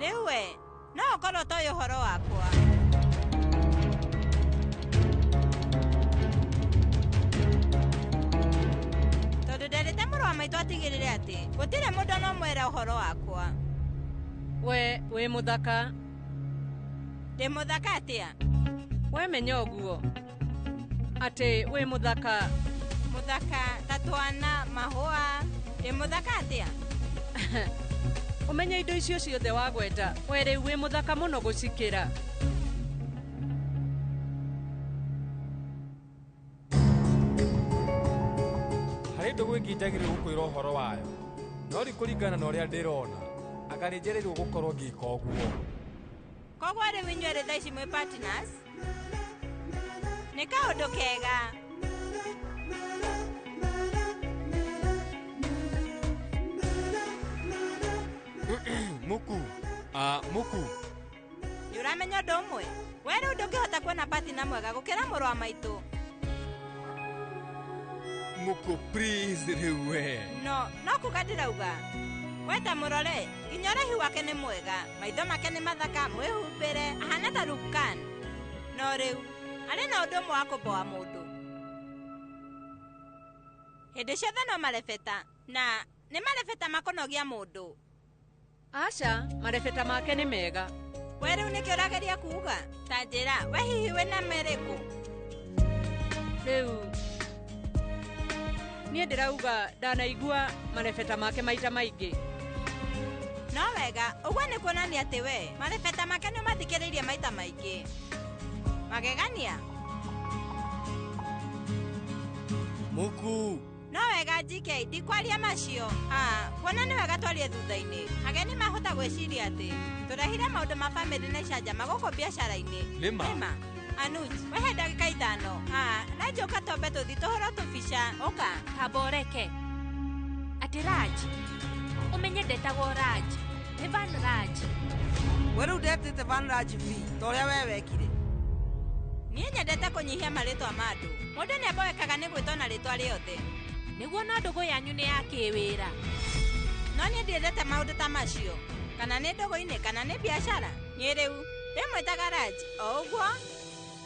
Rĩu we no ũkorwo ũtoĩ ũhoro wakwa. Tondũ nderĩte mũrũ wa maitũ atigĩrĩre atĩ gũtirĩ mũndũ ona ũmwĩra ũhoro wakwa. We wĩ mũthaka. Ndĩ mũthaka atĩa? We menya ũguo atĩ wĩ mũthaka. Mũthaka ta twana mahũa. Ndĩ mũthaka atĩa? Ũmenye indo icio ciothe wagweta we rĩu wĩ mũthaka mũno gũcikĩra. Harĩ ndũgũ ĩngĩ njagĩrĩirwo gũkwĩra ũhoro wayo no rĩu kũringana na ũrĩa ndĩrona anga nĩ njereirwo gũkorwo ngĩka ũguo. Koguo rĩu inyuerĩ thaa ici mwĩ partners? Nĩ kaũndũ kega. Muku, Muku. Nĩ ũramenya ũndũ ũmwe? We rĩu ndũngĩhota kuona partner mwega gũkĩra mũrũ wa maitũ. Muku please rĩu we. No, no kuga ndĩrauga. We ta mũrore, nginya ũraihu wake nĩ mwega, maitho make nĩ mathaka, mwĩhumbĩre, ahana ta Rukkan. No rĩu, arĩ na ũndũ ũmwe wa kũmboa mũndũ. Hĩndĩ ciothe no marebeta, na nĩ marebeta makũnogia mũndũ. Aca, marebeta make nĩ mega. We rĩu nĩkĩ ũrageria kuuga? Ta njĩra, we hihi wĩna merĩkũ? Rĩu niĩ ndĩrauga ndanaigua marebeta make maita maingĩ. No wega, ũguo nĩ kuonania atĩ we marebeta make nĩ ũmathikĩrĩirie maita maingĩ. Magegania? Muku. No wega GK, ndikwaria macio. Kuona nĩ wega twarie thutha-inĩ. Ageni mahota gwĩciria atĩ tũrehire maũndũ ma bamĩrĩ na icanjama gũkũ biacara-inĩ. Nĩma. Nĩma. Anuj, wehe ndagĩka 5. Raj ũka twambe tũthiĩ tũhũrwo tũbica. Ũka. Kamba ũreke. Atĩ Raj. Ũmenye ndetagwo Raj. Nĩ Van Raj. We rĩu ndetĩte Van Raj V ta ũrĩa we wekire. Niĩ nyendete kũnyihia marĩtwa ma andũ. Mũndũ nĩamboekaga nĩ gwĩtwo na rĩtwa rĩothe. Nĩguo no ndũgũ yanyu nĩ ya kĩwĩra. No niĩ ndiendete maũndũ ta macio. Kana nĩ ndũgũ-inĩ kana nĩ biacara. Niĩ rĩu ndĩmwĩtaga Raj o ũguo.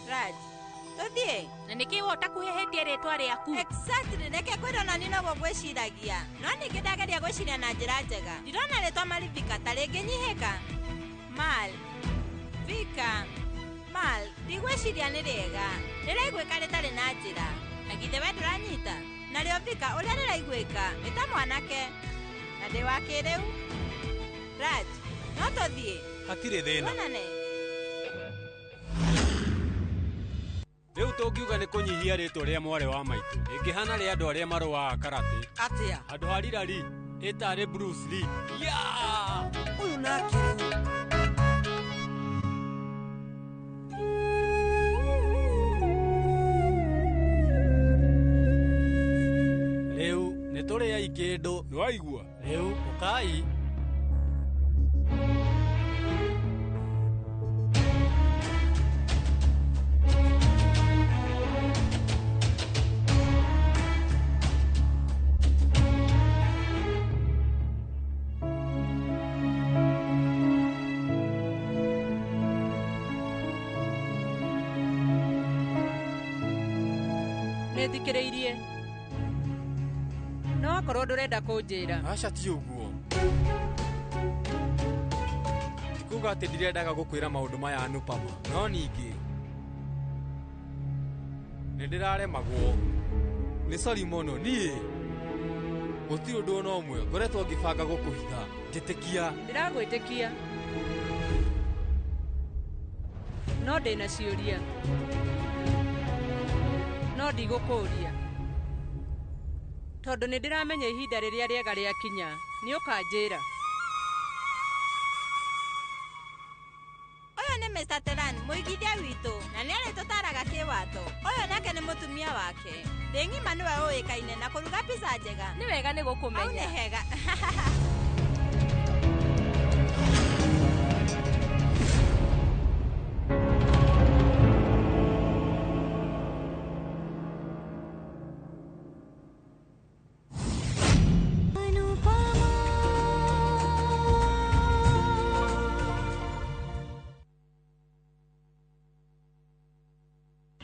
Raj, tũthiĩ. Na nĩkĩ we ũtakuhĩhĩtie rĩtwa rĩaku? Exactly, reke kwĩrwo na niĩ noguo ngwĩciragia. No ningĩ ndageria gwĩciria na njĩra njega. Ndirona rĩtwa Malivika ta rĩngĩnyihĩka. Mal, Vika. Mal, ndigwĩciria nĩ rĩega. Rĩraiguĩka rĩtarĩ na njĩra. Na githĩ we ndũranyita? Narĩo Vika ũrĩa rĩraiguĩka nĩ ta mwanake. Na ndĩ wa kĩrĩu. Raj, no tũthiĩ. Hatirĩ thĩna. Tuonane. Rĩu tũngiuga nĩ kũnyihia rĩtwa rĩa mwarĩ wa maitũ. Ĩngĩhana rĩa andũ arĩa marũaga karate. Atĩa? Handũ ha Rirari, ĩtarĩ Bruce Lee. Yeah! Ũyũ nake rĩu. Rĩu nĩ tũrĩai kĩndũ. Nĩwaigua? Rĩu ũkai. Nĩ thikĩrĩirie. No akorwo ndũrenda kũnjĩra. Aca ti ũguo. Ti kuuga atĩ ndirendaga gũkwĩra maũndũ maya Anupama, no ningĩ nĩ ndĩraremagwo. Nĩ sori mũno niĩ. Gũtirĩ ũndũ ona ũmwe ngoretwo ngĩbanga gũkũhitha. Njĩtĩkia. Ndĩragwĩtĩkia. No ndĩna ciũria. No ndigũkũũria. Tondũ nĩ ndĩramenya ihinda rĩrĩa rĩega rĩakinya, nĩ ũkanjĩra. Ũyũ nĩ Mr. Teran, mũigithia witũ, na nĩ arĩtũtaaraga kĩwatho. Ũyũ nake nĩ mũtumia wake. Thĩ ng'ima nĩwe ũĩkaine na kũruga pizza njega. Nĩ wega nĩ gũkũmenya. Hau nĩ hega.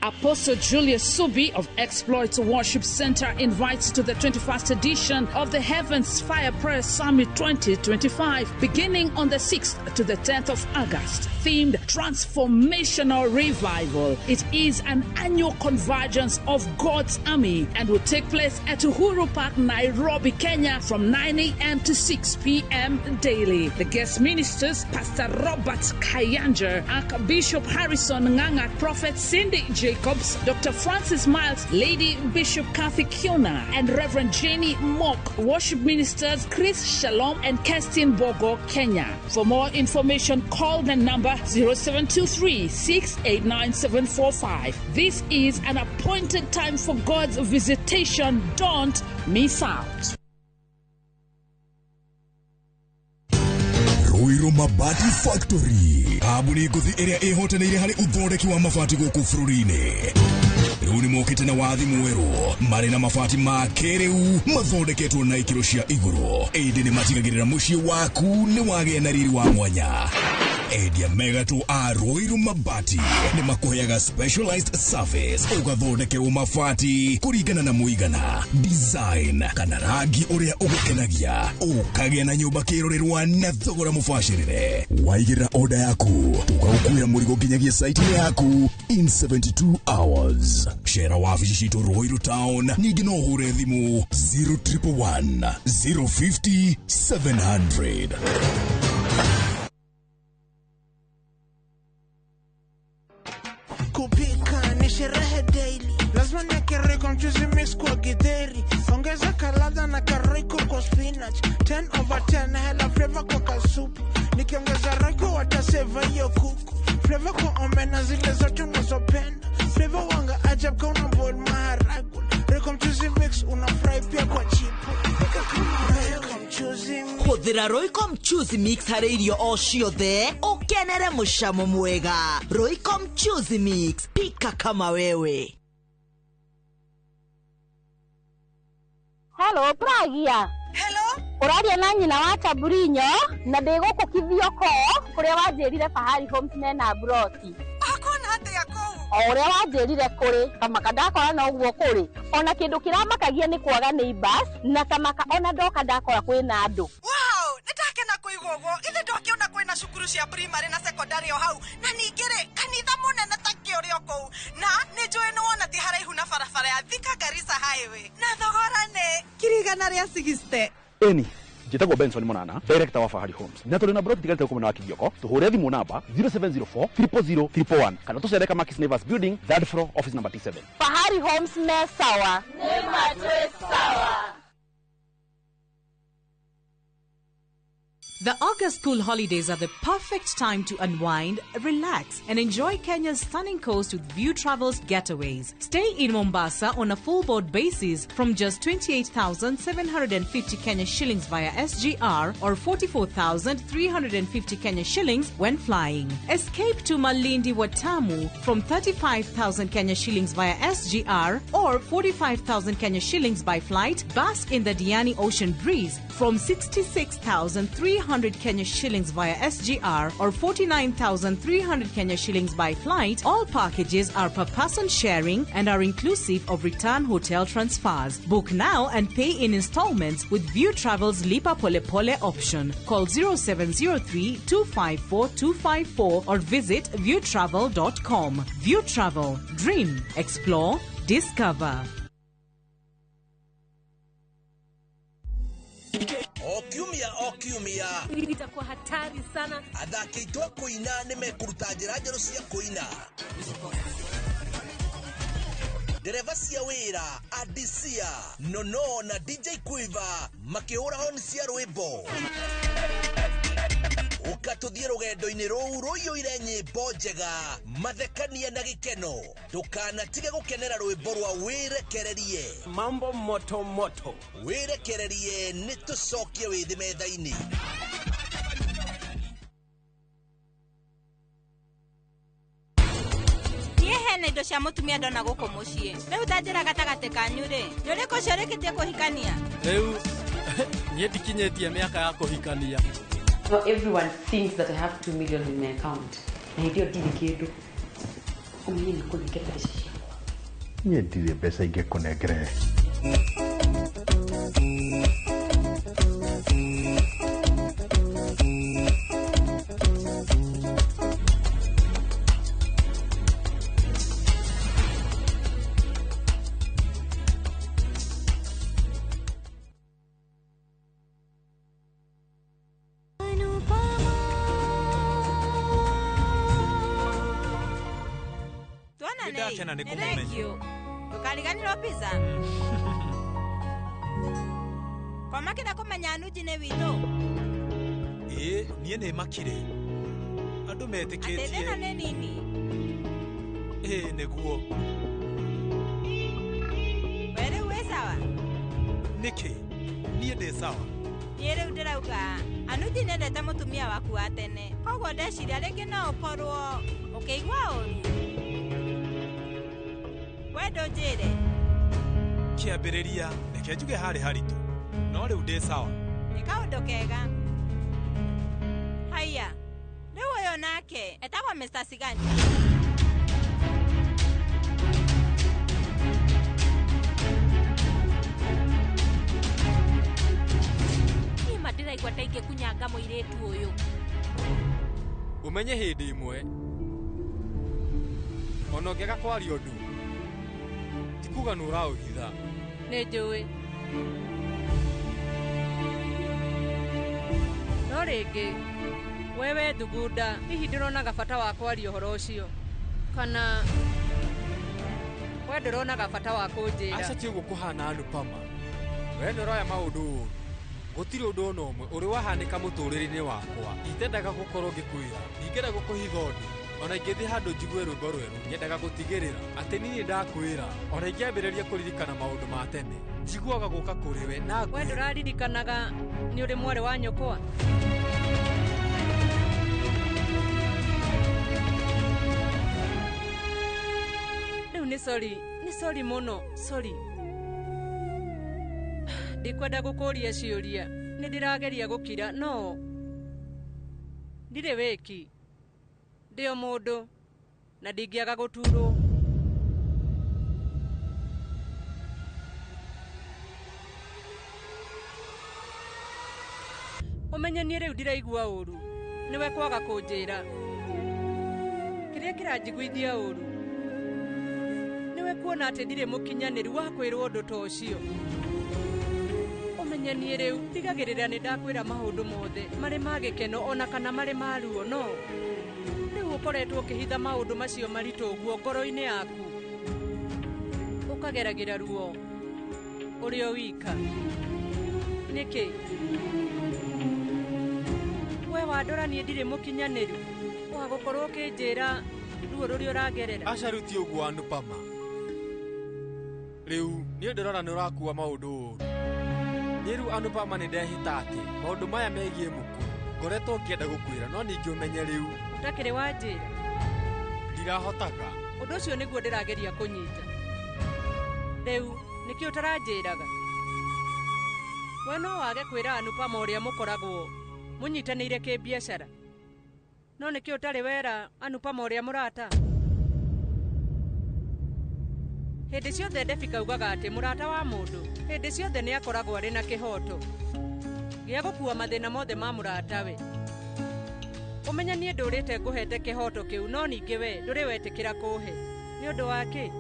Apostle Julius Subi of Exploits Worship Center invites to the 21st edition of the Heavens Fire Prayer Summit 2025, beginning on the 6th to the 10th of August, themed Transformational Revival. It is an annual convergence of God's army and will take place at Uhuru Park, Nairobi, Kenya, from 9 a.m. to 6 p.m. daily. The guest ministers, Pastor Robert Kayanja, Archbishop Harrison Nganga, Prophet Cindy Jacobs, Dr. Francis Miles, Lady Bishop Kathy Kiona, and Reverend Jenny Mock. Worship ministers Chris Shalom and Kerstin Bogo, Kenya. For more information, call the number 0723 689 745. This is an appointed time for God's visitation. Don't miss out. Ruiru Mabati Factory kambuni ngũthi ĩrĩa ĩhotanĩire harĩ ũthondeki wa mabati gũkũ bũrũri-inĩ. Rĩu nĩmokĩte na wathi mwerũ marĩ na mabati ma kĩrĩu mathondeketwo na ikĩro cia igũrũ, ĩndĩ nĩmatigagĩrĩra mũciĩ waku nĩ wagĩa na riri wa mwanya. Endia megatũ a Ruiru Mabati nĩmakũheaga specialized service ũgathondekerwo mabati kũringana na mũigana, design kana rangi ũrĩa ũgũkenagia, ũkagĩa na nyũmba kĩrorerwa na thogora mũbacĩrĩre. Waigĩrĩra order yaku tũgagũkuĩra mũrigo nginyagia site-inĩ yaku in 72 hours. Cera wabici citũ Ruiru Town, ningĩ no ũhũre thimũ 0111 050 700. Kupika ni sherehe daily, lazima niweke Royco mchuzi mix kwa githeri, ongeza kaladha na karoyco kwa spinach, 10/10 hela flavor kwa kasupu, nikiongeza Royco wataseva hiyo kuku, flavor kwa omena zile zote unazopenda, flavor wanga ajab ka una boil maharagwe, Royco mchuzi mix una fry pia kwa chipo, pika kama Royco mchuzi mix. Hũthĩra Royco mchuzi mix harĩ irio o ciothe ũkenere mũcamo mwega. Royco mchuzi mix, pika kama wewe. Hello, Pragia. Hello. Ũraria na nyina wa Taburinyo na ndĩ gũkũ Kithioko kũrĩa wanjĩrire Fahari Homes mena broti. Akona atĩa kũu? O ũrĩa wanjĩrire kũrĩ kamaka ndakora no ũguo kũrĩ. Ona kĩndũ kĩramakagia nĩ kwaga neighbors na kamaka ona ndoka ndakora kwĩna andũ. Wow, nĩndakena kũigua ũguo. Githĩ ndokĩona kwĩna cukuru Cukuru cia primary na secondary o hau. Na ningĩ rĩ, kanitha mũnene ta kĩ ũrĩ o kũu. Na nĩ njũĩ nĩ wona ti haraihu na barabara ya Thika Garissa Highway. Na thogora nĩ 160,000. Eni njĩtagwo Benson Monana, director wa Fahari Homes, na tũrĩ na broti tigarĩte gũkũ mwena wa Kĩgioko. Tũhũre thimũ namba 0704 000 111 kana tũcere Kamakis Neighbors Building, third floor, office number T7. Fahari Homes me sawa. Nĩ matwĩ sawa. The August school holidays are the perfect time to unwind, relax, and enjoy Kenya's stunning coast with View Travels getaways. Stay in Mombasa on a full board basis from just 28,750 Kenya shillings via SGR or 44,350 Kenya shillings when flying. Escape to Malindi Watamu from 35,000 Kenya shillings via SGR or 45,000 Kenya shillings by flight. Bask in the Diani Ocean breeze from 66,300 Kenya shillings via SGR or 49,300 Kenya shillings by flight. All packages are per person sharing and are inclusive of return hotel transfers. Book now and pay in installments with View Travel's Lipa Pole Pole option. Call 0703 254 254 or visit viewtravel.com. View Travel. Dream, explore, discover. O kiumia o kiumia itakuwa hatari sana. Athaki aitũ a kũina nĩ mekũruta njĩra njerũ cia kũina. Ndereba cia wĩra Adisia Nono na DJ Quiver makĩhũra honi cia rwĩmbo. Ũka tũthiĩ rũgendo-inĩ rũu rũiyũire nyĩmbo njega, mathekania na gĩkeno. Ndũkanatige gũkenera rwĩmbo rwa wĩrekererie. Mambo moto moto. Wĩrekererie nĩ tũcokie wĩthĩ metha-inĩ. Niĩ hena indo cia mũtumia ndona gũkũ mũciĩ. Rĩu ta njĩra gatagatĩ kanyu rĩ, nĩ ũrĩkũ ũcio ũrĩkĩtie kũhikania? Rĩu niĩ ndikinyĩtie mĩaka ya kũhikania. So everyone thinks that I have 2 million in my account. Na hĩndĩ ĩyo ndirĩ kĩndũ. Ũmenye nĩ kũnengera mbeca ciakwa. Niĩ ndirĩ mbeca ingĩkũnengere. Ndakena nĩ kũmũmenya. Ndũkariganĩrwo pizza. Kwamakĩra kũmenya Anuji nĩ witũ. Ĩĩ, niĩ nĩ makire. Andũ metĩkĩtie. Atĩ thĩna nĩ nini. Ĩĩ, nĩguo. We rĩu wĩ sawa? Nĩkĩ? Niĩ ndĩ sawa. Niĩ rĩu ndĩrauga Anuji nĩendete mũtumia waku wa tene. Koguo ndeciria rĩngĩ no ũkorwo ũkĩigua ũru. Wendo njĩre. Kĩambĩrĩria reke njuge harĩ haritũ, no rĩu ndĩ sawa. Nĩ kaũndũ kega. Haiya, rĩu ũyũ nake etagwo Mr. Siganja. Niĩ ma ndĩraigua ta ingĩkunyanga mũirĩtu ũyũ. Ũmenye hĩndĩ ĩmwe ona ũngĩaga kwaria ũndũ kuga nĩ ũraũhitha. Nĩ njũĩ. No rĩngĩ wewe Thugunda, hihi ndũronaga bata wa kwaria ũhoro ũcio? Kana we ndũronaga bata wa kũnjĩra? Aca ti ũguo kũhana Anupama. We nĩ ũroya maũndũ ũru. Gũtirĩ ũndũ ona ũmwe ũrĩ wahanĩka mũtũrĩre-inĩ wakwa. Itendaga gũkorwo ngĩkwĩra, ndingĩenda gũkũhitha ũndũ. Ona ingĩthiĩ handũ njigue rwĩmbo rwerũ, nyendaga gũtigĩrĩra atĩ niĩ ndakwĩra. Ona ingĩambĩrĩria kũririkana maũndũ ma tene, njiguaga gũka kũrĩ we na we ndũraririkanaga nĩ ũrĩ mwarĩ wa nyũkwa. Rĩu nĩ sorry, nĩ sorry mũno, sorry. Ndikwenda gũkũria ciũria, nĩ ndĩrageria gũkira no ndirĩ wĩki. Ndĩ o mũndũ na ndingĩaga gũturwo. Ũmenye niĩ rĩu ndiraigua ũru. Nĩwe kwaga kũnjĩra. Kĩrĩa kĩranjiguithia ũru nĩwe kuona atĩ ndirĩ mũkinyanĩru wa kwĩrwo ũndũ ta ũcio. Ũmenye niĩ rĩu ndigagĩrĩra nĩ ndakwĩra maũndũ mothe marĩ ma gĩkeno ona kana marĩ ma ruo, no rĩu ũkoretwo ũkĩhitha maũndũ macio maritũ ũguo ngoro-inĩ yaku, ũkageragĩra ruo ũrĩ o wika. Nĩkĩ? We wandora niĩ ndirĩ mũkinyanĩru wa gũkorwo ũkĩnjĩra ruo rũrĩa ũragerera. Aca rĩu ti ũguo Anupama. Rĩu niĩ ndĩrona nĩ ũrakua maũndũ ũru. Niĩ rĩu Anupama nĩ ndehĩta atĩ maũndũ maya megiĩ mũkuru ngoretwo ngĩenda gũkwĩra, no ningĩ ũmenye rĩu ũtakĩrĩ wanjĩra. Ndirahotaga. Ũndũ ũcio nĩguo ndĩrageria kũnyita. Rĩu nĩkĩ ũtaranjĩraga? We no wage kwĩra Anupama ũrĩa mũkoragwo mũnyitanĩire kĩbiacara, no nĩkĩ ũtarĩ wera Anupama ũrĩa mũrata? Hĩndĩ ciothe Devika augaga atĩ mũrata wa mũndũ hĩndĩ ciothe nĩ akoragwo arĩ na kĩhoto gĩa gũkua mathĩna mothe ma mũratawe. Ũmenye niĩ ndũrĩte ngũhete kĩhoto kĩu, no ningĩ we ndũrĩ wetĩkĩra kũhe. Nĩ ũndũ wa kĩ?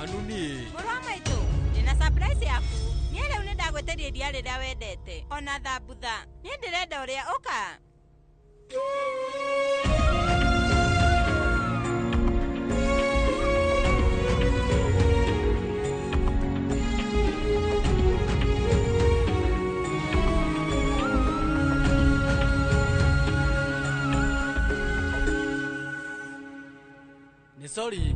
Anu niĩ Mũrũ wa maitũ, ndĩna surprise yaku. Niĩ rĩu nĩ ndagwĩtĩria iria rĩrĩa wendete ona thambutha. Niĩ ndĩrenda ũrĩa ũka. Nĩ sorry,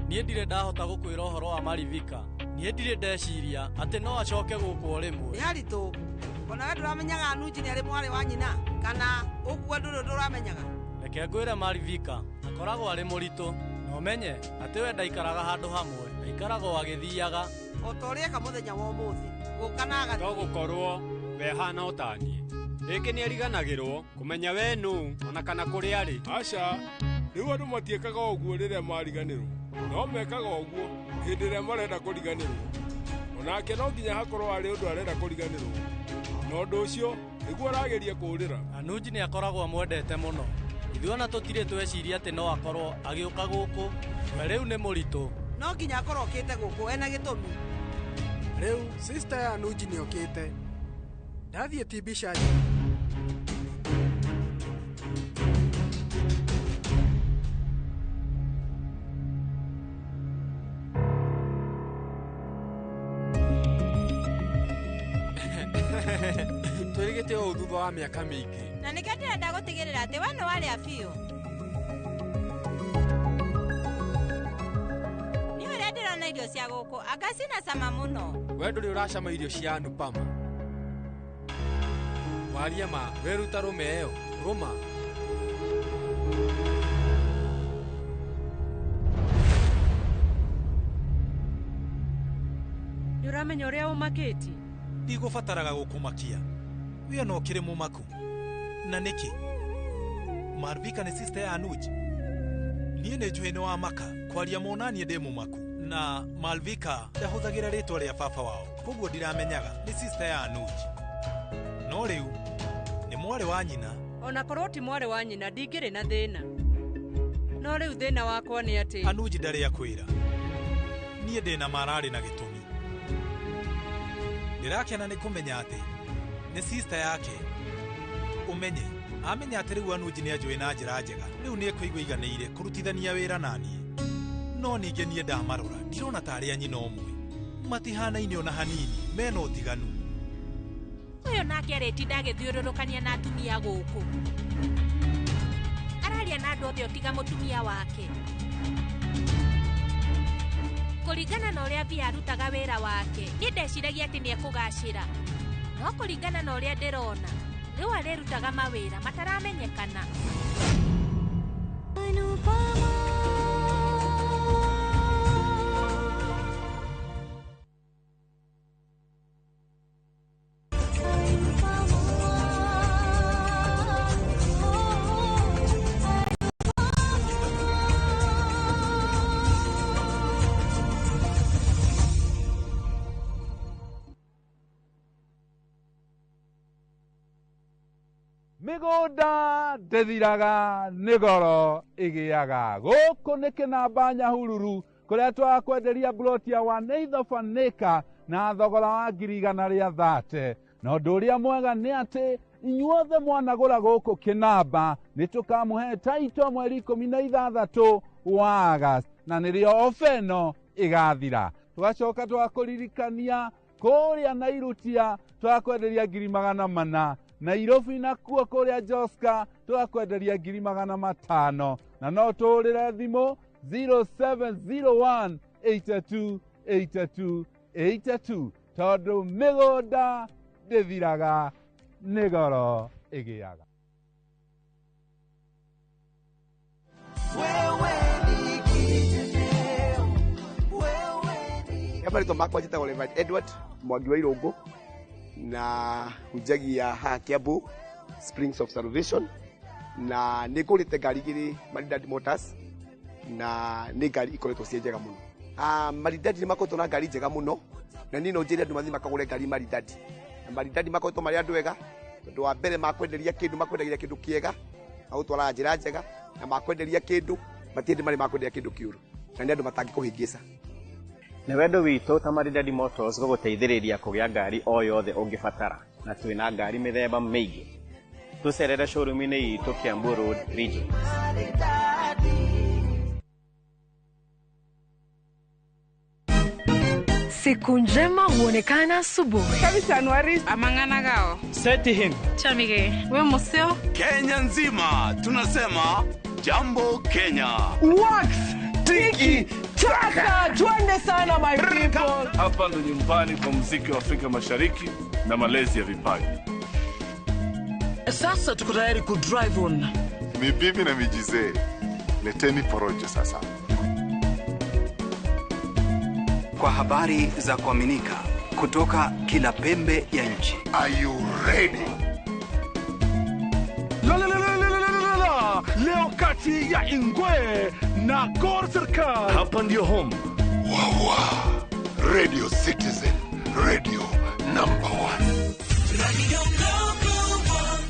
niĩ ndirĩ ndahota gũkwĩra ũhoro wa Marivika. Niĩ ndirĩ ndeciria atĩ no acoke gũkũ o rĩmwe. Nĩ haritũ. Ona we ndũramenyaga Anuji nĩ arĩ mwarĩ wa nyina, kana ũguo ndũrĩ ũndũ ũramenyaga? Reke ngwĩre Marivika akoragwo arĩ mũritũ, na ũmenye atĩ we ndaikaraga handũ hamwe, aikaragwo agĩthiaga. O ta ũrĩa eka mũthenya wa ũmũthĩ, gũka na agathiĩ. To gũkorwo we hana o ta niĩ. Rĩngĩ nĩariganagĩrwo kũmenya we nũ ona kana kũrĩa arĩ. Aca, rĩu andũ matiĩkaga ũguo rĩrĩa mariganĩrwo, no mekaga ũguo hĩndĩ ĩrĩa marenda kũriganĩrwo. Onake no nginya hakorwo arĩ ũndũ arenda kũriganĩrwo, na ũndũ ũcio nĩguo arageria kũũrĩra. Anuji nĩ akoragwo amwendete mũno. Ithuĩ ona tũtirĩ tweciria atĩ no akorwo agĩũka gũkũ. We rĩu nĩ mũritũ. No nginya akorwo okĩte gũkũ ena gĩtũmi. Rĩu sister ya Anuji nĩ okĩte. Ndathiĩ ti mbica njega. Twĩrĩgĩte ũũ thutha wa mĩaka mĩingĩ. Na nĩkĩo ndĩrenda gũtigĩrĩra atĩ we nĩ warĩa biũ. Niĩ ũrĩa ndĩrona irio cia gũkũ anga cina cama mũno. We ndũrĩ ũracama irio cia Anupama. Waria ma weruta rũme ĩyo rũma. Nĩ ũramenya ũrĩa ũmakĩtie? Ndigũbataraga gũkũmakia. We no ũkĩrĩ mũmaku. Na nĩkĩ? Marvika nĩ sister ya Anuj. Niĩ nĩ njũĩ nĩ wa maka kwaria mona niĩ ndĩ mũmaku. Na Malvika ndahũthagĩra rĩtwa rĩa baba wao, koguo ndiramenyaga nĩ sister ya Anuj. No rĩu nĩ mwarĩ wa nyina. Ona korwo ti mwarĩ wa nyina ndingĩrĩ na thĩna. No rĩu thĩna wakwa nĩ atĩ Anuj ndarĩ akwĩra. Niĩ ndĩna mararĩ na gĩtũmi. Ndĩrakena nĩ kũmenya atĩ nĩ sister yake. Ũmenye amenya atĩ rĩu Anuji nĩ anjũĩ na njĩra njega, rĩu nĩ ekũigua iganĩire kũrutithania wĩra na niĩ. No ningĩ niĩ ndamarora ndirona ta arĩ a nyina ũmwe. Matihanaine ona hanini, mena ũtiganu. Ũyũ nake arĩtinda agĩthiũrũrũkania na atumia gũkũ. Araria na andũ othe ũtiga mũtumia wake. Kũringana na ũrĩa Via arutaga wĩra wake, niĩ ndeciragia atĩ nĩ ekũgacĩra. No kũringana na ũrĩa ndĩrona, rĩu arĩrutaga mawĩra mataramenyekana. Mĩgũnda ndĩthiraga nĩ goro ĩgĩaga. Gũkũ nĩ Kĩnamba Nyahururu kũrĩa twakwenderia ploti ya 1/8 of an acre na thogora wa 130,000. Na ũndũ ũrĩa mwega nĩ atĩ inyuothe mwanagũra gũkũ Kĩnamba nĩ tũkamũhe taito mweri 16 wa August, na nĩrĩo ofa ĩno ĩgathira. Tũgacoka twakũririkania kũrĩa Nairutia twakwenderia 400,000, Nairobi nakuo kũrĩa Joska twakwenderia 500,000, na no tũhũrĩre thimũ 0701 82 82 82 tondũ mĩgũnda ndĩthiraga nĩ goro ĩgĩaga. Marĩtwa makwa njĩtagwo Reverend Edward Mwangi wa Irũngũ na hunjagia haha Kiambu Springs of Salvation, na nĩ ngũrĩte ngari igĩrĩ Maridadi Motors na nĩ ngari ikoretwo ciĩ njega mũno. Maridadi nĩ makoretwo na ngari njega mũno, na niĩ no njĩre andũ mathiĩ makagũre ngari Maridadi. Na Maridadi makoretwo marĩ andũ ega tondũ wa mbere makwenderia kĩndũ makwendagĩria kĩndũ kĩega, magũtwaraga njĩra njega, na makwenderia kĩndũ matiendĩ marĩ makwenderia kĩndũ kĩũru, na nĩ andũ matangĩkũhĩngĩca. Nĩ wendo witũ ta Maridadi Motors gũgũteithĩrĩria kũgĩa ngari o yothe ũngĩbatara, na twĩna ngari mĩthemba mĩingĩ. Tũcerere showroom-inĩ itũ Kiambu Road Region. Siku njema huonekana asubuhi. Amang'ana Seti him. Chamige. We museo. Kenya nzima tunasema jambo Kenya. Wax tiki taka, twende sana my people. Hapa ndo nyumbani kwa muziki wa Afrika Mashariki na malezi ya vipaji. Sasa tuko tayari ku drive on. Mibibi na mijizee, leteni porojo sasa. Kwa habari za kuaminika kutoka kila pembe ya nchi. Are you ready? La la la la la la la. Leo kati ya Ingwe na Gor Serikal. Hapa ndio home. Wawa. Radio Citizen, radio number 1. Radio number 1.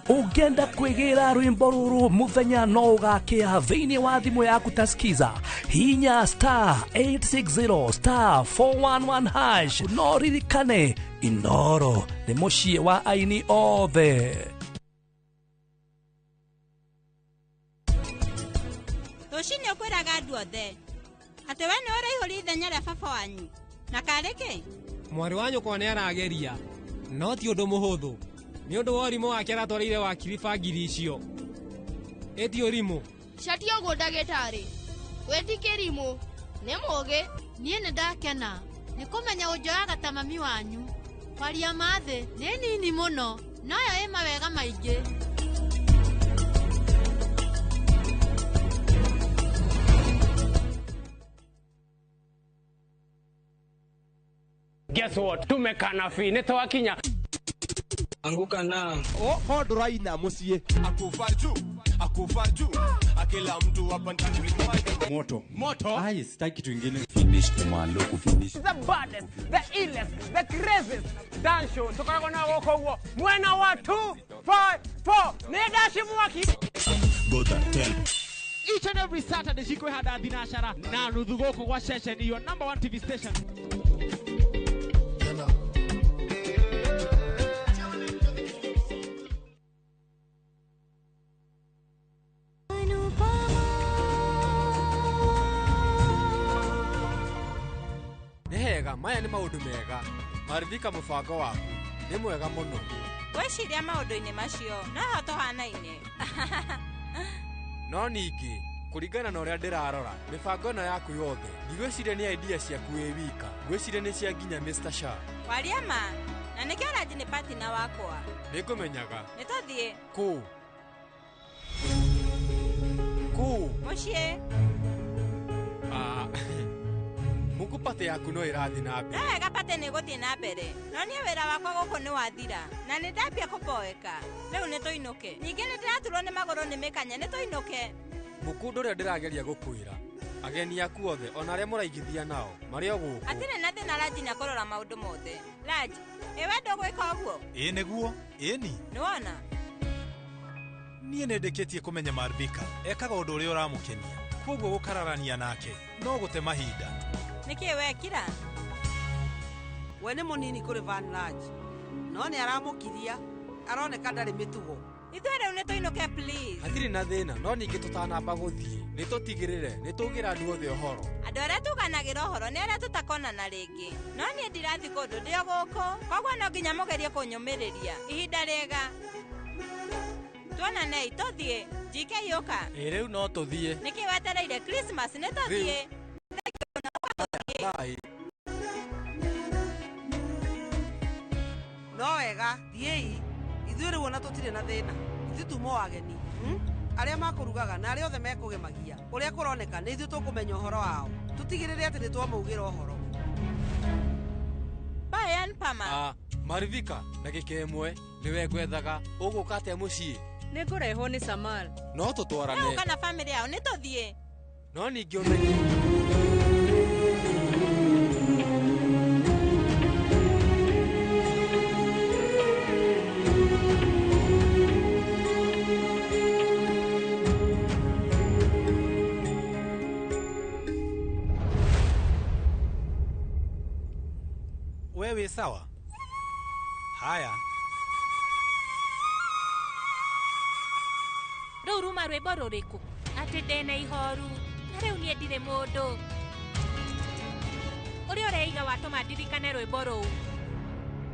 Ũngĩenda kwĩgĩra rwĩmbo rũrũ mũthenya no ũgakĩa thĩinĩ wa thimũ yaku ta skiza, hinya star 860 star 411 hash. No ririkane Inoro nĩ mũciĩ wa aini othe. Rũcinĩ ũkwĩraga andũ othe atĩ we nĩ ũraihũria ithenya rĩa baba wanyu, na karĩ kĩ? Mwarĩ wa nyũkwa nĩ arageria, no ti ũndũ mũhũthũ nĩ ũndũ wa ũrimũ wake aratwarĩire wakiri bangiri icio. Ĩti ũrimũ. Cati ũguo ndagĩtarĩ, wĩ ti kĩrimũ, nĩ mũũgĩ. Niĩ nĩ ndakena nĩ kũmenya ũnjoyaga ta mami wanyu. Kwaria ma thĩ nĩ nini mũno, noyo ĩ mawega maingĩ. Guess what? Tumekana fi nĩ twakinya. Anguka na oh, ndũraina mũciĩ. Akufa juu, akufa juu. Akila mtu hapa ndani moto. Moto. Ai, sitaki kitu kingine. Finish kumalo kufinish. The baddest, the illest, the craziest dance show. Tukoragwo na gũkũ ũguo mwena wa 2 5 4. Nĩ ndaci mwaki. Gota tell. Each and every Saturday cikwĩhanda thinacara na nuthu gũkũ gwa ceceni your number 1 TV station. Maya nĩ maũndũ mega. Marivika mũbango waku nĩ mwega mũno. Ngwĩciria maũndũ-inĩ macio no ho tũhanaine. No ningĩ kũringana na ũrĩa ndĩrarora mĩbango ĩno yaku yothe ndigwĩciria nĩ idea ciaku wĩ wika, ngwĩciria nĩ cia nginya Mr. Shah. Kwaria ma, na nĩkĩo Raji nĩ partner wakwa. Nĩngũmenyaga. Nĩ tũthiĩ. Kũ? Kũ? Mũciĩ. Ah. Muku pate yaku no ĩrathiĩ na mbere. No wega pate nĩ gũthiĩ na mbere. No niĩ wĩra wakwa gũkũ nĩ wathira na nĩ ndambia kũboeka. Rĩu nĩ tũinũke. Ningĩ nĩ ndĩraturwo nĩ magũrũ nĩ mĩkanya, nĩ tũinũke. Mũkũndũ ũrĩa ndĩrageria gũkwĩra. Ageni aku othe ona arĩa mũraigithia nao marĩ o gũkũ. Hatirĩ na thĩna Raji nĩ akũrora maũndũ mothe. Raj, ĩ we ndũgwĩka ũguo? Ĩ nĩguo, ĩni. Nĩwona? Niĩ nĩ ndĩkĩtie kũmenya Marvika ekaga ũndũ ũrĩa ũramũkenia, kwoguo gũkararania nake no gũte mahinda. Nĩkĩ wekira? We nĩ mũnini kũrĩ Van Raj, no nĩ aramũkiria, aroneka ndarĩ mĩtugo. Ithuĩ rĩu nĩ tũinũke please. Hatirĩ na thĩna, no ningĩ tũtanamba gũthiĩ nĩ tũtigĩrĩre nĩ tũgĩra andũ othe ũhoro. Andũ arĩa tuganagĩra ũhoro nĩ arĩa tũtakonana rĩngĩ. No niĩ ndirathiĩ kũndũ, ndĩ o gũkũ, koguo no nginya mũgerie kũnyũmĩrĩria. Ihinda rĩega. Tuonanei, tũthiĩ. GK yũka. Ĩ rĩu no tũthiĩ. Nĩkĩ wetereire Christmas? Nĩ tũthiĩ. Bye. No wega, thiĩi. Ithuĩ rĩu ona tũtirĩ na thĩna. Ithuĩ tuuma o ageni. Arĩa makũrugaga na arĩa othe mekũgemagia. Ũrĩa kũroneka nĩ ithuĩ tũkũmenya ũhoro wao. Tũtigĩrĩre atĩ nĩ twamaugĩra ũhoro. Bye Anupama. Ah, Marivika, ndagĩka ĩmwe nĩwe ngwethaga. Ũgũka atĩa mũciĩ? Nĩ ngũrehwo nĩ Samal. No tũtwarane. Ũka na bamĩrĩ yao, nĩ tũthiĩ. No ningĩ ũmenye. Wewe sawa? Haya. Rĩu ruma rwĩmbo rũrĩkũ? Atĩ ndĩna ihoru na rĩu niĩ ndirĩ mũndũ. Ũrĩa ũreiga watũma ndirikane rwĩmbo rũu.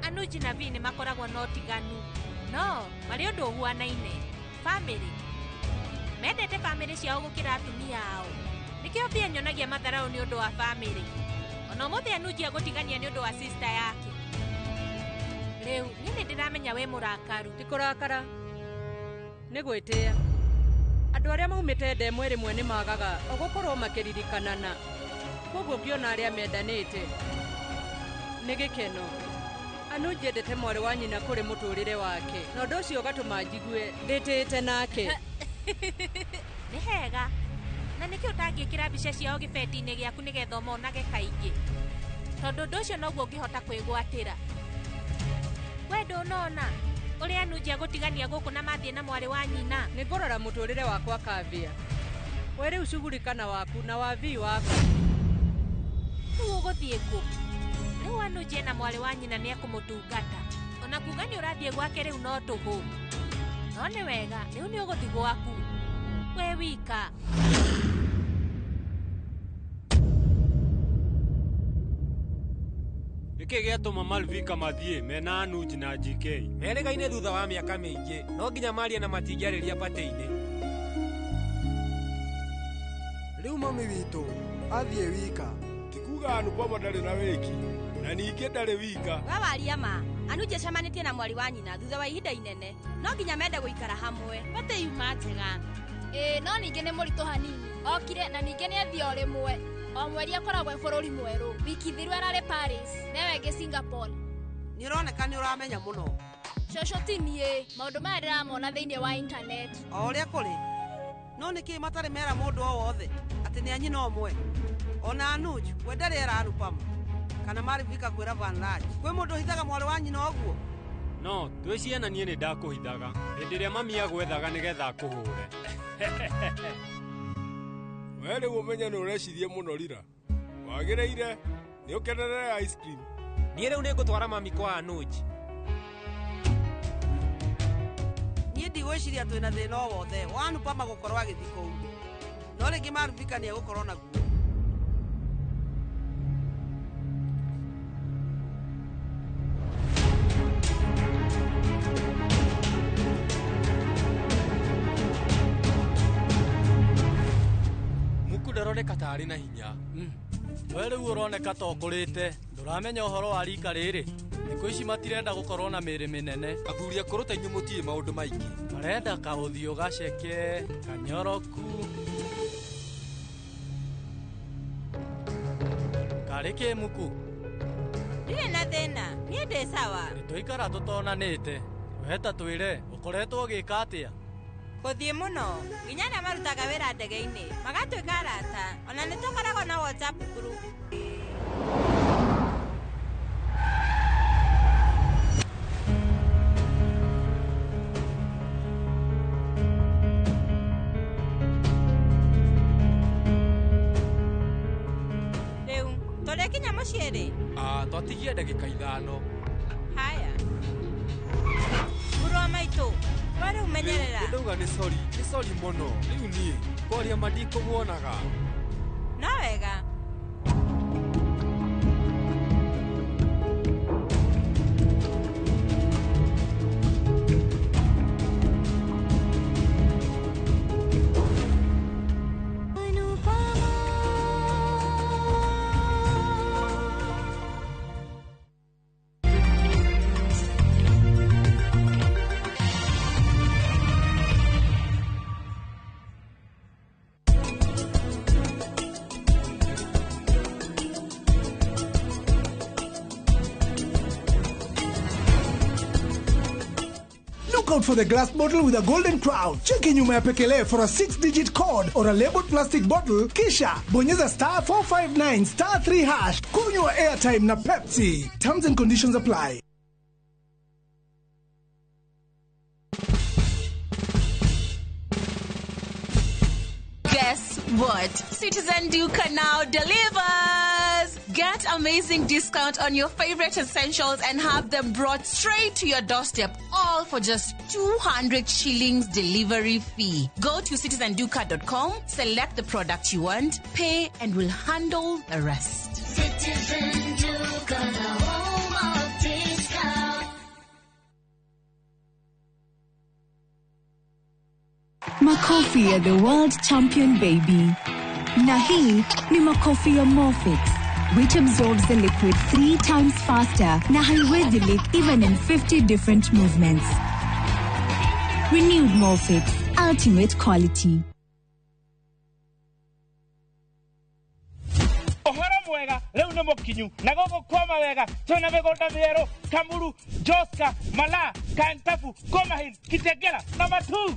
Anuji na Vi nĩ makoragwo na ũtiganu, no marĩ ũndũ ũhuanaine. Bamĩrĩ. Mendete bamĩrĩ ciao gũkĩra atumia ao. Nĩkĩo Vi anyonagia matharaũ nĩ ũndũ wa bamĩrĩ. Ona ũmũthĩ Anuji agũtigania nĩ ũndũ wa sister yake. Rĩu niĩ nĩ ndĩramenya wĩ mũrakaru. Ti kũrakara, nĩ gwĩtĩa. Andũ arĩa maumĩte ndemwe rĩmwe nĩ magaga o gũkorwo makĩririkanana. Koguo ngĩona arĩa mendanĩte nĩ gĩkeno. Anuji endete mwarĩ wa nyina kũrĩ mũtũrĩre wake, na ũndũ ũcio ũgatũma njigue ndĩtĩĩte nake. Nĩ hega. Na nĩkĩ ũtangĩkĩra mbica ciao gĩbeti-inĩ gĩaku nĩgetha ũmonage kaingĩ? Tondũ ũndũ ũcio noguo ũngĩhota kwĩgwatĩra. We ndũnona ũrĩa Anuji agũtigania gũkũ na mathiĩ na mwarĩ wa nyina. Nĩ ngũrora mũtũrĩre wakwa Kavya. We rĩu cugurika na waku na wa Vi waku. Rĩu ũgũthiĩ kũ? Rĩu Anuji ena mwarĩ wa nyina nĩ ekũmũtungata. Ona kuga nĩ ũrathiĩ gwake rĩu no tũhũ. No nĩ wega, rĩu nĩ ũgũthiĩ gwaku. We wika. Nĩkĩ gĩatũma Malvika mathiĩ mena Anuj na GK? Merĩgaine thutha wa mĩaka mĩingĩ, no nginya marie na matingĩarĩria patĩ-inĩ. Rĩu mami witũ athiĩ wika. Ti kuga Anupama ndarĩ na wĩki, na ningĩ ndarĩ wika. We waria ma, Anuj acemanĩtie na mwarĩ wa nyina thutha wa ihinda inene. No nginya mende gũikara hamwe. Patĩ yuma njega. Ĩĩ, no ningĩ nĩ mũritũ hanini. Okire na ningĩ nĩ athiĩ o rĩmwe. O mweri akoragwo e bũrũri mwerũ. Wiki thiru ararĩ Paris, newe ĩngĩ Singapore. Nĩ ũroneka nĩ ũramenya mũno. Cũcũ ti niĩ, maũndũ maya ndĩramona thĩinĩ wa internet. O ũrĩa kũrĩ. No nĩkĩ matarĩ mera mũndũ o wothe atĩ nĩ a nyina ũmwe? Ona Anuj, we ndarĩ era Anupama. Kana Marivika kwĩra Van Raj. Kwĩ mũndũ ũhithaga mwarĩ wa nyina ũguo? No, twĩ ciana niĩ nĩ ndakũhithaga. Hĩndĩ ĩrĩa mami agwethaga nĩgetha akũhũre. We rĩu ũmenye nĩ ũreciria mũno rira. Wagĩrĩire nĩ ũkenerere ice cream. Niĩ rĩu nĩngũtwara mami kwa Anuj. Niĩ ndigwĩciria twĩna thĩna o wothe wa Anupama gũkorwo agĩthiĩ kũu. No rĩngĩ Maruvika nĩ egũkorwo naguo. Muku ndaroneka ta arĩ na hinya. We rĩu ũroneka ta ũkũrĩte, ndũramenya ũhoro wa rika rĩrĩ. Thikũ ici matirenda gũkorwo na mĩĩrĩ mĩnene. Athuri akũrũ ta inyuĩ mũtiĩ maũndũ maingĩ. Marenda kaũthiũ gaceke, kanyoroku, Arĩ kĩ muku? Ndirĩ na thĩna, niĩ ndĩ sawa. Nĩtũikara tũtonanĩte. We ta twĩre, ũkoretwo ũgĩka atĩa? Gũthiĩ mũno, nginya arĩa marutaga wĩra ndege-inĩ magatuĩka arata. Ona nĩ tũkoragwo na WhatsApp group. Rĩu, tũrĩkinya mũciĩ rĩ? Ah, twatigia ndagĩka 5. Haya. Mũrũ wa maitũ, we rĩu menyerera. Rĩu ndauga nĩ sorry, nĩ sorry mũno. Rĩu niĩ kwaria ma ndikũmuonaga. No wega. Look out for the glass bottle with a golden crown. Cheki nyuma ya pekele for a 6-digit code or a labeled plastic bottle. Kisha bonyeza star 459 star 3 hash. Kunywa airtime na Pepsi. Terms and conditions apply. Guess what? Citizen Duka now delivers! Get amazing discount on your favorite essentials and have them brought straight to your doorstep, all for just 200 shillings delivery fee. Go to citizenduka.com, select the product you want, pay, and we'll handle the rest. Citizen Duka, the home of discount. Makofi ya the world champion baby. Na hii ni makofi ya Morfix, which absorbs the liquid 3 times faster na haiwezi leak even in 50 different movements. Renewed Morfix, ultimate quality. Ũhoro mwega rĩu nĩ mũkinyu na gũkũ kwama wega twĩna mĩgũnda mĩerũ Kamuru, Joska, Malaa, Kantafu, Komahin, Kitengela na Matuu.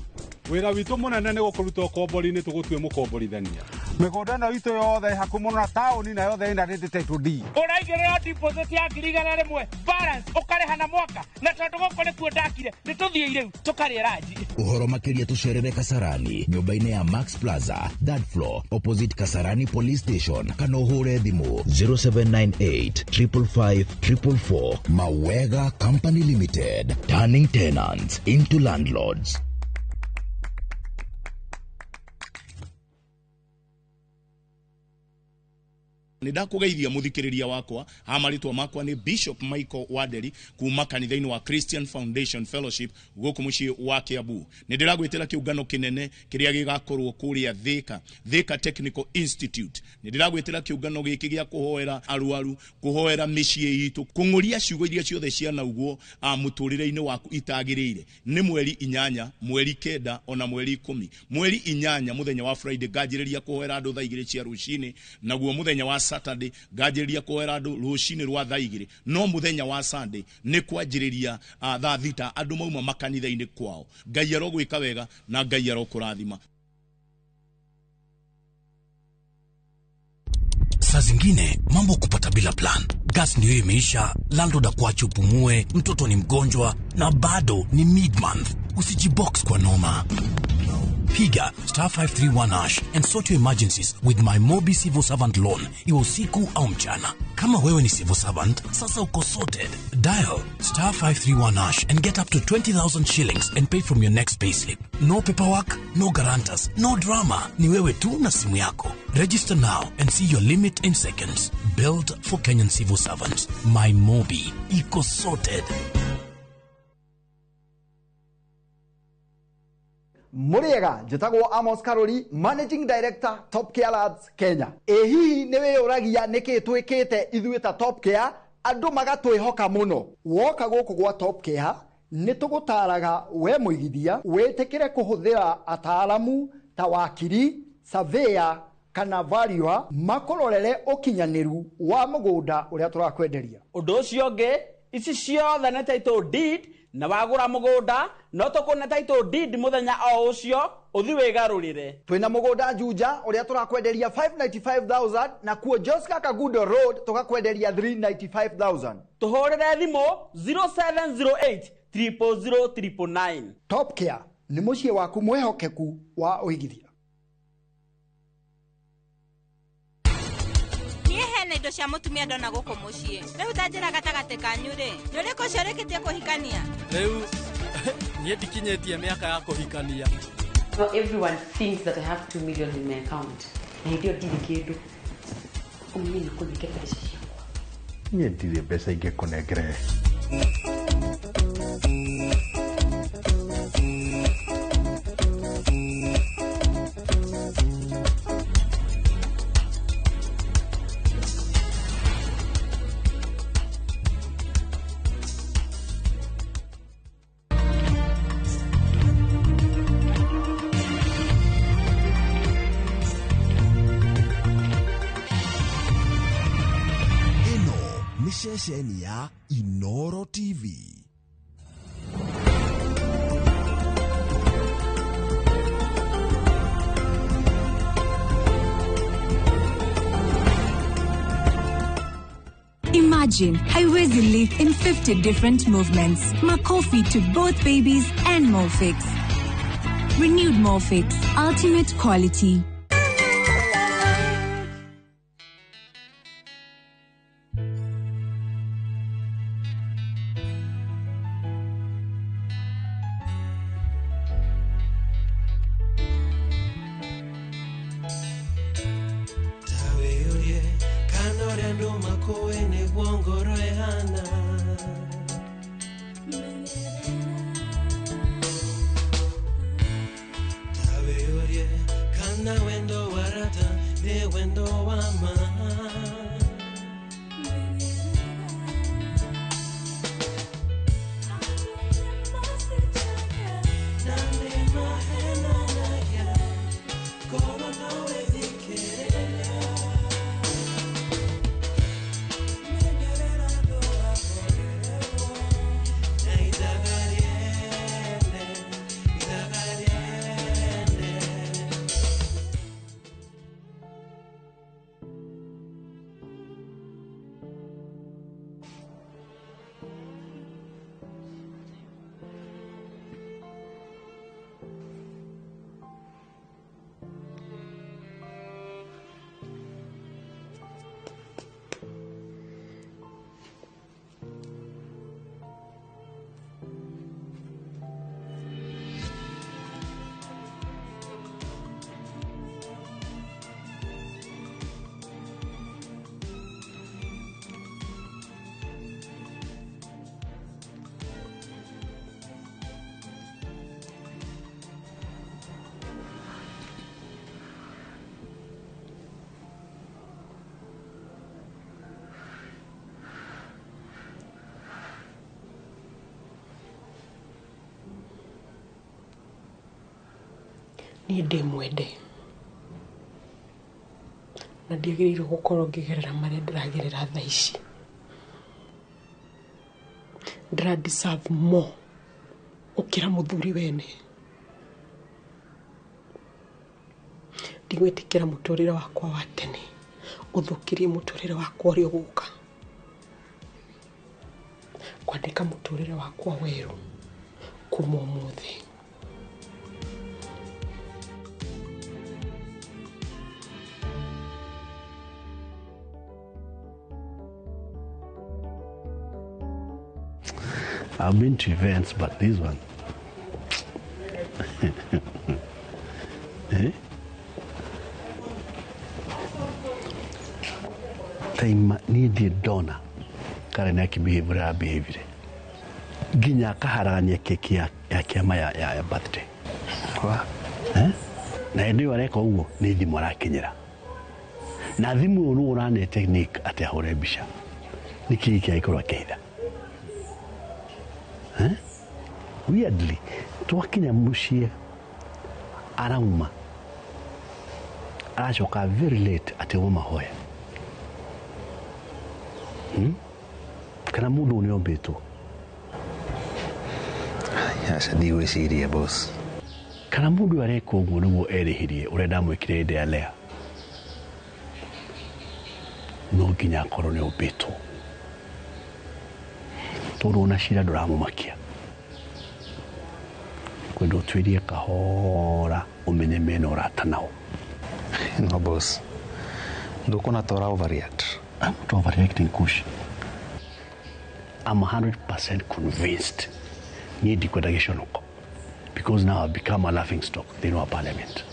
Wĩra witũ mũnene nĩ gũkũruta ũkombori-inĩ tũgũtue mũkomborithania. Mĩgũnda ĩno itũ yothe ĩ hakuhĩ mũno na taũni na yothe ĩna rĩndĩ title deed. Ũraigĩrĩra deposit ya 100,000 balance ũkarĩha na mwaka na tondũ gũkũ nĩkuo ndakire nĩ tũthiĩ rĩu tũkarĩe ranji. Ũhoro makĩria tũcerere Kasarani nyũmba-inĩ ya Max Plaza third floor opposite Kasarani Police Station kana ũhũre thimũ 0798 555 444. Mawega Company Limited, turning tenants into landlords. Nĩ ndakũgeithia mũthikĩrĩria wakwa ha marĩtwa makwa nĩ Bishop Michael Wanderi kuma kanitha-inĩ wa Christian Foundation Fellowship gũkũ mũciĩ wa Kiambu. Nĩ ndĩragwĩtĩra kĩũngano kĩnene kĩrĩa gĩgakorwo kũrĩa Thika, Thika Technical Institute. Nĩ ndĩragwĩtĩra kĩũngano gĩkĩ gĩa kũhoera arwaru, kũhoera mĩciĩ itũ, kũng'ũria ciugo iria ciothe cianaugwo mũtũrĩre-inĩ waku itagĩrĩire. Nĩ mweri 8, mweri 9 ona mweri 10. Mweri 8 mũthenya wa Friday nganjĩrĩria kũhoera andũ thaa 2 cia rũcinĩ, naguo mũthenya wa Saturday nganjĩrĩria kũhoera andũ rũcinĩ rwa thaa 2, no mũthenya wa Sunday nĩ kwanjĩrĩria thaa 6 andũ mauma makanitha-inĩ kwao. Ngai arogwĩka wega na Ngai arokũrathima. Saa zingine mambo kupata bila plan. Gas ndio imeisha, landlord akuache upumue, mtoto ni mgonjwa na bado ni mid-month. Usijibox kwa noma. Piga star 531 hash and sort your emergencies with my Mobi Civil Servant Loan, iwe usiku au mchana. Kama wewe ni civil servant, sasa uko sorted. Dial star 531 hash and get up to 20,000 shillings and pay from your next payslip. No paperwork, no guarantors, no drama. Ni wewe tu na simu yako. Register now and see your limit in seconds. Built for Kenyan civil servants. My Mobi. Iko sorted. Muriega njĩtagwo Amos Karori, Managing Director Top Care Labs Kenya. Ĩ hihi nĩ wĩyũragia nĩkĩ twĩkĩte ithuĩ ta Top Care andũ magatwĩhoka mũno? Woka gũkũ gwa Top Care nĩ tũgũtaraga we mũigithia wĩtĩkĩre kũhũthĩra ataaramu ta wakiri, surveyor kana valuer makũrorere ũkinyanĩru wa mũgũnda ũrĩa tũrakwenderia. Ũndũ ũcio ũngĩ, ici ciothe nĩ title deed, na wagũra mũgũnda no tũkũne title deed mũthenya o ũcio ũthi wĩgarũrĩre. Twĩna mũgũnda Juja ũrĩa tũrakwenderia 595,000 na kuo Joska Kagundo Road tũgakwenderia 395,000. Tũhũrĩre thimũ 0708 000 999. Top Care nĩ mũciĩ waku mwĩhokeku wa ũigithia. Niĩ hena indo cia mũtumia ndona gũkũ mũciĩ. Rĩu ta njĩra gatagatĩ kanyu rĩ, nĩ ũrĩkũ ũcio ũrĩkĩtie kũhikania? Rĩu niĩ ndikinyĩtie mĩaka ya kũhikania. Well, everyone thinks that I have 2 million in my account. Na hĩndĩ ĩyo ndirĩ kĩndũ. Ũmũthĩ nĩ kũnyite mbeca ciakwa. Niĩ ndirĩ mbeca ingĩkũnengere. Ceceni ya Inoro TV. Imagine haiwezi leak in 50 different movements. Makofi to both babies and Molfix. Renewed Molfix, ultimate quality. Niĩ ndĩ mwende na ndiagĩrĩirwo gũkorwo ngĩgerera marĩa ndĩragerera thaa ici. Ndĩra deserve more gũkĩra mũthuri wene. Ndigwĩtĩkĩra mũtũrĩre wakwa wa tene ũthũkĩrie mũtũrĩre wakwa ũrĩa ũgũka. Kwandĩka mũtũrĩre wakwa werũ kuma ũmũthĩ. I've been to events, but this one. Eh? Time niĩ ndona Karen akĩbehave ũrĩa abehave nginya akaharagania keki ya kĩama ya birthday. Eh? Na hĩndĩ ĩyo areka ũguo nĩ thimũ arakinyĩra. Na thimũ ĩyo nĩwe ũrane technique atĩ ahũre mbica. Nĩkĩ kĩangĩkorwo akĩhitha? Eh? Weirdly, twakinya mũciĩ arauma Aracoka very late atĩ wo mahoya. Kana mũndũ nĩ ombĩtwo. Aca ndigwĩciria boss. Kana mũndũ ũyũ areka ũguo nĩguo erĩhĩrie ũrĩa ndamwĩkire hĩndĩ ya Lea. No nginya akorwo nĩ ombĩtwo. Tondũ ona cira ndũramũmakia. Kwenda ũtuĩrie kahora ũmenye mena ũrata nao. No boss. Ndũkuona ta ũra overreact. I'm not overreacting, Kush. I'm 100% convinced niĩ ndikwenda gĩconoko because now I've become a laughing stock thĩinĩ wa parliament.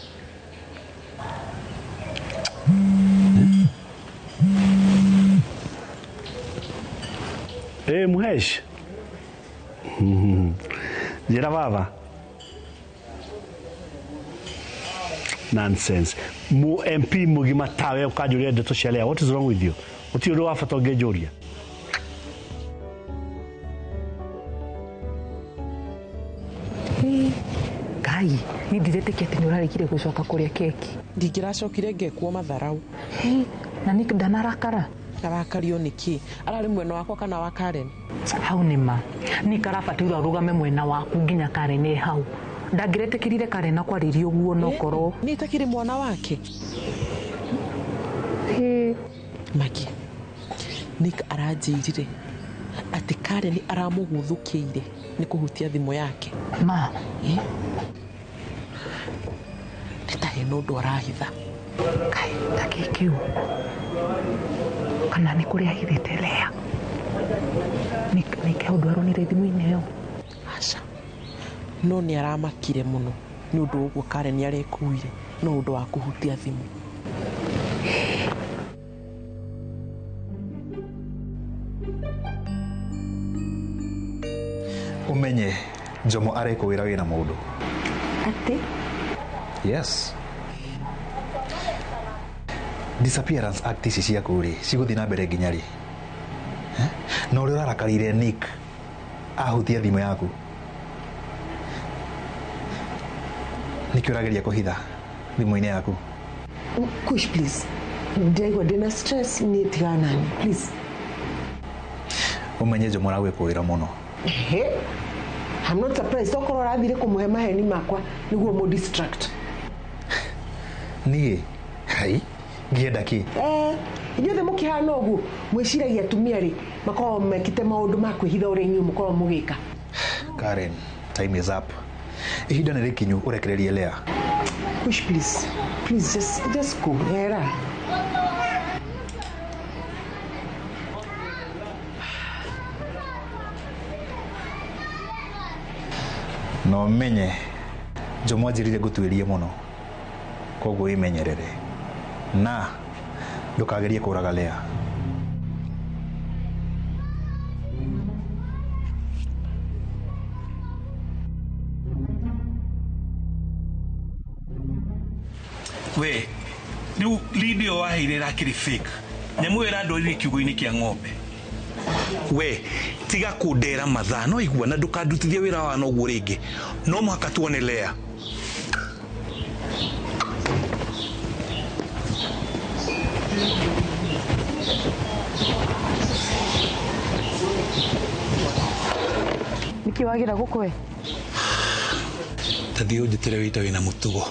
Hey, Muhesh. Njĩra baba. Nonsense. Mu MP mugima tawe ũkanjũria ndeto cia Lea. What is wrong with you? Gũtirĩ ũndũ wa bata ũngĩnjũria. Ngai, ni ndiretĩkia atĩ nĩ ũraregire gũcoka kũrĩa keki. Ndingĩracokire ngekwo matharau. Na nĩ ndanarakara. Arakario nĩkĩ? Ararĩ mwena wakwa kana wa Karen? Hau nĩ ma. Nick arabatirwo arũgame mwena waku nginya Karen ĩ hau. Ndangĩretĩkĩrire Karen akwarĩrie ũguo no korwo. Nĩ itakĩrĩ mwana wake. Magi, Nick aranjĩrire atĩ Karen aramũgũthũkĩire nĩ kũhutia thimũ yake. Ma. Nĩ ta hena ũndũ arahitha. Kai, ta kĩ kĩu? Kana nĩ kũrĩa ahithĩte Lea? Nĩ he ũndũ aronire thimũ-inĩ ĩyo? Aca. No nĩ aramakire mũno nĩ ũndũ ũguo Karen arekuire no ũndũ wa kũhutia thimũ. Ũmenye Jomo arekũwĩra wĩna mũndũ. Atĩ? Yes. Disappearance act ici ciaku rĩ cigũthiĩ na mbere nginya rĩ? Na ũrĩa ũrarakarire Nick ahutia thimũ yaku. Nĩkĩ ũrageria kũhitha thimũ-inĩ yaku? Kush, please. Ndiraigua ndĩna stress niĩ tigana nani, please. Ũmenye Jomo aragwĩkũĩra mũno. Ehe. I'm not surprised. Okorwo ũrathire kũmũhe maheni makwa nĩguo mũ distract. Niĩ? Hai, ngĩenda kĩ? Inyuothe mũkĩhana ũguo mwĩciragia atumia rĩ makoragwo mekĩte maũndũ ma kwĩhitha ũrĩa inyuĩ mũkoragwo mũgĩka. Karen, time is up. Ihinda nĩ rĩkinyu ũrekererie Lea. Kush, please. Please, just go. Hera. Na ũmenye Jomo anjĩrire ngũtuĩrie mũno koguo wĩmenyerere na ndũkagerie kũraga Lea. We rĩu lead ĩyo waheire ĩrakĩrĩ fake. Nyamũ ĩyo ĩrandwarire kiugo-inĩ kĩa ng'ombe. We tiga kũndera mathaa no igua na ndũkandutithie wĩra wa noguo rĩngĩ. No mũhaka tuone Lea. Nĩkĩ wagĩra gũkũ we? Ta thiĩ ũnjĩtĩre wĩta wĩna mũtugo.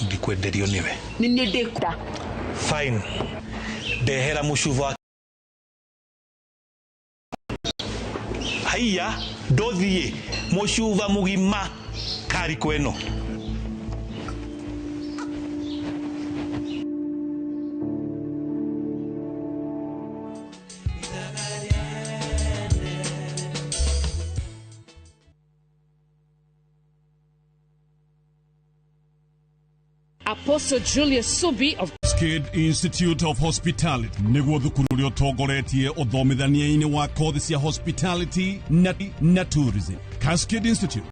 Ndikwenderio nĩwe. Nĩ niĩ ndĩkũra. Fine. Ndehera mũcuba wa haiya ndũthiĩ mũcuba mũgima kariko ĩno. Apostle Julius Subi of Skid Institute of Hospitality nĩguo thukuru ũrĩa ũtongoretie ũthomithania-inĩ wa kothi cia hospitality na tourism. Cascade Institute.